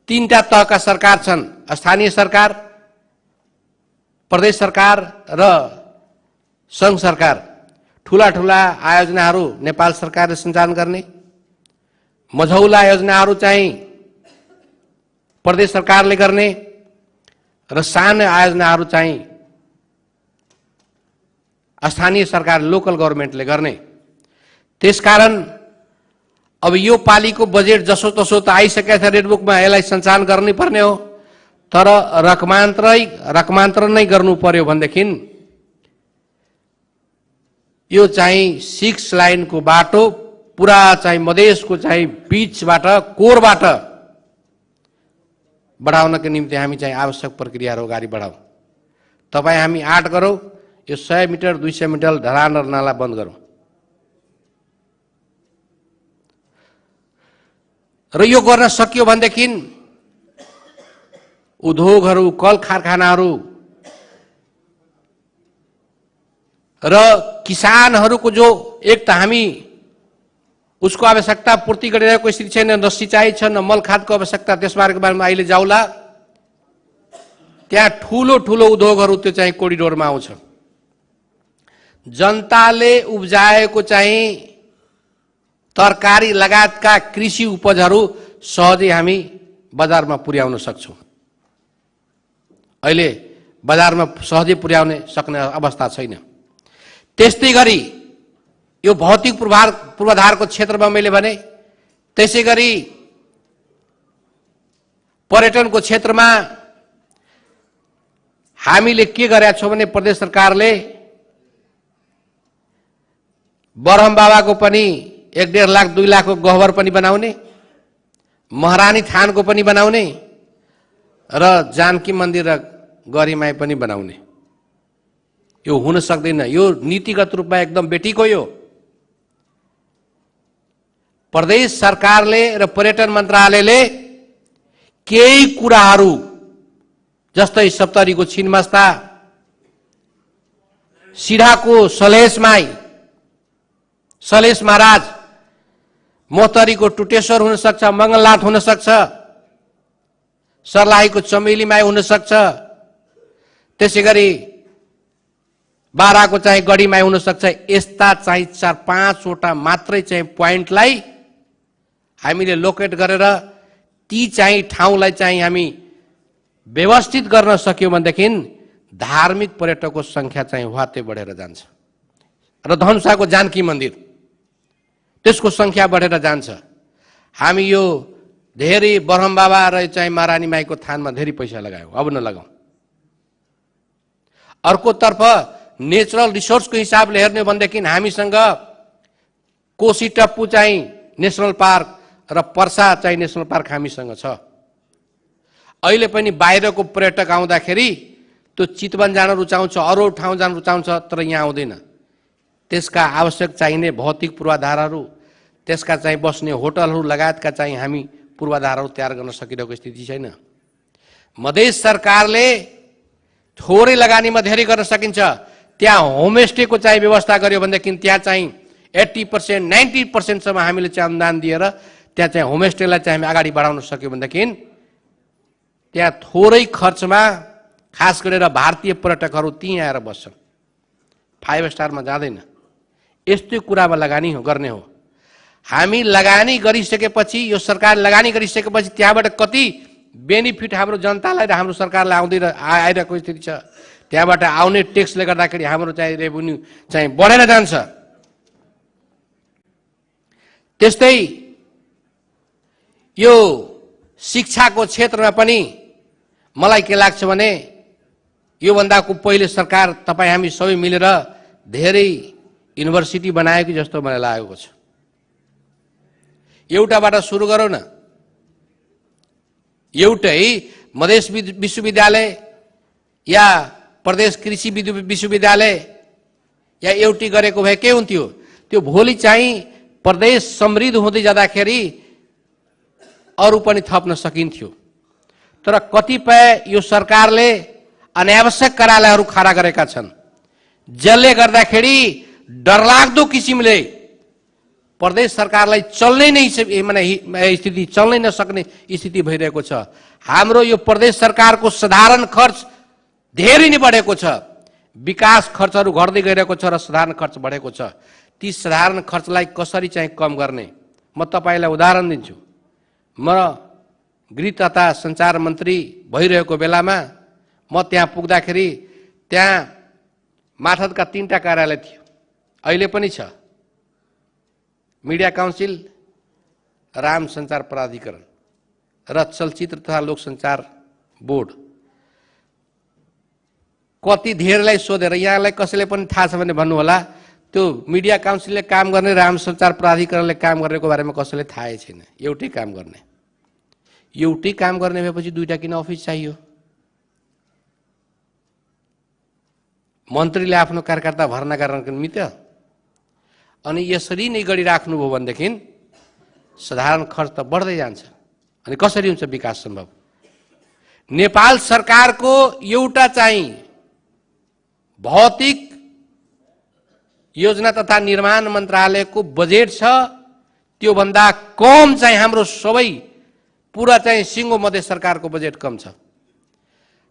Speaker 8: 3टा तहका सरकार छन्, स्थानीय सरकार, प्रदेश सरकार र संघ सरकार। ठुला ठुला आयोजनाहरू नेपाल सरकारले सञ्चालन गर्ने, मझौला योजनाहरू चाहिँ प्रदेश सरकारले गर्ने र सानो आयोजनाहरू चाहिँ स्थानीय सरकार, लोकल गभर्नमेन्टले गर्ने। त्यसकारण अब यो पालीको बजेट जसो तसो त आइसकेको छ रेडबुकमा, यसलाई सञ्चालन गर्नै पर्ने हो। तर रकमान्तर नै गर्नु पर्यो भनेदेखि यो चाहिँ 6 लाइनको बाटो पुरा चाहिँ मधेसको चाहिँ बीचबाट, कोरबाट बढाउनका निम्ति हामी चाहिँ आवश्यक प्रक्रियाहरू अगाडि बढाउँ। तपाईँ हामी आँट गरौँ, यो 100 मिटर 200 मिटर ढलान र नाला बन्द गरौँ। र यो गर्न सकियो भनेदेखि उद्योगहरू, कल कारखानाहरू र किसानहरूको जो एक त हामी उसको आवश्यकता पूर्ति गरिरहेको स्थिति छैन, न सिँचाइ छ, न मल खादको आवश्यकता, त्यसबारेको बारेमा अहिले जाउला। त्यहाँ ठुलो ठुलो उद्योगहरू त्यो चाहिँ कोरिडोरमा आउँछ। जनताले उब्जाएको चाहिँ तरकारी लगायतका कृषि उपजहरू सहजै हामी बजारमा पुर्याउन सक्छौँ। अहिले बजारमा सहजै पुर्याउने सक्ने अवस्था छैन। त्यस्तै गरी यो भौतिक पूर्वाधारको क्षेत्रमा मैले भने, त्यसै गरी पर्यटनको क्षेत्रमा हामीले के गरेका छौं भने प्रदेश सरकारले बरहम बाबाको पनि 1.5 लाख 2 लाखको गहवर पनि बनाउने, महारानी थानको पनि बनाउने र जानकी मन्दिर र गरिमाई पनि बनाउने। यो हुन सक्दैन। यो नीतिगत रूपमा एकदम बेटीको यो प्रदेश सरकारले र पर्यटन मन्त्रालयले केही कुराहरू जस्तै सप्तरीको छिनमस्ता, सिधाको सलेश महाराज, मोहतरीको टुटेश्वर हुन सक्छ, मंगलनाथ हुन सक्छ, सर्लाहीको चमेली माई हुन सक्छ, त्यसैगरी बाराको चाहिँ गढीमाई हुन सक्छ। यस्ता चाहिँ 4-5 वटा मात्रै चाहिँ प्वाइन्टलाई हामीले लोकेट गरेर ती चाहिँ ठाउँलाई चाहिँ हामी व्यवस्थित गर्न सक्यौं भनेदेखि धार्मिक पर्यटकको संख्या चाहिँ वात्तै बढेर जान्छ र धनुषाको जानकी मन्दिर त्यसको संख्या बढेर जान्छ। हामी यो धेरै बरहम बाबा र चाहिँ महारानी माईको थानमा धेरै पैसा लगायौं, अब नलगाउँ। अर्कोतर्फ नेचुरल रिसोर्सको हिसाबले हेर्ने भनेदेखि हामीसँग कोशी टप्पु चाहिँ नेशनल पार्क र पर्सा चाहिँ नेशनल पार्क हामीसँग छ। अहिले पनि बाहिरको पर्यटक आउँदाखेरि त्यो चितवन जान रुचाउँछ, अरू ठाउँ जान रुचाउँछ, तर यहाँ आउँदैन। त्यसका आवश्यक चाहिने भौतिक पूर्वाधारहरू, त्यसका चाहिँ बस्ने होटलहरू लगायतका चाहिँ हामी पूर्वाधारहरू तयार गर्न सकिरहेको स्थिति छैन। मधेस सरकारले थोरै लगानीमा धेरै गर्न सकिन्छ। त्यहाँ होमस्टेको चाहिँ व्यवस्था गर्यो भनेदेखि त्यहाँ चाहिँ 80% 90% सम्म हामीले चाहिँ अनुदान दिएर त्यहाँ चाहिँ होमस्टेलाई चाहिँ हामी अगाडि बढाउन सक्यो भनेदेखि त्यहाँ थोरै खर्चमा खास गरेर भारतीय पर्यटकहरू त्यहीँ आएर बस्छन्, 5 स्टारमा जाँदैन। यस्तै कुरामा लगानी गर्ने हो। हामी लगानी गरिसकेपछि, यो सरकार लगानी गरिसकेपछि त्यहाँबाट कति बेनिफिट हाम्रो जनतालाई र हाम्रो सरकारलाई आइरहेको स्थिति छ। त्यहाँबाट आउने ट्याक्सले गर्दाखेरि हाम्रो चाहिँ रेभेन्यू चाहिँ बढेर जान्छ। त्यस्तै यो शिक्षाको क्षेत्रमा पनि मलाई के लाग्छ भने योभन्दाको पहिले सरकार तपाईँ हामी सबै मिलेर धेरै युनिभर्सिटी बनाएको जस्तो मलाई लागेको छ। एउटाबाट सुरु गरौँ न। एउटै मधेस विश्वविद्यालय या प्रदेश कृषि विश्वविद्यालय या एउटी गरेको भए के हुन्थ्यो? त्यो भोलि चाहिँ प्रदेश समृद्ध हुँदै जाँदाखेरि अरू पनि थप्न सकिन्थ्यो। तर कतिपय यो सरकारले अनावश्यक कार्यालयहरू खडा गरेका छन्, जसले गर्दाखेरि डरलाग्दो किसिमले प्रदेश सरकारलाई चल्नै नै स्थिति चल्नै नसक्ने स्थिति भइरहेको छ। हाम्रो यो प्रदेश सरकारको साधारण खर्च धेरै नै बढेको छ। विकास खर्चहरू घट्दै गइरहेको छ र साधारण खर्च बढेको छ। ती साधारण खर्चलाई कसरी चाहिँ कम गर्ने? म तपाईलाई उदाहरण दिन्छु। म गृह तथा सञ्चार मन्त्री भइरहेको बेलामा म त्यहाँ पुग्दाखेरि त्यहाँ माथतका 3टा कार्यालय थियो, अहिले पनि छ। मिडिया काउन्सिल, राम सञ्चार प्राधिकरण र चलचित्र तथा लोक सञ्चार बोर्ड। कति धेरैलाई सोधेर, यहाँलाई कसैले पनि थाहा छ भने भन्नु होला, त्यो मिडिया काउन्सिलले काम गर्ने, राम सञ्चार प्राधिकरणले काम गरेको बारेमा कसैले थाहै छैन। एउटै काम गर्ने, एउटै काम गर्ने भएपछि 2टा किन अफिस चाहियो? मन्त्रीले आफ्नो कार्यकर्ता भर्ना गर्नको निमित्त अनि यसरी नै गरिराख्नुभयो भनेदेखि साधारण खर्च त बढ्दै जान्छ। अनि कसरी हुन्छ विकास सम्भव? नेपाल सरकारको एउटा चाहिँ भौतिक योजना तथा निर्माण मन्त्रालयको बजेट छ, त्यो भन्दा कम चाहिँ हाम्रो सबै पूरा चाहिँ सिङ्गो मधेस सरकारको बजेट कम छ।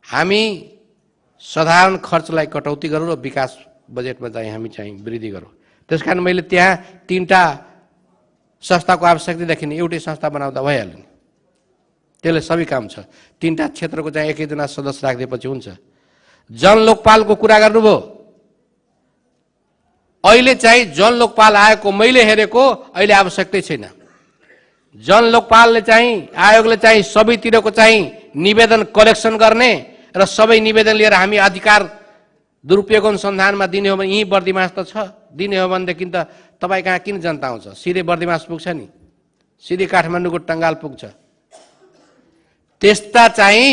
Speaker 8: हामी साधारण खर्चलाई कटौती गरौँ र विकास बजेटमा चाहिँ हामी चाहिँ वृद्धि गरौँ। त्यसकारण मैले त्यहाँ 3टा संस्थाको आवश्यकता देखिने, एउटै संस्था बनाउँदा भइहाल्यो नि। त्यसले सबै काम छ। 3टा क्षेत्रको चाहिँ एक-एकजना सदस्य राखिदिएपछि हुन्छ। जन लोकपालको कुरा गर्नुभयो। अहिले चाहिँ जन लोकपाल आएको मैले हेरेको अहिले आवश्यकतै छैन। जन लोकपालले चाहिँ आयोगले चाहिँ सबैतिरको चाहिँ निवेदन कलेक्सन गर्ने र सबै निवेदन लिएर हामी अधिकार दुरुपयोग अनुसन्धानमा दिने हो भने यहीँ बर्दिमास त छ, दिने हो भनेदेखि त तपाईँ कहाँ किन जनता आउँछ? सिधै बर्दिमास पुग्छ नि, सिधै काठमाडौँको टङ्गाल पुग्छ। त्यस्ता चाहिँ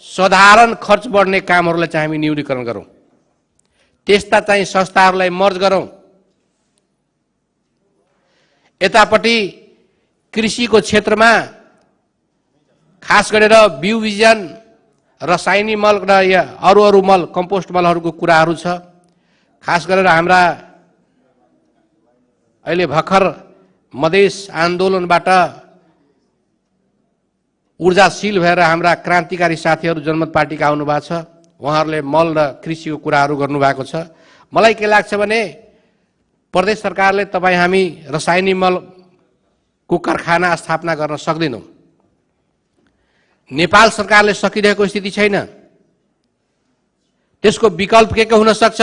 Speaker 8: साधारण खर्च बढ्ने कामहरूलाई चाहिँ हामी न्यूनीकरण गरौँ, त्यस्ता चाहिँ संस्थाहरूलाई मर्ज गरौँ। यतापट्टि कृषिको क्षेत्रमा खास गरेर बिउ बिजन, रसायनिक मल र अरू मल, कम्पोस्ट मलहरूको कुराहरू छ। खास गरेर हाम्रा अहिले भर्खर मधेस आन्दोलनबाट ऊर्जाशील भएर हाम्रा क्रान्तिकारी साथीहरू जनमत पार्टीका आउनु भएको छ, उहाँहरूले मल र कृषिको कुराहरू गर्नुभएको छ। मलाई के लाग्छ भने प्रदेश सरकारले तपाईँ हामी रसायनिक मलको कारखाना स्थापना गर्न सक्दैनौँ। नेपाल सरकारले सकिरहेको स्थिति छैन, त्यसको विकल्प के हुन सक्छ?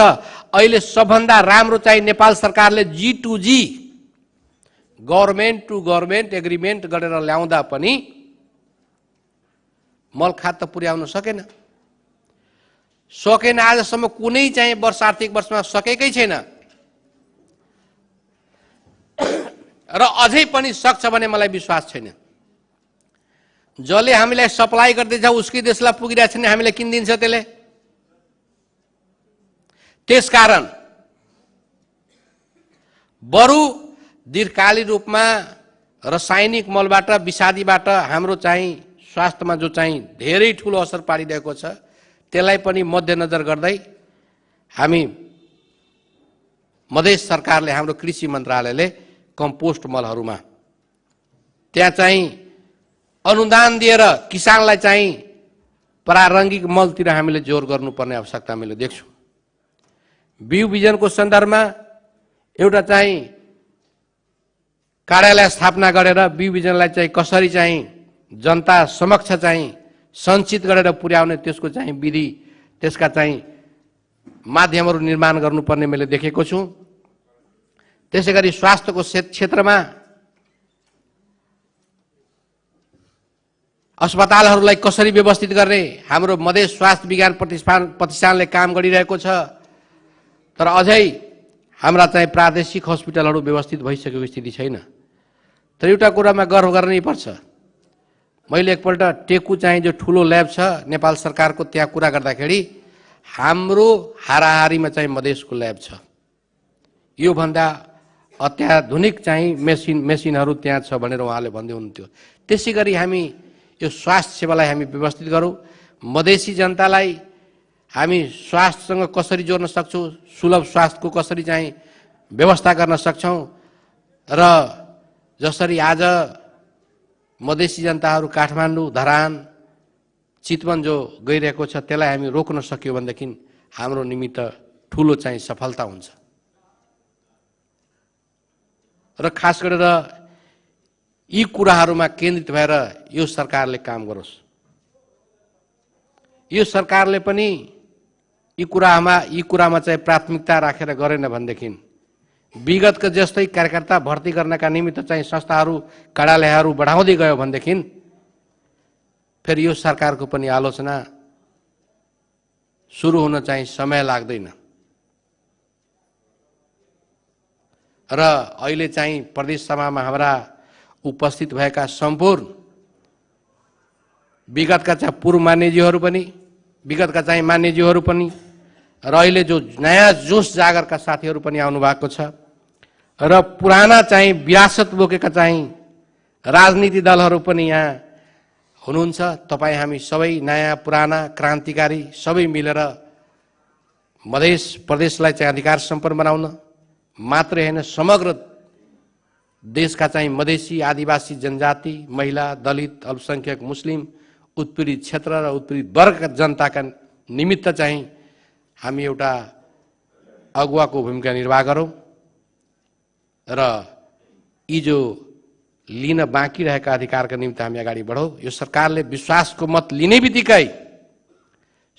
Speaker 8: अहिले सबभन्दा राम्रो चाहिँ नेपाल सरकारले G2G government to government agreement गरेर ल्याउँदा पनि मल खाद त पुर्याउन सकेन। आजसम्म कुनै चाहिँ वर्ष आर्थिक वर्षमा सकेकै छैन र अझै पनि सक्छ भने मलाई विश्वास छैन। जसले हामीलाई सप्लाई गर्दैछ उसकै देशलाई पुगिरहेछ भने हामीलाई किन दिन्छ त्यसले? त्यसकारण बरु दीर्घकालीन रूपमा रासायनिक मलबाट, विषादीबाट हाम्रो चाहिँ स्वास्थ्यमा जो चाहिँ धेरै ठुलो असर पारिरहेको छ त्यसलाई पनि मध्यनजर गर्दै हामी मधेस सरकारले, हाम्रो कृषि मन्त्रालयले कम्पोस्ट मलहरूमा त्यहाँ चाहिँ अनुदान दिएर किसानलाई चाहिँ प्रारङ्गिक मलतिर हामीले जोर गर्नुपर्ने आवश्यकता मैले देख्छु। बिउ बिजनको सन्दर्भमा एउटा चाहिँ कार्यालय स्थापना गरेर बिउ बिजनलाई चाहिँ कसरी चाहिँ जनता समक्ष चाहिँ सञ्चित गरेर पुर्याउने त्यसको चाहिँ विधि, त्यसका चाहिँ माध्यमहरू निर्माण गर्नुपर्ने मैले देखेको छु। त्यसै गरी स्वास्थ्यको क्षेत्रमा अस्पतालहरूलाई कसरी व्यवस्थित गर्ने, हाम्रो मधेस स्वास्थ्य विज्ञान प्रतिष्ठानले काम गरिरहेको छ, तर अझै हाम्रा चाहिँ प्रादेशिक हस्पिटलहरू व्यवस्थित भइसकेको स्थिति छैन। तर एउटा कुरामा गर्व गर्नै पर्छ, मैले एकपल्ट टेकु चाहिँ जो ठुलो ल्याब छ नेपाल सरकारको, त्यहाँ कुरा गर्दाखेरि हाम्रो हाराहारीमा चाहिँ मधेसको ल्याब छ। योभन्दा अत्याधुनिक चाहिँ मेसिनहरू त्यहाँ छ भनेर उहाँले भन्दै हुनुहुन्थ्यो। त्यसै गरी हामी यो स्वास्थ्य सेवालाई हामी व्यवस्थित गरौँ, मधेसी जनतालाई हामी स्वास्थ्यसँग कसरी जोड्न सक्छौँ, सुलभ स्वास्थ्यको कसरी चाहिँ व्यवस्था गर्न सक्छौँ र जसरी आज मधेसी जनताहरू काठमाडौँ, धरान, चितवन जो गइरहेको छ त्यसलाई हामी रोक्न सक्यो भनेदेखि हाम्रो निमित्त ठुलो चाहिँ सफलता हुन्छ। र खास गरेर यी कुराहरूमा केन्द्रित भएर यो सरकारले काम गरोस्। यो सरकारले पनि यी कुरामा चाहिँ प्राथमिकता राखेर गरेन भनेदेखि विगतको जस्तै कार्यकर्ता भर्ती गर्नका निमित्त चाहिँ संस्थाहरू, कार्यालयहरू बढाउँदै गयो भनेदेखि फेरि यो सरकारको पनि आलोचना सुरु हुन चाहिँ समय लाग्दैन। र अहिले चाहिँ प्रदेश सभामा हाम्रा उपस्थित भएका सम्पूर्ण विगतका चाहिँ पूर्व मान्यज्यूहरू पनि, विगतका चाहिँ मान्यज्यूहरू पनि र अहिले जो नयाँ जोस जागरका साथीहरू पनि आउनु भएको छ र पुराना चाहिँ विरासत बोकेका चाहिँ राजनीति दलहरू पनि यहाँ हुनुहुन्छ। तपाईँ हामी सबै नयाँ पुराना क्रान्तिकारी सबै मिलेर मधेस प्रदेशलाई चाहिँ अधिकार सम्पन्न बनाउन मात्रै होइन, समग्र देशका चाहिँ मधेसी, आदिवासी जनजाति, महिला, दलित, अल्पसङ्ख्यक, मुस्लिम, उत्पीडित क्षेत्र र उत्पीडित वर्गका जनताका निमित्त चाहिँ हामी एउटा अगुवाको भूमिका निर्वाह गरौँ र यी जो लिन बाँकी रहेका अधिकारका निमित्त हामी अगाडि बढौँ। यो सरकारले विश्वासको मत लिने बित्तिकै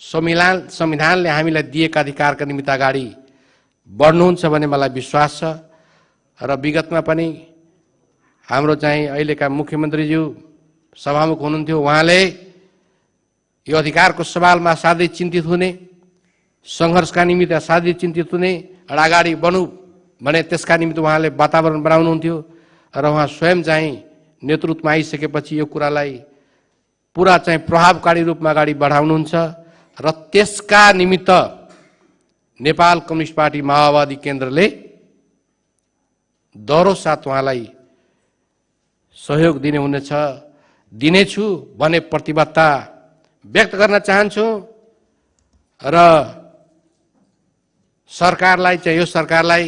Speaker 8: संविधानले हामीलाई दिएका अधिकारका निमित्त अगाडि बढ्नुहुन्छ भन्ने मलाई विश्वास छ। र विगतमा पनि हाम्रो चाहिँ अहिलेका मुख्यमन्त्रीज्यू सभामुख हुनुहुन्थ्यो, उहाँले यो अधिकारको सवालमा असाध्यै चिन्तित हुने, सङ्घर्षका निमित्त असाध्यै चिन्तित हुने, अगाडि बढौँ भने त्यसका निमित्त उहाँले वातावरण बनाउनुहुन्थ्यो र उहाँ स्वयं चाहिँ नेतृत्वमा आइसकेपछि यो कुरालाई पुरा चाहिँ प्रभावकारी रूपमा अगाडि बढाउनुहुन्छ र त्यसका निमित्त नेपाल कम्युनिस्ट पार्टी माओवादी केन्द्रले दह्रो साथ उहाँलाई सहयोग दिनेछु भन्ने प्रतिबद्धता व्यक्त गर्न चाहन्छु र सरकारलाई चाहिँ यो सरकारलाई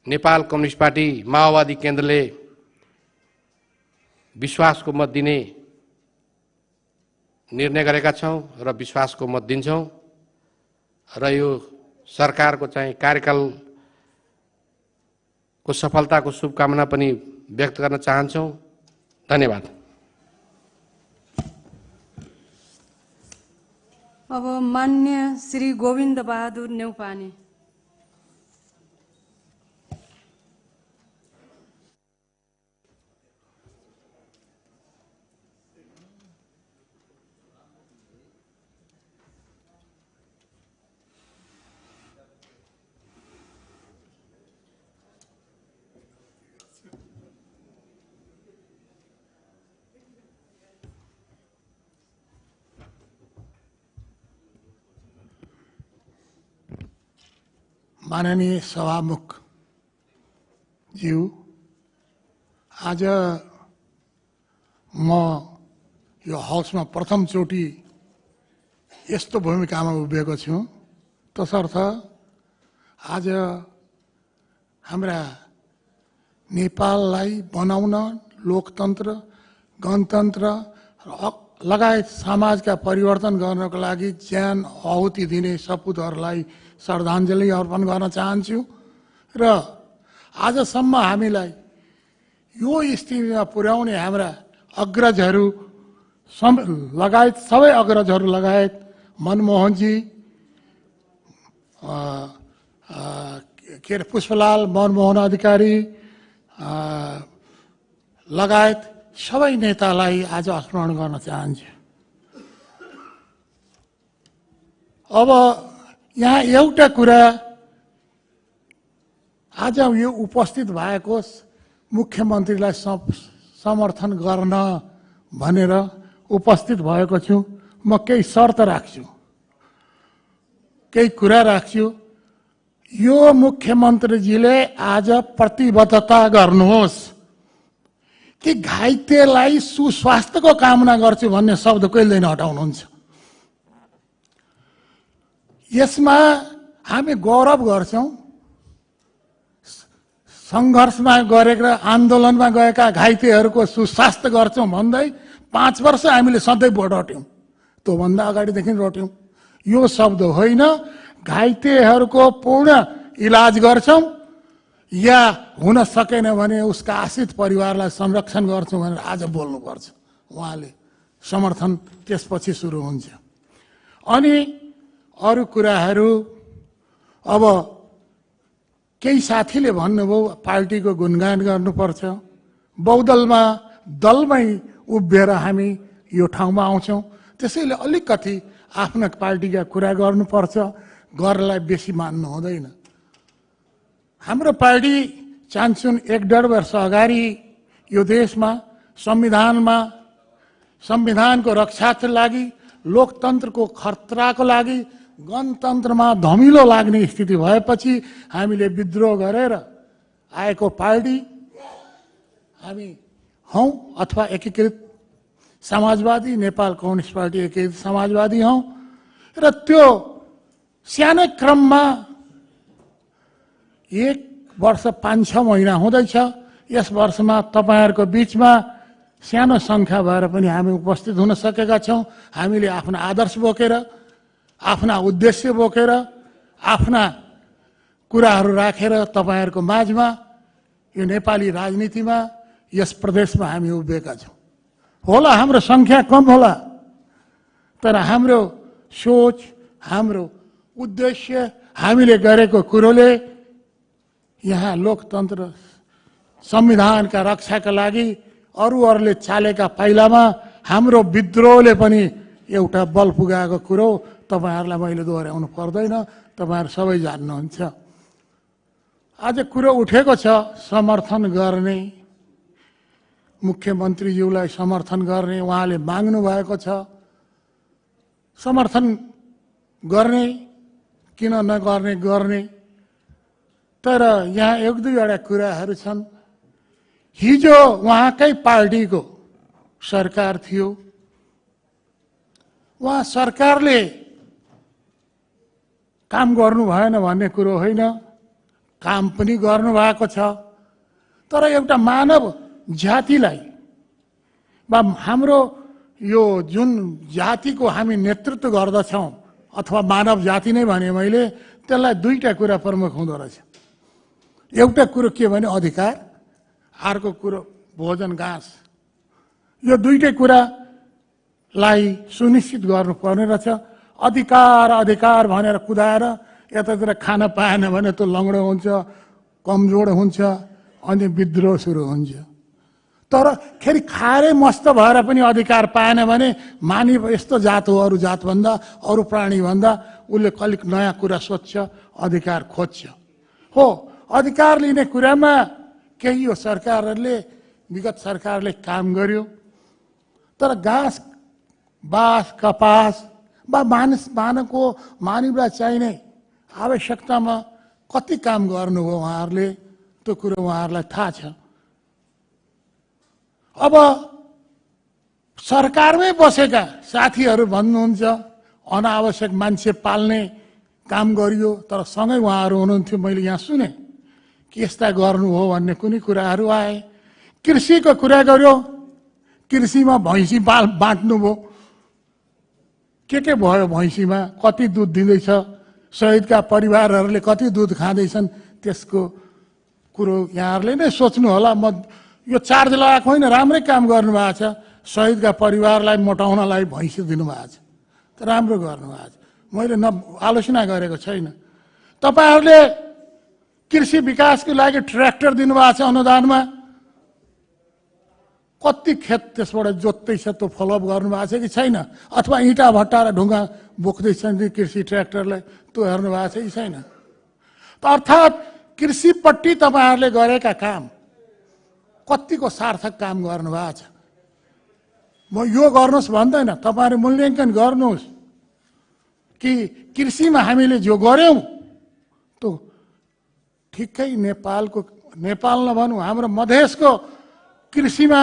Speaker 8: नेपाल कम्युनिस्ट पार्टी माओवादी केन्द्रले विश्वासको मत दिने निर्णय गरेका छौं र विश्वासको मत दिन्छौं र यो सरकारको चाहिँ कार्यकालको सफलताको शुभकामना पनि व्यक्त गर्न चाहन्छौं। धन्यवाद।
Speaker 9: अब मान्य श्री गोविन्द बहादुर न्यौपाने।
Speaker 10: माननीय सभामुख ज्यू, आज म यो हाउसमा प्रथमचोटि यस्तो भूमिकामा उभिएको छु। तसर्थ आज हाम्रा नेपाललाई बनाउन लोकतन्त्र, गणतन्त्र लगायत समाजका परिवर्तन गर्नको लागि ज्यान आहुति दिने सपुतहरूलाई श्रद्धाञ्जली अर्पण गर्न चाहन्छु र आजसम्म हामीलाई यो स्थितिमा पुर्याउने हाम्रा अग्रजहरू लगायत सबै अग्रजहरू लगायत मनमोहनजी, पुष्पलाल मनमोहन अधिकारी लगायत सबै नेतालाई आज स्मरण गर्न चाहन्छु। अब यहाँ एउटा कुरा, आज यो उपस्थित भएको मुख्यमन्त्रीलाई समर्थन गर्न भनेर उपस्थित भएको छु। म केही शर्त राख्छु, केही कुरा राख्छु। यो मुख्यमन्त्रीजीले आज प्रतिबद्धता गर्नुहोस् कि घाइतेलाई सुस्वास्थ्यको कामना गर्छु भन्ने शब्द कहिल्यै नहटाउनुहुन्छ। यसमा हामी गौरव गर्छौं। सङ्घर्षमा गरेका, आन्दोलनमा गएका घाइतेहरूको सुस्वास्थ्य गर्छौं भन्दै 5 वर्ष हामीले सधैँ रोट्यौं, त्योभन्दा अगाडिदेखि रोट्यौं। यो शब्द होइन, घाइतेहरूको पूर्ण इलाज गर्छौं या हुन सकेन भने उसका आश्रित परिवारलाई संरक्षण गर्छौं भनेर आज बोल्नुपर्छ। उहाँले समर्थन त्यसपछि सुरु हुन्छ। अनि अरू कुराहरू, अब केही साथीले भन्नुभयो पार्टीको गुणगान गर्नुपर्छ। बहुदलमा दलमै उभिएर हामी यो ठाउँमा आउँछौँ, त्यसैले अलिकति आफ्ना पार्टीका कुरा गर्नुपर्छ, गर्नलाई बेसी मान्नु हुँदैन। हाम्रो पार्टी चाहन्छौँ 1.5 वर्ष अगाडि यो देशमा संविधानको रक्षाको लागि, लोकतन्त्रको खतराको लागि, गणतन्त्रमा धमिलो लाग्ने स्थिति भएपछि हामीले विद्रोह गरेर आएको पार्टी हामी हौं, अथवा एकीकृत समाजवादी, नेपाल कम्युनिस्ट पार्टी एकीकृत समाजवादी हौं। र त्यो सानो क्रममा 1 वर्ष 5-6 महिना हुँदैछ। यस वर्षमा तपाईहरुको बीचमा सानो संख्या भएर पनि हामी उपस्थित हुन सकेका छौं। हामीले आफ्ना आदर्श बोकेर, आफ्ना उद्देश्य बोकेर, आफ्ना कुराहरू राखेर तपाईहरुको माझमा यो नेपाली राजनीतिमा यस प्रदेशमा हामी उभिएका छौं। होला हाम्रो संख्या कम होला, तर हाम्रो सोच, हाम्रो उद्देश्य, हामीले गरेको कुरोले यहाँ लोकतन्त्र, संविधानका रक्षाका लागि अरूहरूले चालेका पाइलामा हाम्रो विद्रोहले पनि एउटा बल पुगाएको कुरो तपाईँहरूलाई मैले दोहोऱ्याउनु पर्दैन, तपाईँहरू सबै जान्नुहुन्छ। आज कुरो उठेको छ समर्थन गर्ने, मुख्यमन्त्रीज्यूलाई समर्थन गर्ने उहाँले माग्नु भएको छ। समर्थन गर्ने किन नगर्ने गर्ने, तर यहाँ एक दुईवटा कुराहरू छन्। हिजो उहाँकै पार्टीको सरकार थियो, उहाँ सरकारले काम गर्नु भएन भन्ने कुरो होइन, काम पनि गर्नु भएको छ। तर एउटा मानव जातिलाई वा हाम्रो यो जुन जातिको हामी नेतृत्व गर्दछौँ अथवा मानव जाति नै भने मैले, त्यसलाई दुईटा कुरा प्रमुख हुँदो रहेछ। एउटा कुरो के भने अधिकार, अर्को कुरो भोजन घाँस। यो दुईटै कुरालाई सुनिश्चित गर्नुपर्ने रहेछ। अधिकार अधिकार भनेर कुदाएर यतातिर खान पाएन भने त लङ्गडो हुन्छ, कमजोर हुन्छ, अनि विद्रोह सुरु हुन्छ। तर खेरि खाएरै मस्त भएर पनि अधिकार पाएन भने मानिव यस्तो जात हो, अरू जातभन्दा अरू प्राणीभन्दा उसले अलिक नयाँ कुरा सोध्छ, अधिकार खोज्छ। हो, अधिकार लिने कुरामा केही यो सरकारहरूले, विगत सरकारले काम गर्यो। तर घाँस, बाँस, कपास वा मानिवलाई चाहिने आवश्यकतामा कति काम गर्नुभयो उहाँहरूले, त्यो कुरो उहाँहरूलाई थाहा छ। अब सरकारमै बसेका साथीहरू भन्नुहुन्छ अनावश्यक मान्छे पाल्ने काम गरियो, तर सँगै उहाँहरू हुनुहुन्थ्यो, मैले यहाँ सुने कि यस्ता गर्नु हो भन्ने कुनै कुराहरू आए। कृषिको कुरा गर्यो, कृषिमा भैँसी बाँट्नुभयो, के भयो भैँसीमा, कति दुध दिँदैछ, शहीदका परिवारहरूले कति दुध खाँदैछन्, त्यसको कुरो यहाँहरूले नै सोच्नु होला। म यो चार्ज लगाएको होइन, राम्रै काम गर्नुभएको छ। शहीदका परिवारलाई मोटाउनलाई भैँसी दिनुभएको छ, राम्रो गर्नुभएको छ, मैले आलोचना गरेको छैन। तपाईँहरूले कृषि विकासको लागि ट्र्याक्टर दिनुभएको छ अनुदानमा, कति खेत त्यसबाट जोत्दैछ त्यो फलोअप गर्नुभएको छ कि छैन? अथवा इँटा भट्टा र ढुङ्गा बोक्दैछन् कृषि ट्र्याक्टरलाई, त्यो हेर्नु भएको छ कि छैन? अर्थात् कृषिपट्टि तपाईँहरूले गरेका काम कतिको सार्थक काम गर्नुभएको छ। म यो गर्नुहोस् भन्दैन, तपाईँहरू मूल्याङ्कन गर्नुहोस् कि कृषिमा हामीले जो गर्यौँ त्यो ठिकै नेपाल नभनौँ, हाम्रो मधेसको कृषिमा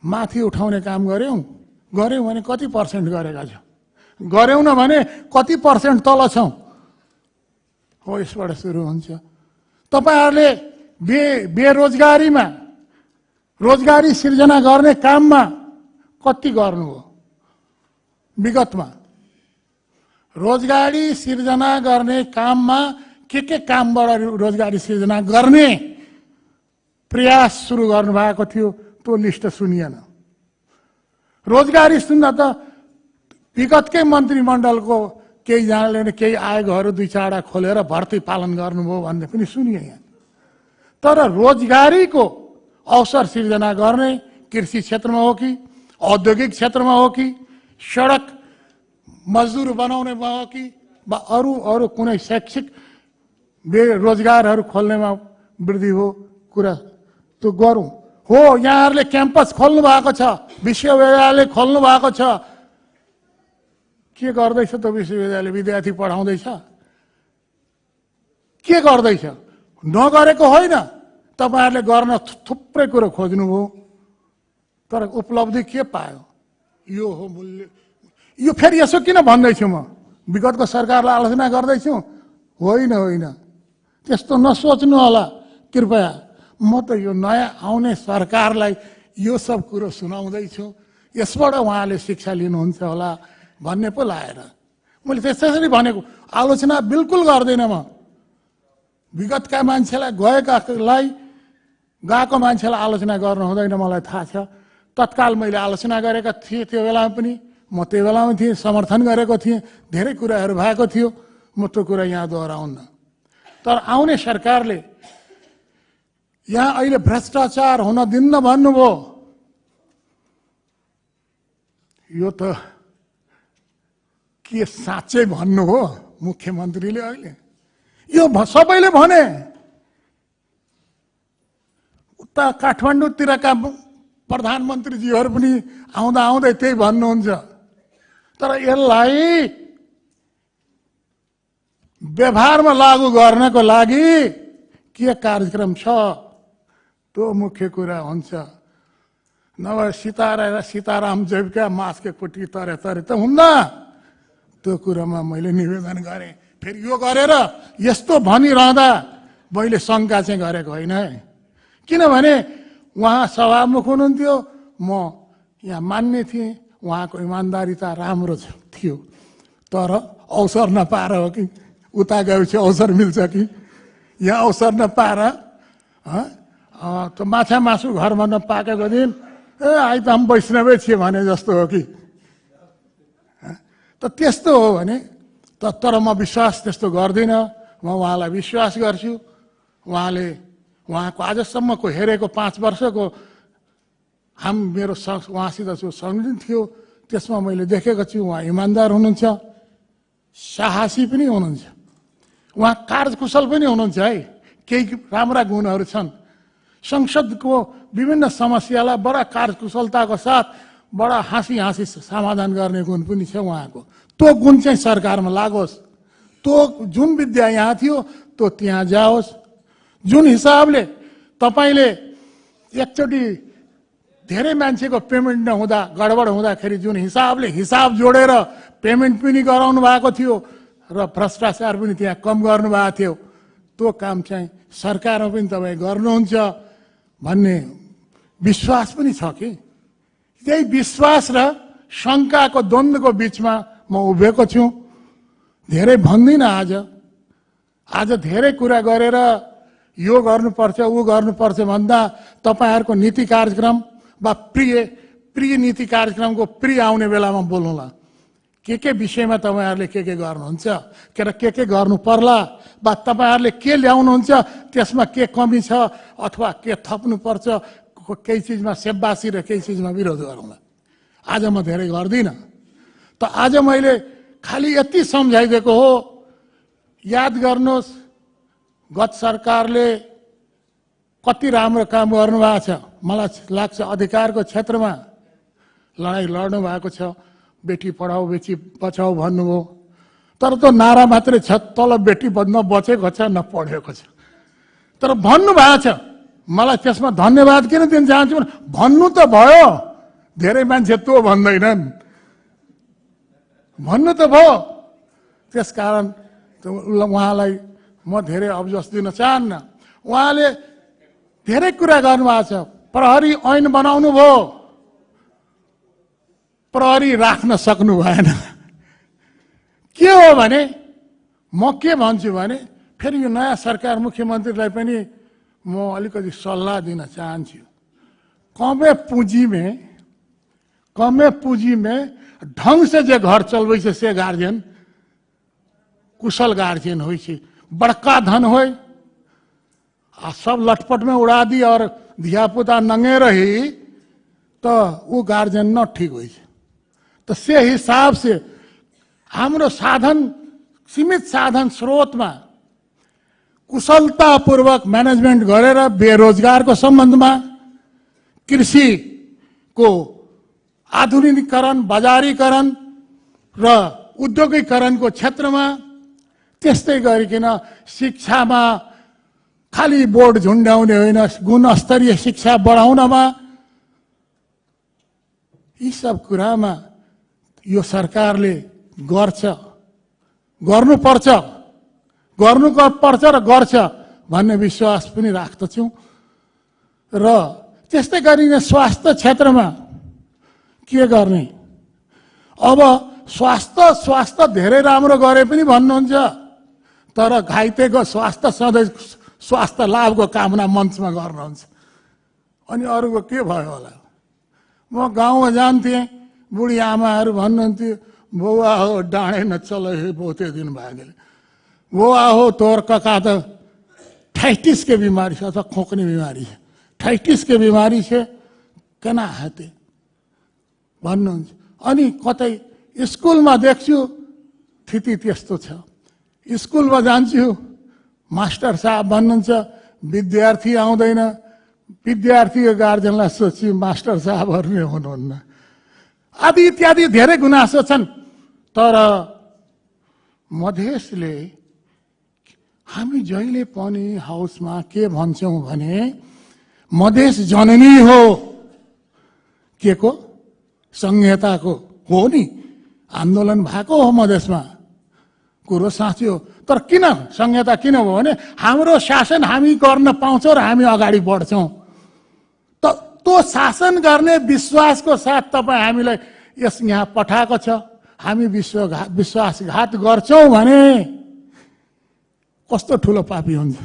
Speaker 10: माथि उठाउने काम गऱ्यौँ भने कति पर्सेन्ट गरेका छौँ? गऱ्यौँ न भने कति पर्सेन्ट तल छौँ? हो, यसबाट सुरु हुन्छ। तपाईँहरूले बेरोजगारीमा, रोजगारी सिर्जना गर्ने काममा कति गर्नुभयो? विगतमा रोजगारी सिर्जना गर्ने काममा के कामबाट रोजगारी सिर्जना गर्ने प्रयास सुरु गर्नुभएको थियो, त्यो लिस्ट सुनिएन। रोजगारी सुन्दा त विगतकै मन्त्रीमण्डलको केहीजनाले केही आयोगहरू दुई चारवटा खोलेर भर्ती पालन गर्नुभयो भन्ने पनि सुनिए यहाँ। तर रोजगारीको अवसर सिर्जना गर्ने कृषि क्षेत्रमा हो कि औद्योगिक क्षेत्रमा हो कि सडक मजदुर बनाउने भयो कि वा अरू कुनै शैक्षिक बेरोजगारहरू खोल्नेमा वृद्धि हो, कुरा त्यो गरौँ। हो, यहाँहरूले क्याम्पस खोल्नु भएको छ, विश्वविद्यालय खोल्नु भएको छ, के गर्दैछ त विश्वविद्यालय? विद्यार्थी पढाउँदैछ? के गर्दैछ? नगरेको होइन, तपाईँहरूले गर्न थुप्रै कुरो खोज्नुभयो, तर उपलब्धि के पायो? यो हो मूल्य। यो फेरि यसो किन भन्दैछु म? विगतको सरकारलाई आलोचना गर्दैछु? होइन, त्यस्तो नसोच्नु होला कृपया। म त यो नयाँ आउने सरकारलाई यो सब कुरो सुनाउँदैछु, यसबाट उहाँले शिक्षा लिनुहुन्छ होला भन्ने पो लागेर मैले त्यसरी भनेको। आलोचना बिल्कुल गर्दैन म। विगतका मान्छेलाई गएको मान्छेलाई आलोचना गर्नु हुँदैन, मलाई थाहा छ। तत्काल मैले आलोचना गरेका थिएँ, त्यो बेलामा पनि म त्यो बेलामा थिएँ, समर्थन गरेको थिएँ, धेरै कुराहरू भएको थियो, म त्यो कुरा यहाँ दोहोऱ्याउन्न। तर आउने सरकारले यहाँ अहिले भ्रष्टाचार हुन दिन्न भन्नुभयो। यो त के साँच्चै भन्नु हो मुख्यमन्त्रीले अहिले? यो सबैले भने। उता काठमाडौँतिरका प्रधानमन्त्रीजीहरू पनि आउँदा आउँदै त्यही भन्नुहुन्छ। तर यसलाई व्यवहारमा लागू गर्नको लागि के कार्यक्रम छ त्यो मुख्य कुरा हुन्छ। नभए सीताराम जैविका मासके कुटी तरे त हुन्न। त्यो कुरामा मैले निवेदन गरेँ। फेरि यो गरेर यस्तो भनिरहँदा मैले शङ्का चाहिँ गरेको होइन है। किनभने उहाँ सभामुख हुनुहुन्थ्यो, म यहाँ मान्ने थिएँ, उहाँको इमान्दारिता राम्रो थियो। तर अवसर नपाएर हो कि उता गएपछि अवसर मिल्छ कि यहाँ अवसर नपाएर त माछा मासु घरमा नपाकेको दिन आई त हम वैष्णवै थिए भने जस्तो हो कि। त त्यस्तो हो भने तर म विश्वास त्यस्तो गर्दिनँ। म उहाँलाई विश्वास गर्छु। उहाँले उहाँको आजसम्मको हेरेको 5 वर्षको मेरो उहाँसित जो सम्झित थियो त्यसमा मैले देखेको छु उहाँ इमान्दार हुनुहुन्छ, साहसी पनि हुनुहुन्छ, उहाँ कार्यकुशल पनि हुनुहुन्छ है। केही राम्रा गुणहरू छन्। संसदको विभिन्न समस्यालाई बडा कार्यकुशलताको साथ बडा हाँसी हाँसी समाधान गर्ने गुण पनि छ उहाँको। त्यो गुण चाहिँ सरकारमा लागोस्। त्यो जुन विद्या यहाँ थियो त्यो त्यहाँ जाओस्। जुन हिसाबले तपाईँले एकचोटि धेरै मान्छेको पेमेन्ट नहुँदा गडबड हुँदाखेरि जुन हिसाबले हिसाब जोडेर पेमेन्ट पनि गराउनु भएको थियो र भ्रष्टाचार पनि त्यहाँ कम गर्नुभएको थियो, त्यो काम चाहिँ सरकारमा पनि तपाईँ गर्नुहुन्छ भन्ने विश्वास पनि छ कि। त्यही विश्वास र शङ्काको द्वन्द्वको बिचमा म उभिएको छु। धेरै भन्दिनँ। आज धेरै कुरा गरेर यो गर्नुपर्छ ऊ गर्नुपर्छ भन्दा तपाईँहरूको नीति कार्यक्रम वा प्रिय नीति कार्यक्रमको आउने बेलामा बोलौँला। के विषयमा तपाईँहरूले के गर्नुहुन्छ, के गर्नु पर्ला वा तपाईँहरूले के ल्याउनुहुन्छ, त्यसमा के कमी छ अथवा के थप्नुपर्छ, केही चिजमा सेब्बासी र केही चिजमा विरोध गरौँला। आज म धेरै गर्दिनँ। त आज मैले खालि यति सम्झाइदिएको हो, याद गर्नुहोस् गत सरकारले कति राम्रो काम गर्नुभएको छ। मलाई लाग्छ अधिकारको क्षेत्रमा लडाइँ लड्नु भएको छ। बेटी पढाऊ बेटी बचाऊ भन्नुभयो, तर त्यो नारा मात्रै छ, तल बेटी न बचेको छ न पढेको छ। तर भन्नुभएको छ। मलाई त्यसमा धन्यवाद किन दिन चाहन्छु भने भन्नु त भयो। धेरै मान्छे त्यो भन्दैनन्, भन्नु त भयो। त्यसकारण उहाँलाई म धेरै अब्जस दिन चाहन्न। उहाँले धेरै कुरा गर्नुभएको छ। प्रहरी ऐन बनाउनु भयो, प्रहरी राख्न सक्नु भएन। के हो भने म के भन्छु भने फेरि यो नयाँ सरकार मुख्यमन्त्रीलाई पनि म अलिकति सल्लाह दिन चाहन्छु। कमे पूंजी में ढंग से जे घर चलबै छै से गार्जियन कुशल गार्जियन होइ छै। बड़का धन होय आ सब लटपट में उड़ा दी और धिया पुता नंगे रही तो वो गार्जियन न ठीक होइ छै। तो से हिसाब से हाम्रो साधन सीमित साधन स्रोत में कुशलतापूर्वक मैनेजमेंट गरेर बेरोजगार को संबंध में कृषि को आधुनिकीकरण बजारीकरण र उद्योगीकरण को क्षेत्र में त्यस्तै गरिकन शिक्षा में खाली बोर्ड झुन्ड्याउने होइन, गुणस्तरीय शिक्षा बढ़ाउनमा यी सब कुरामा यो सरकारले गर्छ, गर्नुपर्छ र गर्छ भन्ने विश्वास पनि राख्दछु। र त्यस्तै गरिने स्वास्थ्य क्षेत्रमा के गर्ने? अब स्वास्थ्य धेरै राम्रो गरे पनि भन्नुहुन्छ, तर घाइतेको स्वास्थ्य सधैँ स्वास्थ्य लाभको कामना मञ्चमा गर्नुहुन्छ। अनि अरूको के भयो होला? म गाउँमा जान्थेँ, बुढी आमाहरू भन्नुहुन्थ्यो, बौआ हो डाँडे नचल हे बहुते दिन भागेले, बौआ हो तोर कका त थाइटिस के बीमारी छ अथवा खोक्ने बीमारी छ, थाइटिस के बीमारी छ, केना हेते भन्नुहुन्छ। अनि कतै स्कुलमा देख्छु स्थिति त्यस्तो छ। स्कुलमा जान्छु, मास्टर साहब भन्नुहुन्छ विद्यार्थी आउँदैन, विद्यार्थीको गार्जेनलाई सोच्छु मास्टर साहबहरू नै हुनुहुन्न, आदि इत्यादि धेरै गुनासो छन्। तर मधेसले हामी जहिले पनि हाउसमा के भन्छौँ भने मधेस जननी हो, के को संहिताको हो नि, आन्दोलन भएको हो मधेसमा, कुरो साँच्ची हो। तर किन संहिता किन भयो भने हाम्रो शासन हामी गर्न पाउँछौँ र हामी अगाडि बढ्छौँ। त्यो शासन गर्ने विश्वासको साथ तपाईँ हामीलाई यस यहाँ पठाएको छ, हामी विश्वासघात गर्छौँ भने कस्तो ठुलो पापी हुन्छ।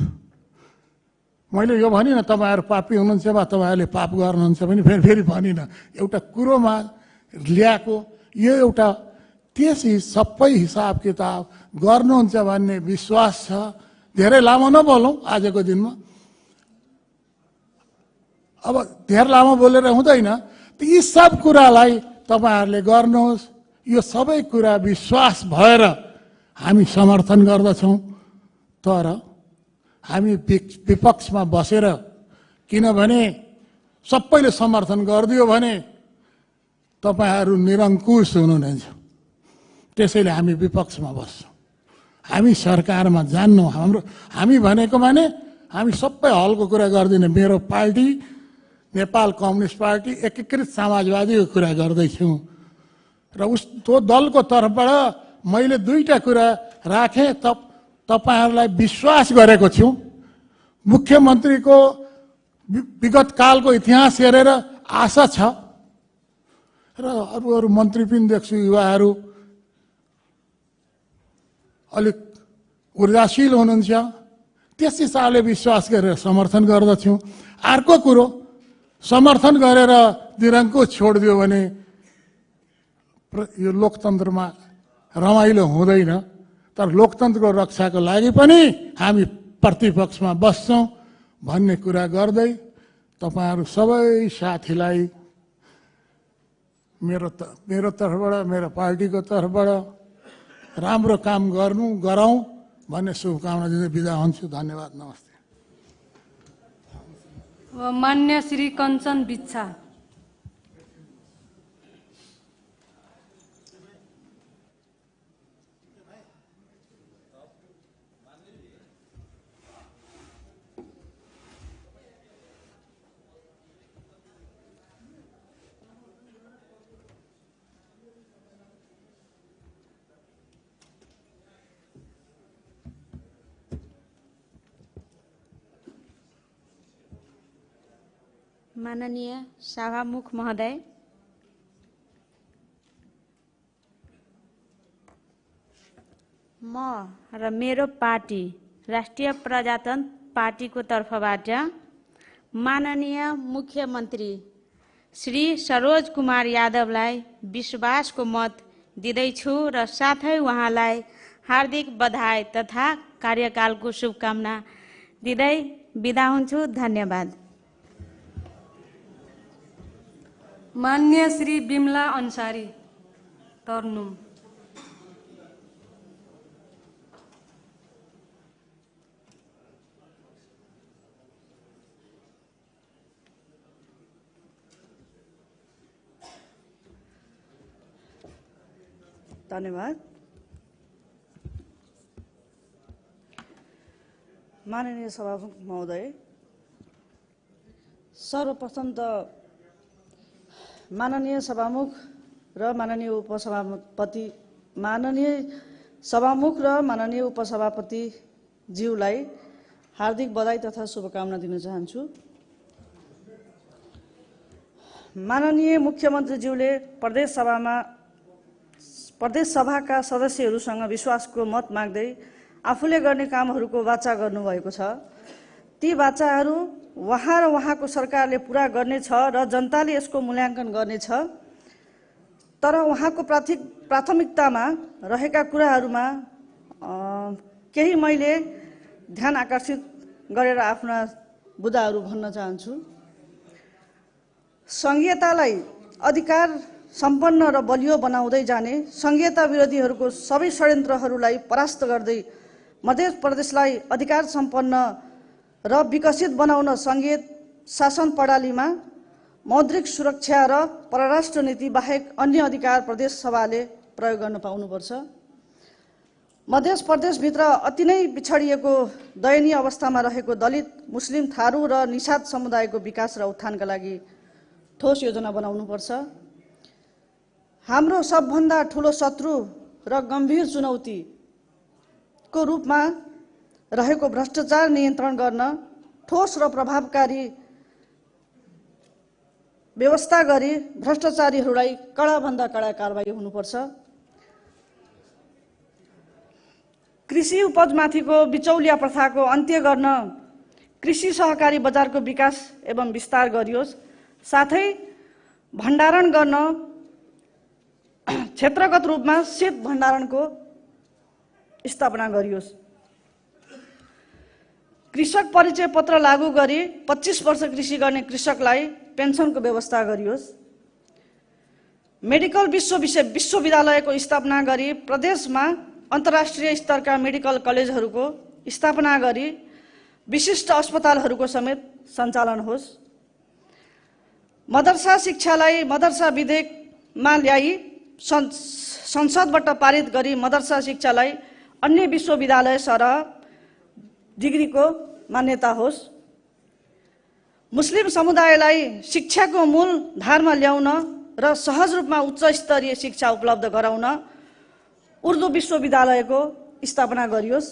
Speaker 10: मैले यो भनिनँ तपाईँहरू पापी हुनुहुन्छ वा तपाईँहरूले पाप गर्नुहुन्छ भने फेरि भनिनँ, एउटा कुरोमा ल्याएको यो एउटा त्यसै सबै हिसाब किताब गर्नुहुन्छ भन्ने विश्वास छ। धेरै लामो नबोलौँ आजको दिनमा, अब धेरै लामो बोलेर हुँदैन। यी सब कुरालाई तपाईँहरूले गर्नुहोस्, यो सबै कुरा विश्वास भएर हामी समर्थन गर्दछौँ। तर हामी विपक्षमा बसेर, किनभने सबैले समर्थन गरिदियो भने तपाईँहरू निरङ्कुश हुनुहुनेछ, त्यसैले हामी विपक्षमा बस्छौँ। हामी सरकारमा जान्नु, हामी भनेको भने हामी सबै हलको कुरा गर्दिनँ। मेरो पार्टी नेपाल कम्युनिस्ट पार्टी एकीकृत समाजवादीको कुरा गर्दैछौँ र त्यो दलको तर्फबाट मैले दुईटा कुरा राखेँ, तपाईँहरूलाई विश्वास गरेको छु। मुख्यमन्त्रीको विगत कालको इतिहास हेरेर आशा छ र अरू मन्त्री पनि देख्छु, युवाहरू अलिक ऊर्जाशील हुनुहुन्छ, त्यस हिसाबले विश्वास गरेर समर्थन गर्दछु। अर्को कुरो, समर्थन गरेर निरङ्कुश छोडिदियो भने यो लोकतन्त्रमा रमाइलो हुँदैन। तर लोकतन्त्रको रक्षाको लागि पनि हामी प्रतिपक्षमा बस्छौँ भन्ने कुरा गर्दै तपाईँहरू सबै साथीलाई मेरो तर्फबाट, मेरो पार्टीको तर्फबाट राम्रो काम गरौँ भन्ने शुभकामना दिँदै बिदा हुन्छु। धन्यवाद, नमस्ते।
Speaker 9: मान्य श्री कञ्चन बिच्छा।
Speaker 11: माननीय सभामुख महोदय, म र मेरो पार्टी राष्ट्रिय प्रजातन्त्र पार्टीको तर्फबाट माननीय मुख्यमन्त्री श्री सरोज कुमार यादवलाई विश्वासको मत दिँदैछु र साथै उहाँलाई हार्दिक बधाई तथा कार्यकालको शुभकामना दिँदै बिदा हुन्छु। धन्यवाद।
Speaker 9: मान्य श्री बिमला अन्सारी, तर्नुम।
Speaker 12: धन्यवाद। माननीय सभामुख महोदय, सर्वप्रथम त माननीय सभामुख र माननीय उपसभापति ज्यूलाई हार्दिक बधाई तथा शुभकामना दिन चाहन्छु। माननीय मुख्यमन्त्रीज्यूले प्रदेश सभाका सदस्यहरूसँग विश्वासको मत माग्दै आफूले गर्ने कामहरूको वाचा गर्नुभएको छ। ती वाचाहरू उहाँ र उहाँको सरकारले पुरा गर्नेछ र जनताले यसको मूल्याङ्कन गर्नेछ। तर उहाँको प्राथमिकतामा रहेका कुराहरूमा केही मैले ध्यान आकर्षित गरेर आफ्ना बुदाहरू भन्न चाहन्छु। संहितालाई अधिकार सम्पन्न र बलियो बनाउँदै जाने, संघीयता विरोधीहरूको सबै षड्यन्त्रहरूलाई परास्त गर्दै मध्य प्रदेशलाई अधिकार सम्पन्न र विकसित बनाउन संघीय शासन प्रणालीमा मौद्रिक सुरक्षा र परराष्ट्र नीति बाहेक अन्य अधिकार प्रदेश सभाले प्रयोग गर्न पाउनुपर्छ। मध्य प्रदेशभित्र अति नै पिछडिएको दयनीय अवस्थामा रहेको दलित, मुस्लिम, थारू र निषाद समुदायको विकास र उत्थानका लागि ठोस योजना बनाउनुपर्छ। हाम्रो सबभन्दा ठुलो शत्रु र गम्भीर चुनौतीको रूपमा रहेको भ्रष्टाचार नियन्त्रण गर्न ठोस र प्रभावकारी व्यवस्था गरी भ्रष्टाचारीहरूलाई कडाभन्दा कडा कारबाही हुनुपर्छ। कृषि उपजमाथिको बिचौलिया प्रथाको अन्त्य गर्न कृषि सहकारी बजारको विकास एवं विस्तार गरियोस्। साथै भण्डारण गर्न क्षेत्रगत रूपमा शीत भण्डारणको स्थापना गरियोस्। कृषक परिचय पत्र लागू गरी 25 वर्ष कृषि गर्ने कृषकलाई पेन्सनको व्यवस्था गरियोस्। मेडिकल विश्वविद्यालयको स्थापना गरी प्रदेशमा अन्तर्राष्ट्रिय स्तरका मेडिकल कलेजहरूको स्थापना गरी विशिष्ट अस्पतालहरूको समेत सञ्चालन होस्। मदरसा शिक्षालाई मदरसा विधेयकमा ल्याई संसदबाट पारित गरी मदरसा शिक्षालाई अन्य विश्वविद्यालय सरह डिग्रीको मान्यता होस्। मुस्लिम समुदायलाई शिक्षाको मूल धारमा ल्याउन र सहज रूपमा उच्च स्तरीय शिक्षा उपलब्ध गराउन उर्दू विश्वविद्यालयको स्थापना गरियोस्।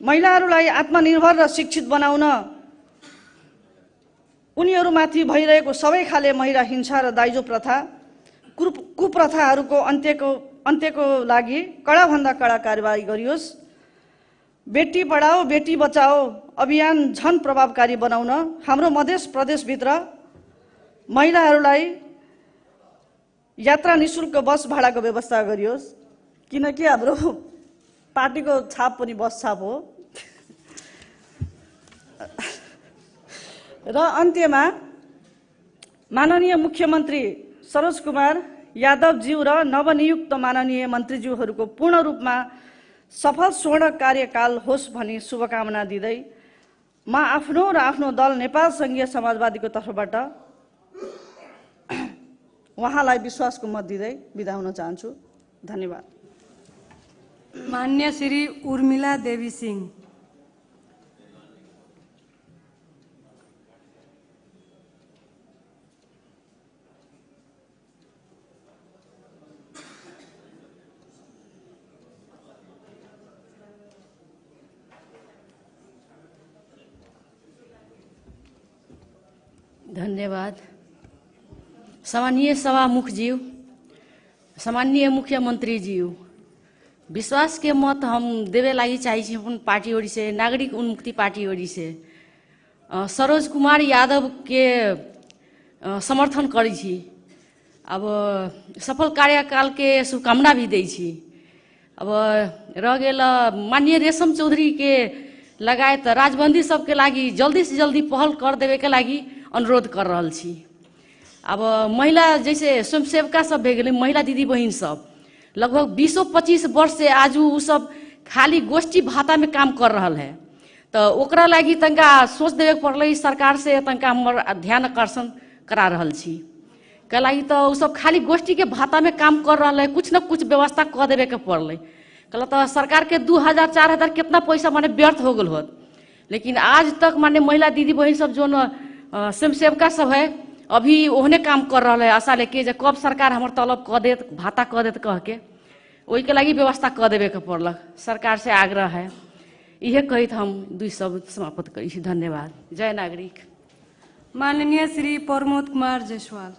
Speaker 12: महिलाहरूलाई आत्मनिर्भर र शिक्षित बनाउन उनीहरूमाथि भइरहेको सबै खाले महिला हिंसा र दाइजो प्रथा, कुप्रथाहरूको अन्त्यको लागि कडाभन्दा कडा कारबाही गरियोस्। बेटी पढाओ बेटी बचाओ अभियान झन प्रभावकारी बनाउन हाम्रो मध्य प्रदेशभित्र महिलाहरूलाई यात्रा निशुल्क बस भाडाको व्यवस्था गरियोस्। किनकि हाम्रो पार्टीको छाप पनि बस छाप हो। र अन्त्यमा माननीय मुख्यमन्त्री सरोज कुमार यादवज्यू र नवनियुक्त माननीय मन्त्रीज्यूहरूको पूर्ण रूपमा सफल स्वर्ण कार्यकाल होस् भनी शुभकामना दिँदै म आफ्नो र आफ्नो दल नेपाल संघीय समाजवादीको तर्फबाट उहाँलाई विश्वासको मत दिँदै बिदा हुन चाहन्छु। धन्यवाद।
Speaker 9: मान्य श्री उर्मिला देवी सिंह।
Speaker 13: धन्यवाद। सम्मानीय सभामुखज्यू, सम्मानीय मुख्यमंत्रीज्यू, विश्वास के मत हम देवे लगी चाहिए अपन पार्टी ओरी से, नागरिक उन्मुक्ति पार्टी ओरी से सरोज कुमार यादव के समर्थन करी छी। अब सफल कार्यकाल के शुभकामना भी दै छी। अब रह गेल माननीय रेशम चौधरी के लगायत राजबंदी सबके लागी जल्दी से जल्दी पहल कर देवे के लागी अनुरोध कर रहल छी। अब महिला जैसे स्वयंसेविका सब भे गेलै, महिला दीदी बहिन सब लगभग 20-25 वर्ष से आज उ सब खाली गोष्ठी भाता में काम कर रहल है। तो ओकरा लागी तंका सोच देवे पड़लै, सरकार से तंका हमर ध्यान आकर्षण करा रहल छी। के लागी तो उ सब खाली गोष्ठी के भाता में काम कर रहल है, कुछ न कुछ व्यवस्था कर देवे के पड़लै। कहला तो सरकार के 2000-4000 कितना पैसा माने व्यर्थ हो गल होत। लेकिन आज तक माने महिला दीदी बहन सब जो स्वयंसेविका सब है अभी ओहने काम कर रहा है। आशा लेके जे कब सरकार हमर तलब कह देत, भाता कह देत कह के ओहि के लागी व्यवस्था कह देवे के पड़लक। सरकार से आग्रह है। इहे कहित हम 2 शब्द समाप्त करी छी। धन्यवाद। जय नागरिक।
Speaker 9: माननीय श्री प्रमोद कुमार जायसवाल।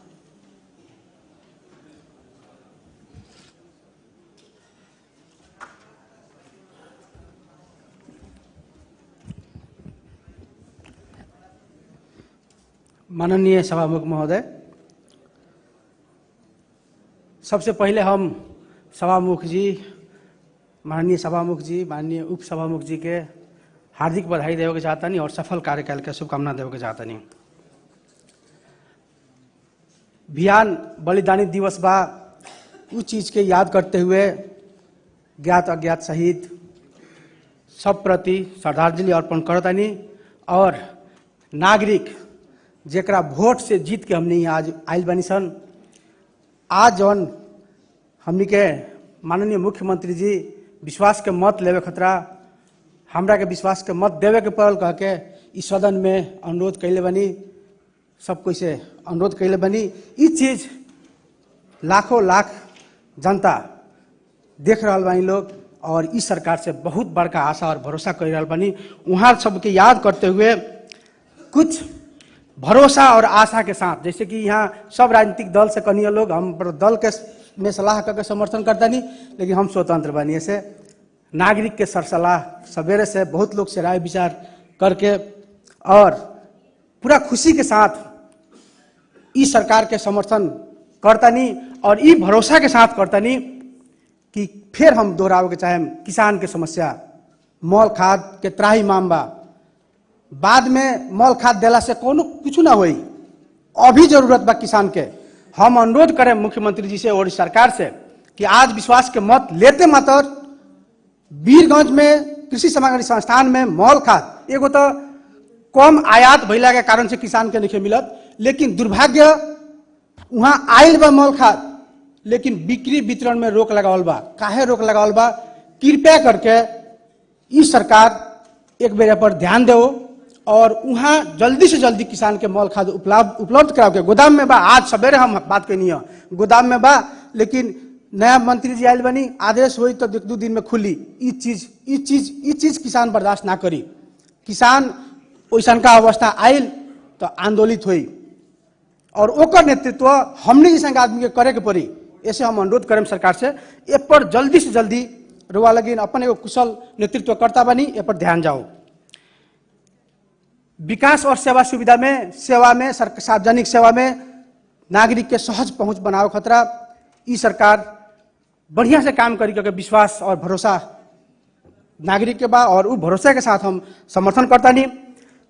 Speaker 14: माननीय सभामुख महोदय, सबसे पहले हम सभामुख जी, माननीय सभामुख जी, माननीय उप सभामुख जी के हार्दिक बधाई देवे के चाहता नहीं और सफल कार्यकाल के शुभकामना देवे के चाहता नहीं। बिहान बलिदानी दिवस बा, उस चीज के याद करते हुए ज्ञात अज्ञात शहीद सब प्रति श्रद्धांजलि अर्पण करतानी और नागरिक जेकरा वोट से जीत के हमने यहाँ आज आयल बनी सन, आज जौन हमनी के माननीय मुख्यमंत्री जी विश्वास के मत लेवे खतरा हमरा के विश्वास के मत देवे के पड़ल कह के इस सदन में अनुरोध कैले बनी, सब कोई से अनुरोध कैले बनी। ये चीज लाखों लाख जनता देख रहा बानी लोग और इस सरकार से बहुत बड़का आशा और भरोसा कर रहा बानी। वहाँ सबके याद करते हुए कुछ भरोसा और आशा के साथ, जैसे कि यहाँ सब राजनीतिक दल से कनिए लोग हम दल के में सलाह करके समर्थन करता नहीं, लेकिन हम स्वतंत्र बनी ऐसे नागरिक के सरसलाह सवेरे से बहुत लोग से राय विचार करके और पूरा खुशी के साथ इस सरकार के समर्थन करता नहीं और ये भरोसा के साथ करता नहीं कि फिर हम दोहरावे के चाहे किसान के समस्या मॉल खाद के त्राही मामबा, बाद में मॉल खाद देला से कोनो कुछ ना होई, अभी जरूरत बा किसान के। हम अनुरोध करें मुख्यमंत्री जी से और सरकार से कि आज विश्वास के मत लेते मात्र वीरगंज में कृषि सामग्री संस्थान में मॉल खाद एगो तो कम आयात भैला के कारण से किसान के नहीं मिलत, लेकिन दुर्भाग्य वहाँ आयल बा मॉल खाद लेकिन बिक्री वितरण में रोक लगावल बा। काहे रोक लगावल बा? कृपया करके इस सरकार एक बेर पर ध्यान दो और वहाँ जल्दी से जल्दी किसान के मॉल खाद उपलब्ध कराओ के। गोदाम में बा, आज सवेरे हम बात करनी है, गोदाम में बा, लेकिन नया मंत्री जी आयल बनी, आदेश हुई तो 2 दिन में खुली। ये चीज किसान बर्दाश्त ना करी। किसान वैसन का अवस्था आयल तो आंदोलित हुई और ओकर नेतृत्व हमने जैसा आदमी के करे के पड़ी। ऐसे हम अनुरोध करें सरकार से ए पर जल्दी से जल्दी रुआ लगिन अपन एगो कुशल नेतृत्व करता बनी, ए पर ध्यान जाओ। विकास और सेवा सुविधा में सार्वजनिक सेवा में नागरिक के सहज पहुंच बनाओ खतरा ई सरकार बढ़िया से काम करी करके विश्वास और भरोसा नागरिक के बा और उस भरोसे के साथ हम समर्थन करता नहीं।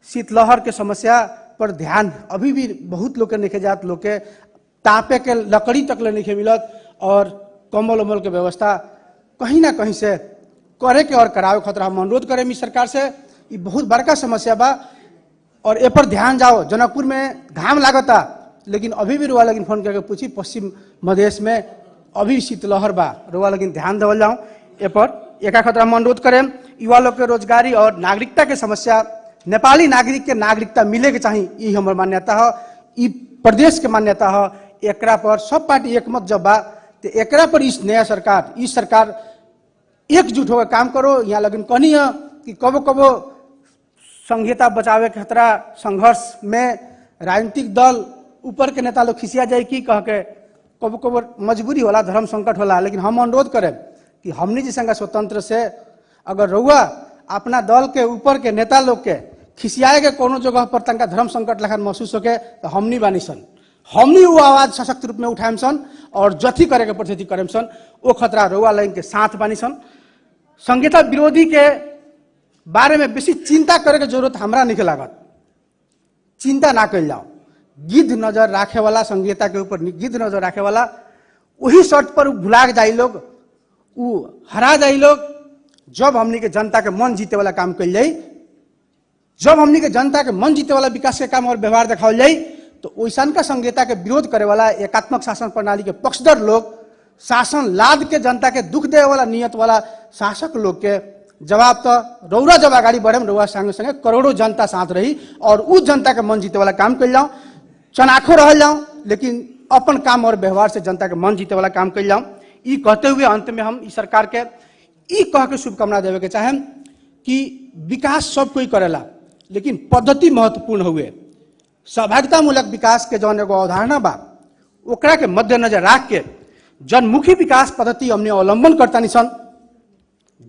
Speaker 14: शीतलहर के समस्या पर ध्यान अभी भी बहुत लोग के नहीं जात, लोग के तापे के लकड़ी तक ले नहीं मिलत और कम्बल उम्बल के व्यवस्था कहीं ना कहीं से करे के और करावे खतरा हम अनुरोध करें इस सरकार से। ये बहुत बड़का समस्या बा और ए पर ध्यान जाओ। जनकपुर में घाम लागता लेकिन अभी भी रुआ लगिन फोन करके पूछी पश्चिम मधेश में अभी शीतलहर बा, रुआ लगिन ध्यान देवल जाओ ए पर। एक खतरा हम अनुरोध करें युवा लोग के रोजगारी और नागरिकता के समस्या, नेपाली नागरिक के नागरिकता मिले के चाहिए, ये हमार मान्यता है, ये प्रदेश के मान्यता है। एकरा पर सब पार्टी एकमत जब बा तो एकरा पर इस सरकार एकजुट होकर काम करो। यहाँ लगिन कहनी है कि कबो कबो संहिता बचावे के खतरा संघर्ष में राजनीतिक दल ऊपर के नेता लोग खिसिया जाए कि कह के कबो कबो मजबूरी होला, धर्म संकट होला, लेकिन हम अनुरोध करें कि हमने जिसंगा स्वतंत्र से अगर रहुआ अपना दल के ऊपर के नेता लोग के खिसियाए के कोनो जगह पर तंका धर्म संकट लखन महसूस होके तो हमनी बानी सन, हमनी वो आवाज सशक्त रूप में उठाएम सन और जथी करे के प्रति करेम सन। वो खतरा रउआ लाइन के साथ बानी सन। संहिता विरोधी के बारे में बेसी चिंता करे के जरूरत हमरा नहीं लागत, चिंता ना कर जाओ। गिद्ध नजर राखे वाला संहिता के ऊपर गिद्ध नजर राखे वाला वही शर्त पर भुला जाई लोग, वो हरा जाई लोग जब हमनी के जनता के मन जीते वाला काम कल जाई, जब हमनी के जनता के मन जीते वाला विकास के काम और व्यवहार दिखावल जाई तो वैसन का संहिता के विरोध करे वाला एकात्मक शासन प्रणाली के पक्षधर लोग, शासन लाद के जनता के दुख दे वाला नियत वाला शासक लोग के जवाब तो रौरा जब आगाड़ी बढ़े रउआ संगे संगे करोड़ों जनता साथ रही और उस जनता के मन जीते वाला काम कर जाऊं, चनाखो रह जाऊं, लेकिन अपन काम और व्यवहार से जनता के मन जीते वाला काम कर जाऊं। ये कहते हुए अंत में हम इस सरकार के ई कह के शुभकामना देवे के चाहें कि विकास सब कोई करेला लेकिन पद्धति महत्वपूर्ण हुए। सहभागितामूलक विकास के जौन एगो अवधारणा बा ओकरा के मद्देनजर रख के जनमुखी विकास पद्धति हमने अवलंबन करता निसन।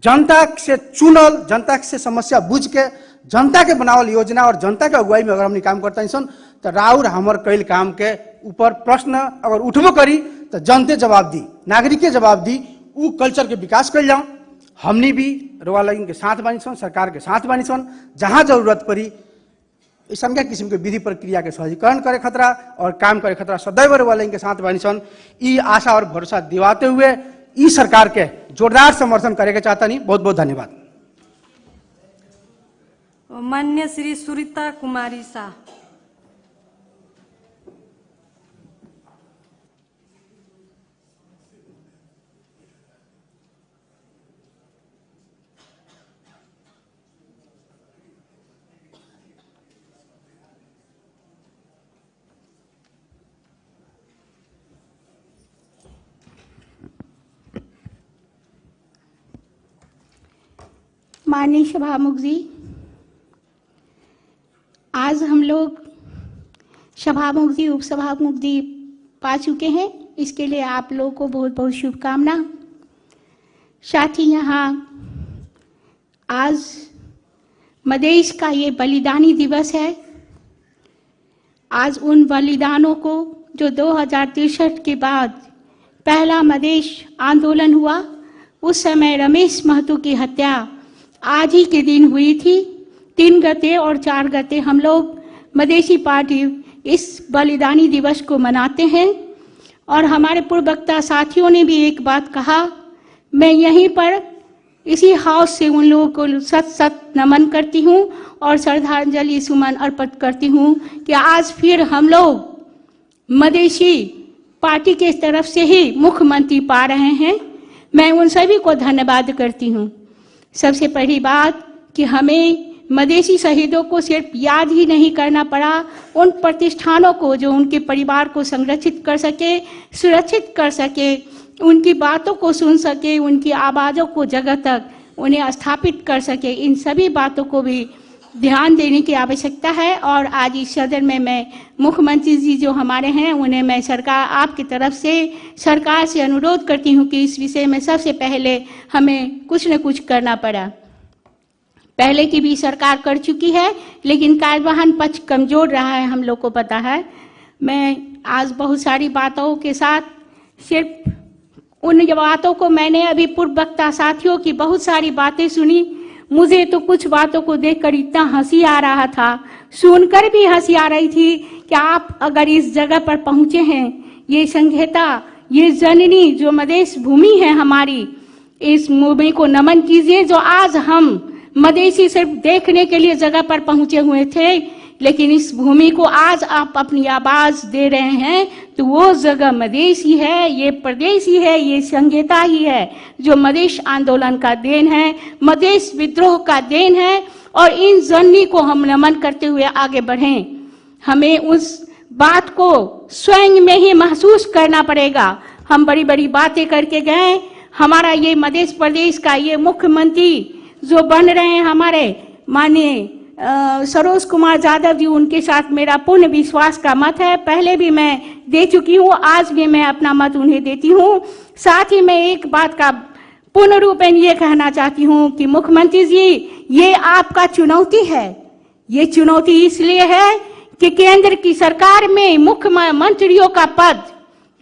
Speaker 14: जनता से चुनल, जनता से समस्या बुझ के जनता के बनावल योजना और जनता के अगुवाई में अगर हमने काम करता निसन तो राउर हमर कैल काम के ऊपर प्रश्न अगर उठबो करी तो जनते जवाब दी, नागरिके जवाब दी, उ कल्चर के विकास कर जाऊं। हमनी भी रोवा लाइन के साथ बानी सन, सरकार के साथ बानी सन, जहां जरूरत पड़ी संज्ञा किसिम के विधि प्रक्रिया के सहजीकरण करे खतरा और काम करे खतरा सदैव वाले के साथ बानी सन। ई आशा और भरोसा दिवाते हुए ई सरकार के जोरदार समर्थन करे के चाहता नहीं। बहुत बहुत धन्यवाद।
Speaker 9: मान्य श्री सुरीता कुमारी शाह।
Speaker 11: माननीय सभामुख जी, आज हम लोग सभामुख जी, उपसभामुख जी पा चुके हैं। इसके लिए आप लोगों को बहुत बहुत शुभकामना। साथ ही यहाँ आज मदेश का ये बलिदानी दिवस है। आज उन बलिदानों को जो 2063 के बाद पहला मदेश आंदोलन हुआ, उस समय रमेश महतो की हत्या आज ही के दिन हुई थी। 3 गते और 4 गते हम लोग मदेशी पार्टी इस बलिदानी दिवस को मनाते हैं। और हमारे पूर्व वक्ता साथियों ने भी एक बात कहा, मैं यहीं पर इसी हाउस से उन लोगों को सत नमन करती हूँ और श्रद्धांजलि सुमन अर्पित करती हूँ कि आज फिर हम लोग मदेशी पार्टी के तरफ से ही मुख्यमंत्री पा रहे हैं। मैं उन सभी को धन्यवाद करती हूँ। सबसे पहली बात कि हमें मदेशी शहीदों को सिर्फ याद ही नहीं करना पड़ा, उन प्रतिष्ठानों को जो उनके परिवार को संरक्षित कर सके, सुरक्षित कर सके, उनकी बातों को सुन सके, उनकी आवाज़ों को जगह तक उन्हें स्थापित कर सके, इन सभी बातों को भी ध्यान देने की आवश्यकता है। और आज इस सदन में मैं मुख्यमंत्री जी जो हमारे हैं, उन्हें मैं सरकार आपकी तरफ से सरकार से अनुरोध करती हूं कि इस विषय में सबसे पहले हमें कुछ न कुछ करना पड़ा। पहले की भी सरकार कर चुकी है, लेकिन कार्यवाहन पक्ष कमजोर रहा है, हम लोग को पता है। मैं आज बहुत सारी बातों के साथ सिर्फ उन बातों को मैंने अभी पूर्व वक्ता साथियों की बहुत सारी बातें सुनी। मुझे तो कुछ बातों को देखकर इतना हंसी आ रहा था, सुनकर भी हंसी आ रही थी कि आप अगर इस जगह पर पहुंचे हैं, ये संघेता, ये जननी जो मदेश भूमि है हमारी, इस भूमि को नमन कीजिए। जो आज हम मदेशी सिर्फ देखने के लिए जगह पर पहुंचे हुए थे, लेकिन इस भूमि को आज आप अपनी आवाज दे रहे हैं, तो वो जगह मदेश ही है, ये प्रदेश ही है, ये संघेता ही है जो मदेश आंदोलन का देन है, मदेश विद्रोह का देन है। और इन जननी को हम नमन करते हुए आगे बढ़ें। हमें उस बात को स्वयं में ही महसूस करना पड़ेगा। हम बड़ी बड़ी बातें करके गए, हमारा ये मध्य प्रदेश का ये मुख्यमंत्री जो बन रहे हैं हमारे माननीय सरोज कुमार यादव जी, उनके साथ मेरा पूर्ण विश्वास का मत है। पहले भी मैं दे चुकी हूँ, आज भी मैं अपना मत उन्हें देती हूँ। साथ ही मैं एक बात का पूर्ण रूपेण ये कहना चाहती हूँ कि मुख्यमंत्री जी, ये आपका चुनौती है। ये चुनौती इसलिए है कि केंद्र की सरकार में मुख्यमंत्रियों का पद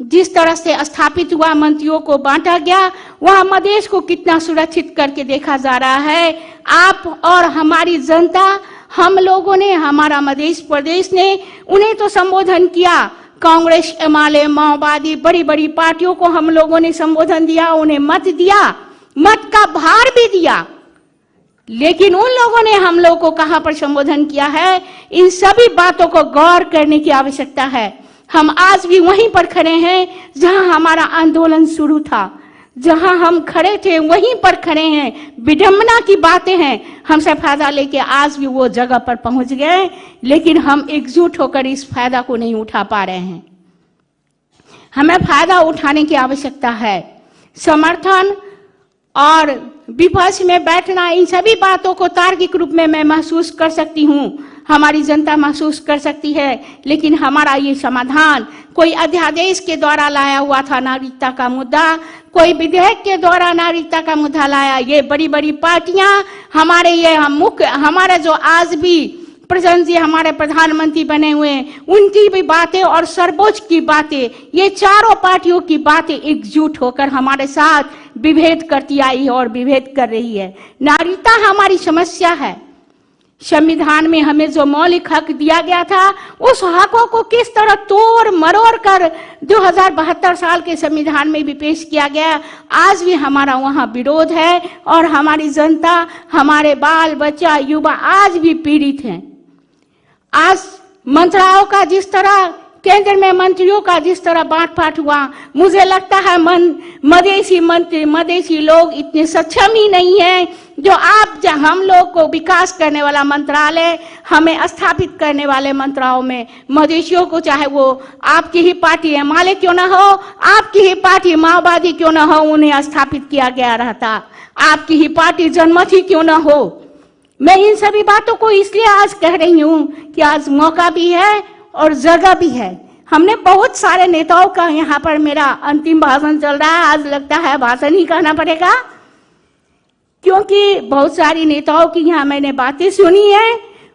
Speaker 11: जिस तरह से स्थापित हुआ, मंत्रियों को बांटा गया, वह मदेश को कितना सुरक्षित करके देखा जा रहा है। आप और हमारी जनता, हम लोगों ने, हमारा मध्य प्रदेश ने उन्हें तो संबोधन किया। कांग्रेस, एमएलए, माओवादी, बड़ी बड़ी पार्टियों को हम लोगों ने संबोधन दिया, उन्हें मत दिया, मत का भार भी दिया। लेकिन उन लोगों ने हम लोगों को कहां पर संबोधन किया है, इन सभी बातों को गौर करने की आवश्यकता है। हम आज भी वहीं पर खड़े हैं जहां हमारा आंदोलन शुरू था, जहां हम खड़े थे वहीं पर खड़े हैं। विडंबना की बातें हैं, हमसे फायदा लेके आज भी वो जगह पर पहुंच गए, लेकिन हम एकजुट होकर इस फायदा को नहीं उठा पा रहे हैं। हमें फायदा उठाने की आवश्यकता है। समर्थन और विपक्ष में बैठना, इन सभी बातों को तार्किक रूप में मैं महसूस कर सकती हूँ, हमारी जनता महसूस कर सकती है। लेकिन हमारा ये समाधान कोई अध्यादेश के द्वारा लाया हुआ था नागरिकता का मुद्दा, कोई विधेयक के द्वारा नागरिकता का मुद्दा लाया। ये बड़ी बड़ी पार्टियां, हमारे ये हमारे जो आज भी प्रधान जी हमारे प्रधानमंत्री बने हुए हैं, उनकी भी बातें और सर्वोच्च की बातें, ये चारों पार्टियों की बातें एकजुट होकर हमारे साथ विभेद करती आई है और विभेद कर रही है। नागरिकता हमारी समस्या है, संविधान में हमें जो मौलिक हक दिया गया था, उस हकों को किस तरह तोड़ मरोड़ कर 2072 साल के संविधान में भी पेश किया गया। आज भी हमारा वहां विरोध है और हमारी जनता, हमारे बाल बच्चा, युवा आज भी पीड़ित हैं। आज मंत्रालयों का जिस तरह, केंद्र में मंत्रियों का जिस तरह बांट फाट हुआ, मुझे लगता है मधेसी मंत्री, मधेसी लोग इतने सक्षम ही नहीं है जो हम लोग को विकास करने वाला मंत्रालय, हमें स्थापित करने वाले मंत्रालयों में मधेसियों को, चाहे वो आपकी ही पार्टी एमआलए क्यों ना हो, आपकी ही पार्टी माओवादी क्यों ना हो, उन्हें स्थापित किया गया रहता। आपकी ही पार्टी जनमत ही क्यों ना हो। मैं इन सभी बातों को इसलिए आज कह रही हूं कि आज मौका भी है और जगह भी है। हमने बहुत सारे नेताओं का, यहाँ पर मेरा अंतिम भाषण चल रहा है, आज लगता है भाषण ही कहना पड़ेगा, क्योंकि बहुत सारी नेताओं की यहाँ मैंने बातें सुनी है।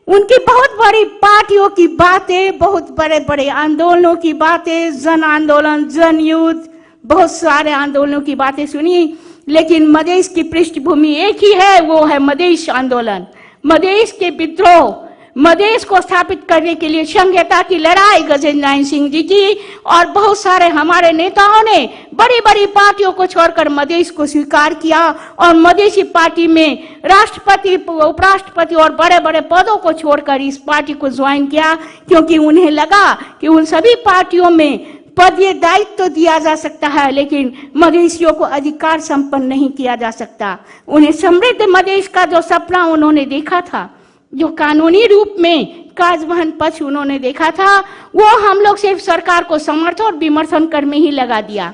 Speaker 11: उनकी बहुत बड़ी पार्टियों की बातें, बहुत बड़े बड़े आंदोलनों की बातें, जन आंदोलन, जन युद्ध, बहुत सारे आंदोलनों की बातें सुनी, लेकिन मधेश की पृष्ठभूमि एक ही है, वो है मधेश आंदोलन, मधेश के विद्रोह, मधेश को स्थापित करने के लिए संघीयता की लड़ाई गजेंद्र नारायण सिंह जी की और बहुत सारे हमारे नेताओं ने बड़ी बड़ी पार्टियों को छोड़कर मधेश को स्वीकार किया और मधेसी पार्टी में राष्ट्रपति, उपराष्ट्रपति और बड़े बड़े पदों को छोड़कर इस पार्टी को ज्वाइन किया, क्योंकि उन्हें लगा कि उन सभी पार्टियों में पदीय दायित्व तो दिया जा सकता है, लेकिन मधेसियों को अधिकार संपन्न नहीं किया जा सकता। उन्हें समृद्ध मधेश का जो सपना उन्होंने देखा था, जो कानूनी रूप में काजवहन पक्ष उन्होंने देखा था, वो हम लोग सिर्फ सरकार को समर्थन और विमर्शन कर में ही लगा दिया।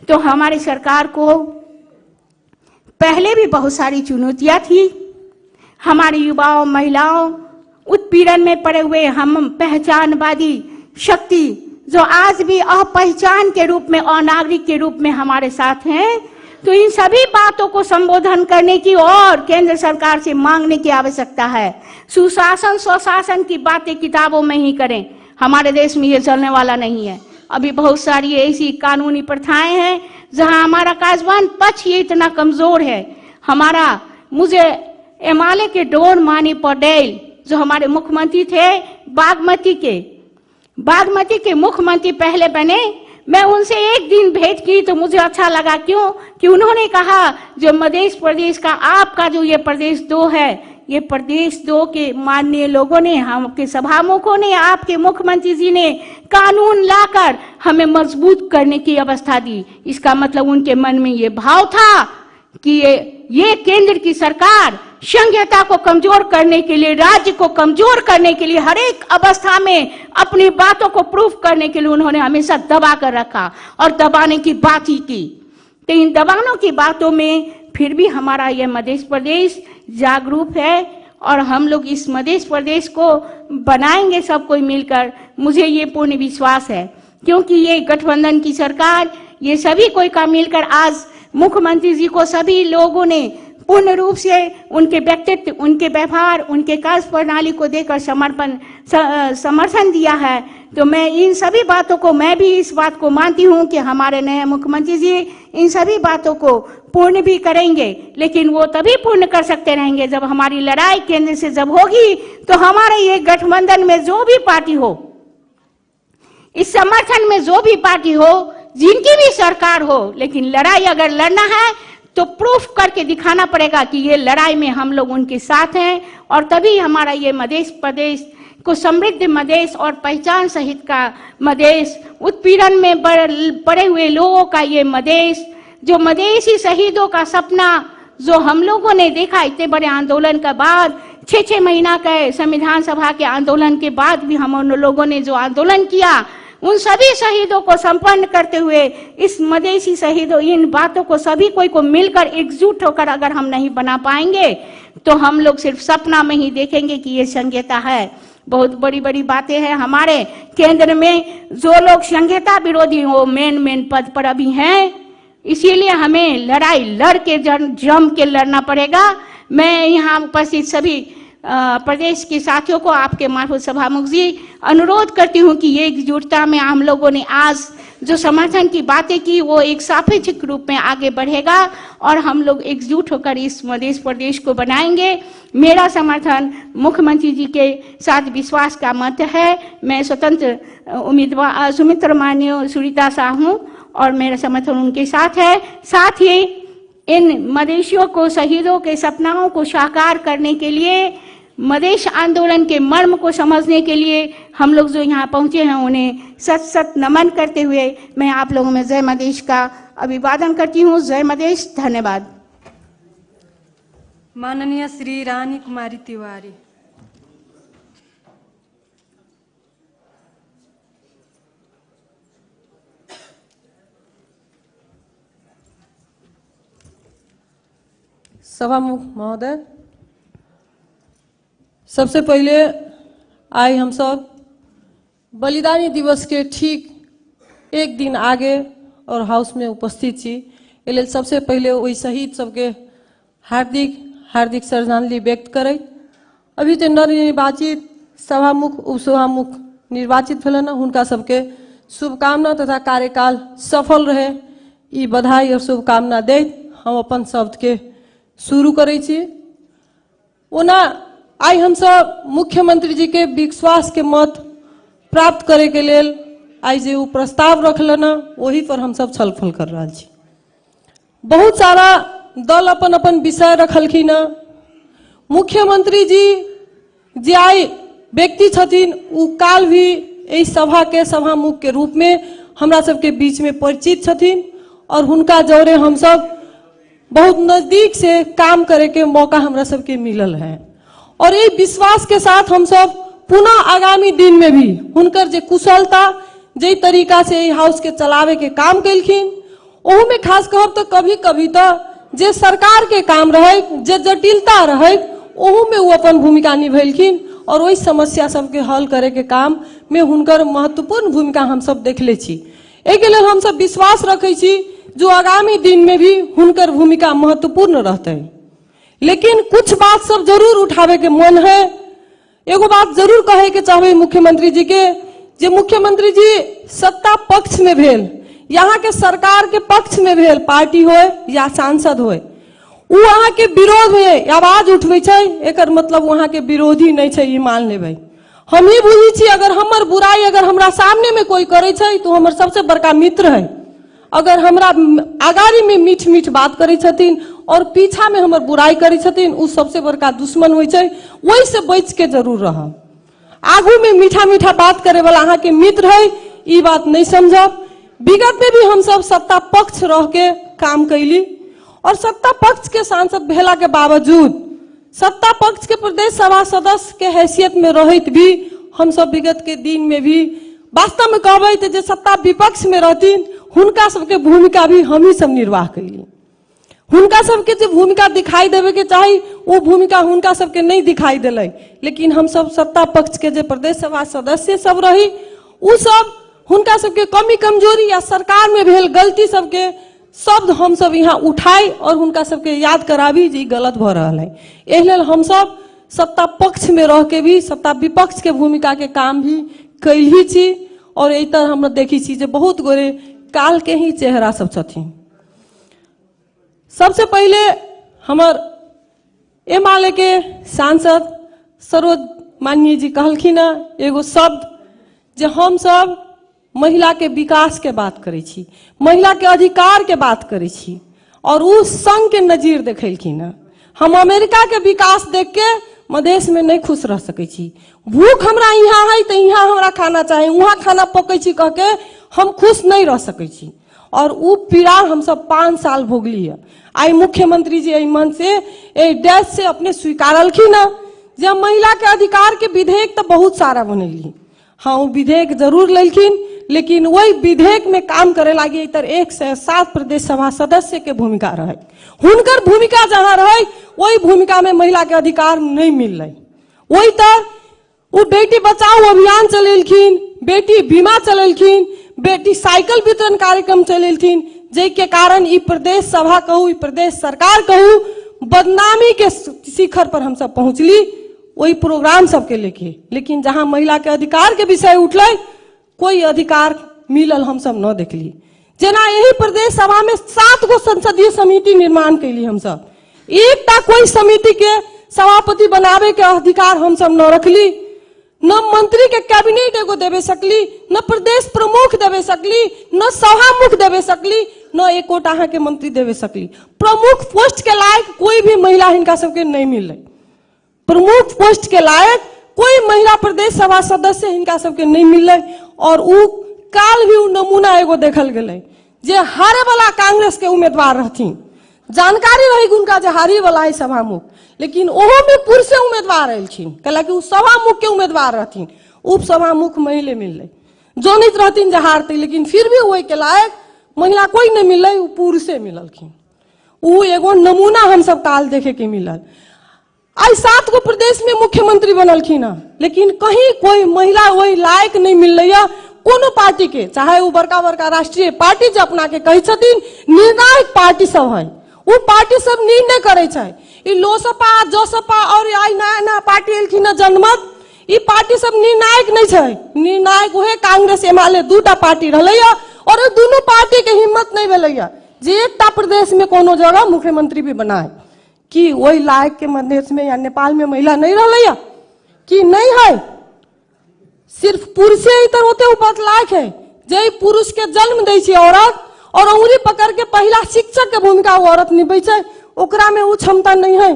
Speaker 11: तो हमारी सरकार को पहले भी बहुत सारी चुनौतियां थी। हमारे युवाओं, महिलाओं, उत्पीड़न में पड़े हुए हम पहचानवादी शक्ति जो आज भी अपहचान के रूप में, अनागरिक के रूप में हमारे साथ हैं, तो इन सभी बातों को संबोधन करने की और केंद्र सरकार से मांगने की आवश्यकता है। सुशासन, स्वशासन की बातें किताबों में ही करें, हमारे देश में ये चलने वाला नहीं है। अभी बहुत सारी ऐसी कानूनी प्रथाएं हैं जहां हमारा काजवान पक्ष ही इतना कमजोर है। मुझे एमआलए के डोन मानी पटेल जो हमारे मुख्यमंत्री थे, बागमती के मुख्यमंत्री पहले बने, मैं उनसे एक दिन भेंट की तो मुझे अच्छा लगा। क्यों? कि उन्होंने कहा जो मध्य प्रदेश का आपका जो ये प्रदेश 2 है, ये प्रदेश 2 के माननीय लोगों ने, आपके सभामुखों ने, आपके मुख्यमंत्री जी ने कानून लाकर हमें मजबूत करने की अवस्था दी। इसका मतलब उनके मन में ये भाव था कि ये केंद्र की सरकार संघीयता को कमजोर करने के लिए, राज्य को कमजोर करने के लिए, हर एक अवस्था में अपनी बातों को प्रूफ करने के लिए उन्होंने हमेशा दबा कर रखा और दबाने की बात ही की। तो इन दबानों की बातों में फिर भी हमारा यह मध्य प्रदेश जागरूक है और हम लोग इस मध्य प्रदेश को बनाएंगे सब कोई मिलकर। मुझे ये पूर्ण विश्वास है, क्योंकि ये गठबंधन की सरकार, ये सभी कोई का मिलकर आज मुख्यमंत्री जी को सभी लोगों ने पूर्ण रूप से उनके व्यक्तित्व, उनके व्यवहार, उनके कार्य प्रणाली को देकर समर्थन दिया है। तो मैं इन सभी बातों को, मैं भी इस बात को मानती हूं कि हमारे नए मुख्यमंत्री जी इन सभी बातों को पूर्ण भी करेंगे, लेकिन वो तभी पूर्ण कर सकते रहेंगे जब हमारी लड़ाई केंद्र से जब होगी। तो हमारे ये गठबंधन में जो भी पार्टी हो, इस समर्थन में जो भी पार्टी हो, जिनकी भी सरकार हो, लेकिन लड़ाई अगर लड़ना है तो प्रूफ करके दिखाना पड़ेगा कि ये लड़ाई में हम लोग उनके साथ हैं, और तभी हमारा ये मध्य प्रदेश को समृद्ध मधेश और पहचान सहित का मधेश, उत्पीड़न में पड़े हुए लोगों का ये मधेश, जो मधेसी शहीदों का सपना जो हम लोगों ने देखा इतने बड़े आंदोलन के बाद, 6 महीना के संविधान सभा के आंदोलन के बाद भी हम उन लोगों ने जो आंदोलन किया, उन सभी शहीदों को संपन्न करते हुए इस मधेसी शहीदों, इन बातों को सभी कोई को मिलकर एकजुट होकर अगर हम नहीं बना पाएंगे तो हम लोग सिर्फ सपना में ही देखेंगे कि ये संघीयता है। बहुत बड़ी बड़ी बातें हैं हमारे केंद्र में। जो लोग संघीयता विरोधी हो मेन पद पर अभी हैं, इसीलिए हमें लड़ाई लड़ के जम के लड़ना पड़ेगा। मैं यहाँ उपस्थित सभी प्रदेश के साथियों को आपके मार्फत सभामुख जी अनुरोध करती हूँ कि ये एकजुटता में हम लोगों ने आज जो समर्थन की बातें की वो एक सापेक्षिक रूप में आगे बढ़ेगा और हम लोग एकजुट होकर इस मध्य प्रदेश को बनाएंगे। मेरा समर्थन मुख्यमंत्री जी के साथ विश्वास का मत है। मैं स्वतंत्र उम्मीदवार सुमित्रा मान्य सुनीता शाह हूँ और मेरा समर्थन उनके साथ है। साथ ही इन मदेशियों को, शहीदों के सपनाओं को साकार करने के लिए, मदेश आंदोलन के मर्म को समझने के लिए हम लोग जो यहाँ पहुँचे हैं उन्हें सत सत नमन करते हुए मैं आप लोगों में जय मदेश का अभिवादन करती हूँ। जय मदेश। धन्यवाद।
Speaker 9: माननीय श्री रानी कुमारी तिवारी।
Speaker 15: सभामुख महोदय, सबसे पहले आज हम सब बलिदानी दिवस के ठीक एक दिन आगे और हाउस में उपस्थित छी। एहि सबसे पहले वही शहीद सबके हार्दिक हार्दिक श्रद्धांजलि व्यक्त करे। अभी जो नवनिर्वाचित सभामुख उपसभामुख निर्वाचित भेलन हुनका सबके शुभकामना तथा कार्यकाल सफल रहे ई बधाई और शुभकामना दैत हम अपन शब्द के शुरू करे छी। ओना आई हम सब मुख्यमंत्री जी के विश्वास के मत प्राप्त करे के लेल आई जे प्रस्ताव रखलन वही पर हम सब छलफल कर रहा छी। बहुत सारा दल अपन अपन विषय रखलखिन। मुख्यमंत्री जी जे आई व्यक्ति छथिन उ काल भी एहि सभा के सभामुख के रूप में हमरा सबके बीच में परिचित छथिन और हुनका जौरे हम सब बहुत नजदीक से काम करे के मौका हमरा सबके मिलल है और ये विश्वास के साथ हम सब पुनः आगामी दिन में भी हुनकर जे कुशलता जे तरीका से हाउस के चलावे के काम कैलखिन ओहू में खास कहब तो कभी कभी तो जे सरकार के काम रहे जे जटिलता रहे ओहू में वो अपन भूमिका निभेलखिन और वही समस्या सबके हल करे के काम में हुनकर महत्वपूर्ण भूमिका हम सब देखले छी। एके लेल हम सब विश्वास रखे छी जो आगामी दिन में भी हुनकर भूमिका महत्वपूर्ण रहते। लेकिन कुछ बात सब जरूर उठावे के मन है। एगो बात जरूर कहे के चाहे मुख्यमंत्री जी के, जे मुख्यमंत्री जी सत्ता पक्ष में भेल, यहाँ के सरकार के पक्ष में भेल, पार्टी हो या सांसद हो, उ वहाँ के विरोध में आवाज उठवे छे, एकर मतलब वहाँ के विरोधी नहीं छे, ये मान लेबै। हम ही बुझी छी अगर हमर बुराई अगर हमरा सामने में कोई करे छे तो हमर सबसे बड़का मित्र है। अगर हमरा आगाड़ी में मीठ मीठ बात करे छथिन और पीछा में हमर बुराई करे छथिन उ सबसे बड़का दुश्मन होय छै। वही से बच के जरूर रहब। आगू में मीठा मीठा बात करे वाला अहाँ के मित्र है, ई बात नहीं समझब। विगत में भी हम सब सत्ता पक्ष रह के काम कैली और सत्ता पक्ष के सांसद भेला के बावजूद सत्ता पक्ष के प्रदेश सभा सदस्य के हैसियत में रहत भी हम सब विगत के दिन में भी वास्तव में कहबै तो जे सत्ता विपक्ष में रहतीन हुनका सबके भूमिका भी हम ही सब निर्वाह कैली। हुनका सबके जो भूमिका दिखाई देवे के चाही वो भूमिका हुनका सबके नहीं दिखाई दिले। लेकिन हम सब सत्ता पक्ष के जो प्रदेश सभा सदस्य सब रही उ सब हुनका सबके कमी कमजोरी या सरकार में भेल गलती सबके शब्द हम सब यहाँ उठाई और हुनका सबके याद कराबी जी गलत भ रहा है। एहि लेल हम सब सत्ता पक्ष में रह के भी सत्ता विपक्ष के भूमिका के काम भी कैली छी और एहि तरह हम देखी छी जे बहुत गोरे काल के ही चेहरा सब छथिन। सबसे पहले हमर एमाले के सांसद सरोज माननीय जी कहलखिन एगो शब्द जे हम सब महिला के विकास के बात करे छी, महिला के अधिकार के बात करे छी और उ संघ के नजीर देखेलखिन। हम अमेरिका के विकास देख के मधेश में नहीं खुश रह सके छी। भूख हमरा यहाँ है तो यहाँ हमरा खाना चाहिए, वहाँ खाना पकै छी कह के हम खुश नहीं रह सके छी और उ पीड़ा हम सब 5 साल भोगली है। आई मुख्यमंत्री जी एहि मन से डैश से अपने स्वीकारलखिन जे महिला के अधिकार के विधेयक तो बहुत सारा बनैली। हाँ वो विधेयक जरूर लेलखिन लेकिन वही विधेयक में काम करे लगी इतर 107 प्रदेश सभा सदस्य के भूमिका रहे। हुनकर भूमिका जहाँ रहे वही भूमिका में महिला के अधिकार नहीं मिल रही। वही तर वो बेटी बचाओ अभियान चलेलखिन, बेटी बीमा चलेलखिन, बेटी साइकिल वितरण कार्यक्रम चलेलखिन, जे के कारण ई प्रदेश सभा कहू ई प्रदेश सरकार कहू बदनामी के शिखर पर हम सब पहुंचली। वही प्रोग्राम सबके लेके, लेकिन जहां महिला के अधिकार के विषय उठल कोई अधिकार मिलल हम सब न देखली। जना यही प्रदेश सभा में 7 गो संसदीय समिति निर्माण कैली, हम सब एकटा कोई समिति के सभापति बनावे के अधिकार हम सब न रखली, न मंत्री के कैबिनेट एगो देवे सकली, न प्रदेश प्रमुख देवे सकली, न सभामुख देवे सकली, न एकोटा अहाँ के मंत्री देवे सकली। प्रमुख पोस्ट के लायक कोई भी महिला हिनका सबके नहीं मिल रही। प्रमुख पोस्ट के लायक कोई महिला प्रदेश सभा सदस्य हिनका सबके नहीं मिल रही। और उ काल भी उ नमूना एगो देखल गए जे हारे वाला कांग्रेस के उम्मीदवार रहथिन, जानकारी रही उनका जे हारी वाला है सभामुख, लेकिन ओहो में पुरुष उम्मीदवार एलखिन, कहलक उ सभामुख के उम्मीदवार रहथिन, उप सभामुख महिले मिलले, जोनित रहथिन जे हारते, लेकिन फिर भी वही के लायक महिला कोई नहीं मिलल, उ पुरुषे मिललखिन। उ एगो नमूना हम सब काल देखे के मिलल। आई 7 गो प्रदेश में मुख्यमंत्री बनलखिन, लेकिन कहीं कोई महिला वही लायक नहीं मिल रही है कोनो पार्टी के, चाहे वो बड़का बड़का राष्ट्रीय पार्टी जो अपना के कही छथिन निर्णायक पार्टी सब है, वो पार्टी सब निर्णय करे छै। ई लोसपा जोसपा और आई नया नया पार्टी एलखिन जनमत, ई पार्टी सब निर्णायक नहीं छै। निर्णायक वह कांग्रेस एमाले 2टा पार्टी रहलै और दोनों पार्टी के हिम्मत नहीं भेलै जे एकटा प्रदेश में कोनो जगह मुख्यमंत्री भी बनाए। कि वही लायक के मधेश में या नेपाल में महिला नहीं रहलै कि नहीं है, सिर्फ पुरुषे इतर होते बात लायक है। जे पुरुष के जन्म दै छै औरत और उंगली पकड़ के पहला शिक्षक के भूमिका वो औरत निभै छै, ओकरा में वो क्षमता नहीं है।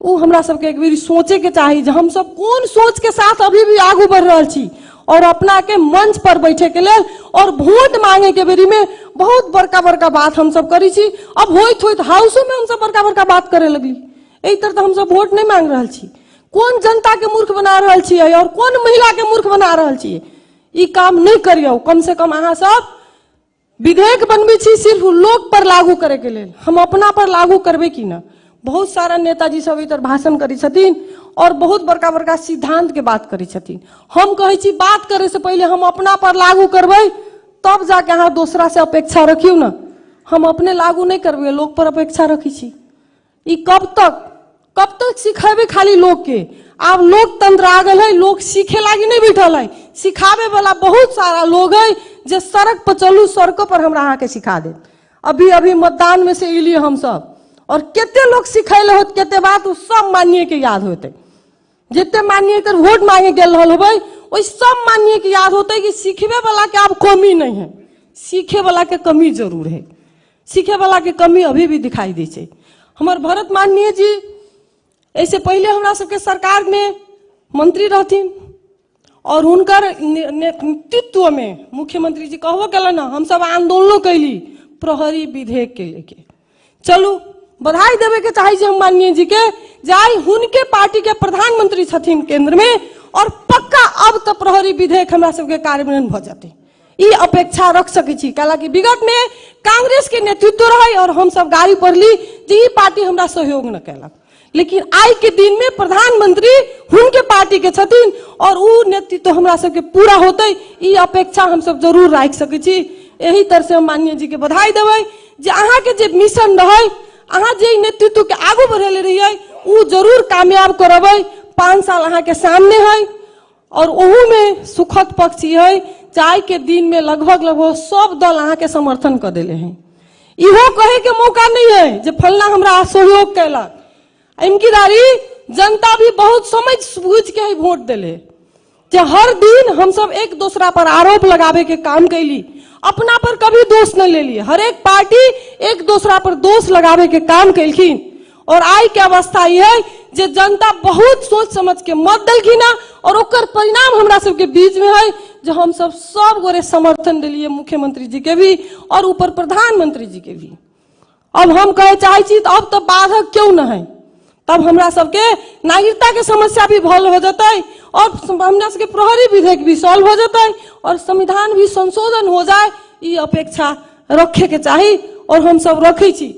Speaker 15: वो हमरा सबके एक बार सोचे के चाहिए जे हम सब कौन सोच के साथ अभी भी आगू बढ़ रहा छी और अपना के मंच पर बैठे के लिए और वोट मांगे के बेरी में बहुत बड़का बड़का बात हम सब करी छी। अब होइत होइत हाउसो में हम सब बड़का बड़का बात करे लगली। एहि तरह तो हम सब वोट नहीं मांग रहा छी। कौन जनता के मूर्ख बना रहा छियै और कौन महिला के मूर्ख बना रहा छियै, ई काम नहीं करियो। कम से कम अहाँ सब विधेयक बनबी छी सिर्फ लोग पर लागू करे के लिए, हम अपना पर लागू करबे की ना। बहुत सारा नेताजी सब इधर भाषण करी छथिन और बहुत बड़का बड़का सिद्धांत के बात करी छथिन। हम कहे छी बात करे से पहले हम अपना पर लागू करबे तब जाके अहाँ दूसरा से अपेक्षा रखियो ना। हम अपने लागू नहीं करबे, लोग पर अपेक्षा रखी छी। ई कब तक सिखेबे खाली लोग के। अब लोकतंत्र आ गल है, लोग सीखे लागी नहीं बैठल है, सिखावे वाला बहुत सारा लोग है जे सड़क पर चलू सड़कों पर हमरा अहाँ के सिखा दे। अभी अभी मतदान में से इलिए हम सब और केते लोग सिखैले होत, केते बात उ सब मानिए के याद होते। जितने मानिए तर वोट मांगे गेल रहल होबै ओइ सब मानिए के याद होते कि सीखवे वाला के अब कमी नहीं है, सीखे वाला के कमी जरूर है। सीखे वाला के कमी अभी भी दिखाई दै छै। हमार भरत माननीय जी ऐसे पहले हमरा सबके सरकार में मंत्री रहथिन और उनकर नेतृत्व में मुख्यमंत्री जी कहबो केलन, हम सब आंदोलन कैली प्रहरी विधेयक के लेके। चलू बधाई देवे के चाहिए हम माननीय जी के, जाई उनके पार्टी के प्रधानमंत्री छथिन केंद्र में और पक्का अब तो प्रहरी विधेयक हमरा सबके कार्यान्वयन भ जाते। ई अपेक्षा रख सकै छी, कालाकि विगत में कांग्रेस के नेतृत्व रहे और हम सब गाड़ी पड़ली जे ई पार्टी हमरा सहयोग न कैलक, लेकिन आज के दिन में प्रधानमंत्री उनके पार्टी के छथिन और उ नेतृत्व हमरा सबके पूरा होते। ई अपेक्षा हम सब जरूर राख सकै छी। यही तरह से हम माननीय जी के बधाई देबै जे अहाँ के जे मिशन रहे, अहाँ जे नेतृत्व के आगू बढ़ेले रहिए उ जरूर कामयाब करबै। 5 साल अहाँ के सामने है और ओहू में सुखद पक्ष है चाय के दिन में लगभग सब दल अहाँ के समर्थन कर दिले हैं। इहो कहे के मौका नहीं है जे फलना हमरा सहयोग कैलक। इनकीदारी जनता भी बहुत समझ बूझ के ही वोट दिले जे हर दिन हम सब एक दूसरा पर आरोप लगावे के काम कैली, अपना पर कभी दोष न ले लिए। हर एक पार्टी एक दूसरा पर दोष लगावे के काम कैलखिन और आई के अवस्था ये है जे जनता बहुत सोच समझ के मत देलखिन और ओकर परिणाम हमरा सबके बीच में है जो हम सब गोरे समर्थन दिलिए मुख्यमंत्री जी के भी और ऊपर प्रधानमंत्री जी के भी। अब हम कहे चाहे छी अब तो बाधक क्यों न है, तब हमरा सबके नागरिकता के समस्या भी हल हो जाता है और हमरा सबके प्रहरी विधेयक भी सॉल्व हो जाता है और संविधान भी संशोधन हो जाए। ये अपेक्षा रखे के चाहिए और हम सब रखे छी।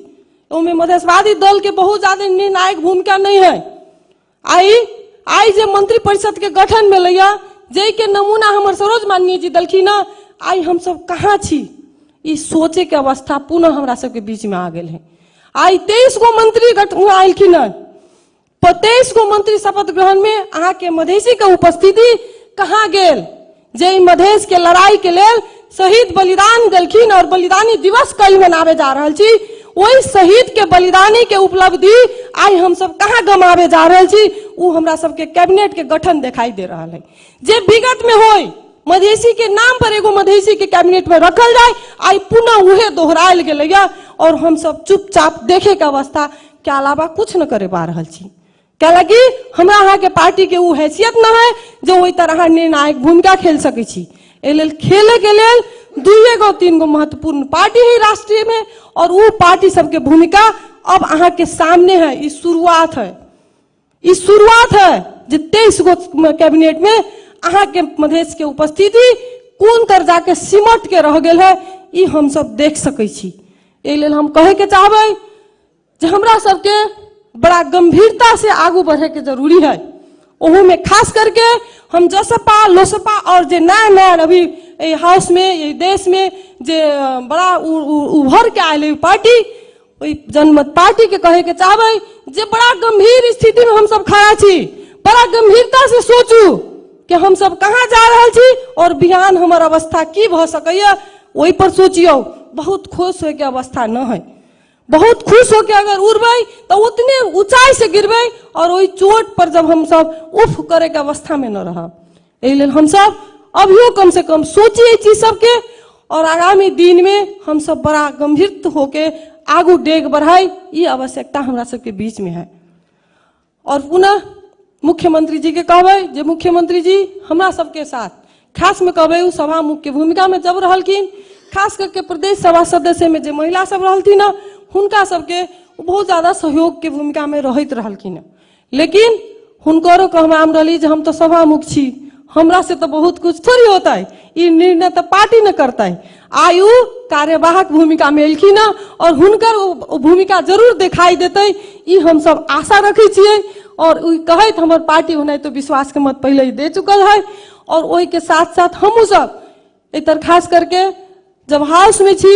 Speaker 15: उनमें मधेशवादी दल के बहुत ज्यादा निर्णायक भूमिका नहीं है। आई जे मंत्री परिषद के गठन में लिया जे के नमूना हमर सरोज माननीय जी दलखिन, आई हम सब कहाँ छी ई सोचे के अवस्था पुनः हमरा सबके बीच में आ गए है। आई 23 गो मंत्री आयलखिन, 23 गो मंत्री शपथ ग्रहण में अहाँ के मधेसी के उपस्थिति कहाँ गेल? जे मधेश के लड़ाई के लेल शहीद बलिदान देलखिन और बलिदानी दिवस कल मनावे जा रहा छी, वही शहीद के बलिदानी के उपलब्धि आई हम सब कहाँ गमावे जा रहे छी? वो हमरा सबके कैबिनेट के गठन दिखाई दे रहा है। जे विगत में होई मधेसी के नाम पर एगो मधेसी के कैबिनेट में रखल जाए, आई पुनः उहे दोहरायल गेलैया और हम सब चुपचाप देखे के अवस्था के अलावा कुछ न करे पा रहा छी। क्या लगी हमरा अहाँ के पार्टी के वो हैसियत न है जो वही तरह निर्णायक भूमिका खेल सके छी। एलेल खेले के लेल 2-3 गो महत्वपूर्ण पार्टी है राष्ट्रीय में और वो पार्टी सबके भूमिका अब अहाँ के सामने है। इस शुरुआत है, इस शुरुआत है जे 23 गो कैबिनेट में अहाँ के मधेश के उपस्थिति कौन तर जाके सिमट के रह गेल है, ई हम सब देख सकै छी। एलेल हम कहे के चाहबै जे हमरा सबके बड़ा गंभीरता से आगू बढ़े के जरूरी है। ओहू में खास करके हम जसपा लोसपा और जे नया नया अभी ये हाउस में ये देश में जे बड़ा उभर के आये पार्टी वही जनमत पार्टी के कहे के चाहबै जे बड़ा गंभीर स्थिति में हम सब खड़ा छी। बड़ा गंभीरता से सोचू कि हम सब कहाँ जा रहा छी और बिहान हमार अवस्था की भ सकैया, वही पर सोचियो। बहुत खुश हो के अवस्था न है, बहुत खुश हो के अगर उड़बै तो उतने ऊंचाई से गिरबै और वही चोट पर जब हम सब उफ करे के अवस्था में न रह। एहि हम सब अभियो कम से कम सोचिए चीज सबके और आगामी दिन में हम सब बड़ा गंभीर होके आगू डेग बढ़ाई, ये आवश्यकता हमरा सबके बीच में है। और पुनः मुख्यमंत्री जी के कहबै जे मुख्यमंत्री जी हमरा सबके साथ खास में कहबै उ सभा मुख्य भूमिका में जब रहलखिन, खास करके प्रदेश सभा सदस्य में जे महिला सब रहलथिन न हुनका सबके बहुत ज्यादा सहयोग के भूमिका में रहत रहलखिन। लेकिन हुनकरो कहनाम रही जे हम तो सभा मुख छी, हमरा से तो बहुत कुछ थोड़ी होता है, ये निर्णय तो पार्टी न करता है। आयु कार्यवाहक भूमिका में एलखिन और हुनकर भूमिका जरूर दिखाई देते, ये हम सब आशा रखे छिए। और कहत हमार पार्टी होना तो विश्वास के मत पहले ही दे चुकल है। और वही के साथ साथ हम सब इतर खास करके जब हाउस में छी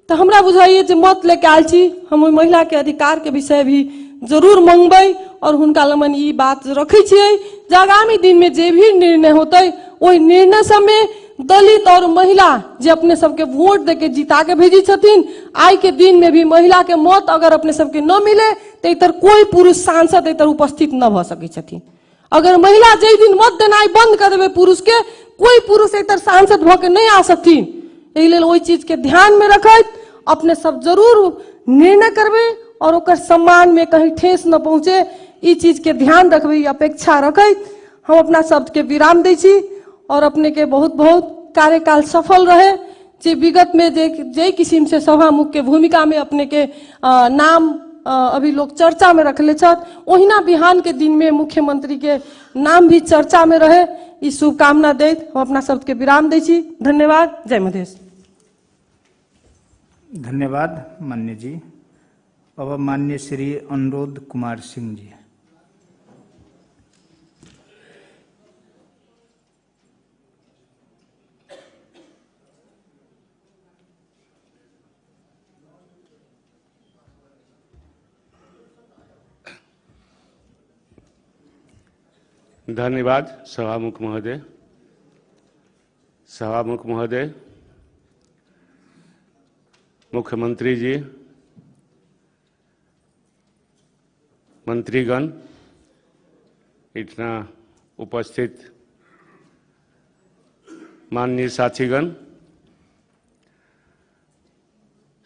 Speaker 15: तो हमरा बुझाइए जे मत लेके आयल छी, हम महिला के अधिकार के विषय भी जरूर मंगबै और हुनका लमन ई बात रखे छिए जे आगामी दिन में जे भी निर्णय होते वही निर्णय सब में दलित और महिला जे अपने सबके वोट दे के जिता के भेजी छथिन, आई के दिन में भी महिला के मत अगर अपने सबके न मिले तो इतर कोई पुरुष सांसद इतर उपस्थित न भ सकै छथिन। अगर महिला जे दिन मत देनाई बंद कर देवे पुरुष के, कोई पुरुष इतर सांसद भ के नहीं आ सकथिन। एहि लेल ओहि चीज के ध्यान में रखत अपने सब जरूर निर्णय करबे और ओकर सम्मान में कहीं ठेस न पहुंचे, ई चीज के ध्यान रखबे, अपेक्षा रखत हम अपना शब्द के विराम दै छी। और अपने के बहुत बहुत कार्यकाल सफल रहे। जे विगत में जे किस्म से सभा मुख के भूमिका में अपने के नाम अभी लोग चर्चा में रखले छत, ओहिना बिहान के दिन में मुख्यमंत्री के नाम भी चर्चा में रहे, ई शुभकामना दैत हम अपना शब्द के विराम दै छी। धन्यवाद। जय मधेश।
Speaker 1: धन्यवाद मान्य जी। अब मान्य श्री अनुरोध कुमार सिंह जी।
Speaker 16: धन्यवाद सभामुख महोदय। सभामुख महोदय, मुख्यमंत्री जी, मंत्रीगण, इतना उपस्थित माननीय साथीगण,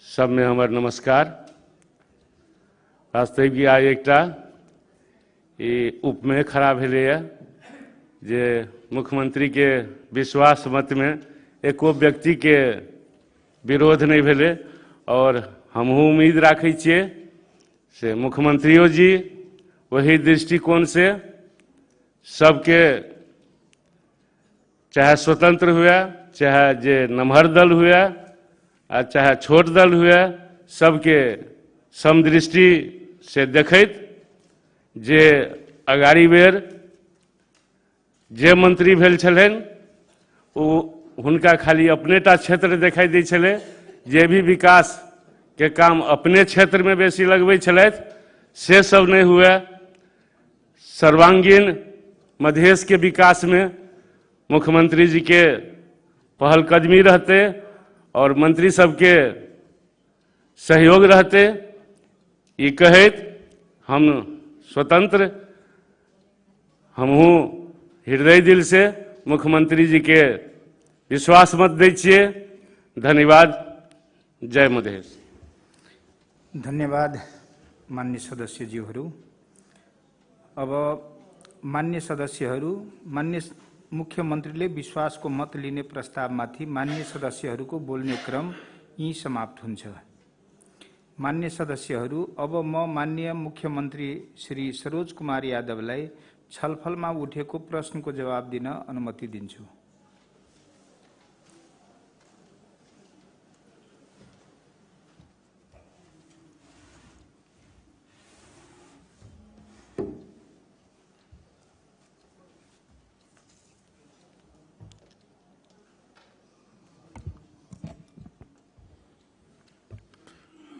Speaker 16: सब में हमार नमस्कार। वास्तविक आज एकटा उपमेय खड़ा भेलै जे मुख्यमंत्री के विश्वास मत में एको व्यक्ति के विरोध नहीं भेलै और हमहूँ उम्मीद राखै छियै से मुख्यमंत्रियों जी वही दृष्टिकोण से सबके, चाहे स्वतंत्र हुए, चाहे जे नमहर दल हुए, चाहे छोट दल हुए, सबके समदृष्टि से देखैत जे अगाड़ी बेर जे मंत्री भेल छलनि ओ हुनका खाली अपनेटा क्षेत्र दिखाई दै छलै, जे भी विकास के काम अपने क्षेत्र में बेसी लगबै छलथि से सब नहीं हुए। सर्वांगीण मधेश के विकास में मुख्यमंत्री जी के पहलकदमी रहते और मंत्री सबके सहयोग रहते। ये कहत हम स्वतंत्र हमहू हृदय दिल से मुख्यमंत्री जी के विश्वास मत दै छियै। धन्यवाद। जय मधेश।
Speaker 1: धन्यवाद मान्य सदस्यज्यूहरू। अब मान्य सदस्यहरू, मान्य मुख्यमन्त्रीले विश्वासको मत लिने प्रस्तावमाथि मान्य सदस्यहरूको बोल्ने क्रम यही समाप्त हुन्छ। मान्य सदस्यहरू, अब म मान्य मुख्यमन्त्री श्री सरोज कुमार यादवलाई छलफलमा उठेको प्रश्नको जवाब दिन अनुमति दिन्छु।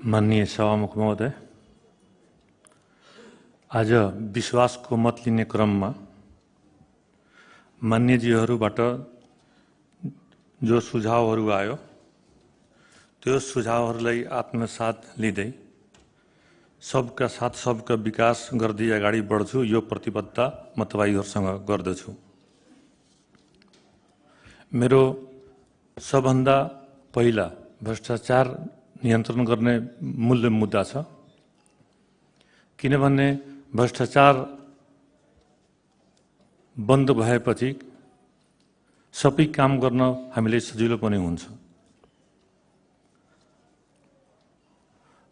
Speaker 2: माननीय सभामुख महोदय, आज विश्वासको मत लिने क्रममा मान्यजीहरूबाट जो सुझावहरू आयो त्यो सुझावहरूलाई आत्मसात लिँदै सबका साथ सबका विकास गर्दै अगाडि बढ्छु, यो प्रतिबद्धता म तपाईहरुसँग गर्दछु। मेरो सबभन्दा पहिला भ्रष्टाचार नियन्त्रण गर्ने मूल्य मुद्दा छ, किनभने भ्रष्टाचार बन्द भएपछि सबै काम गर्न हामीले सजिलो पनि हुन्छ।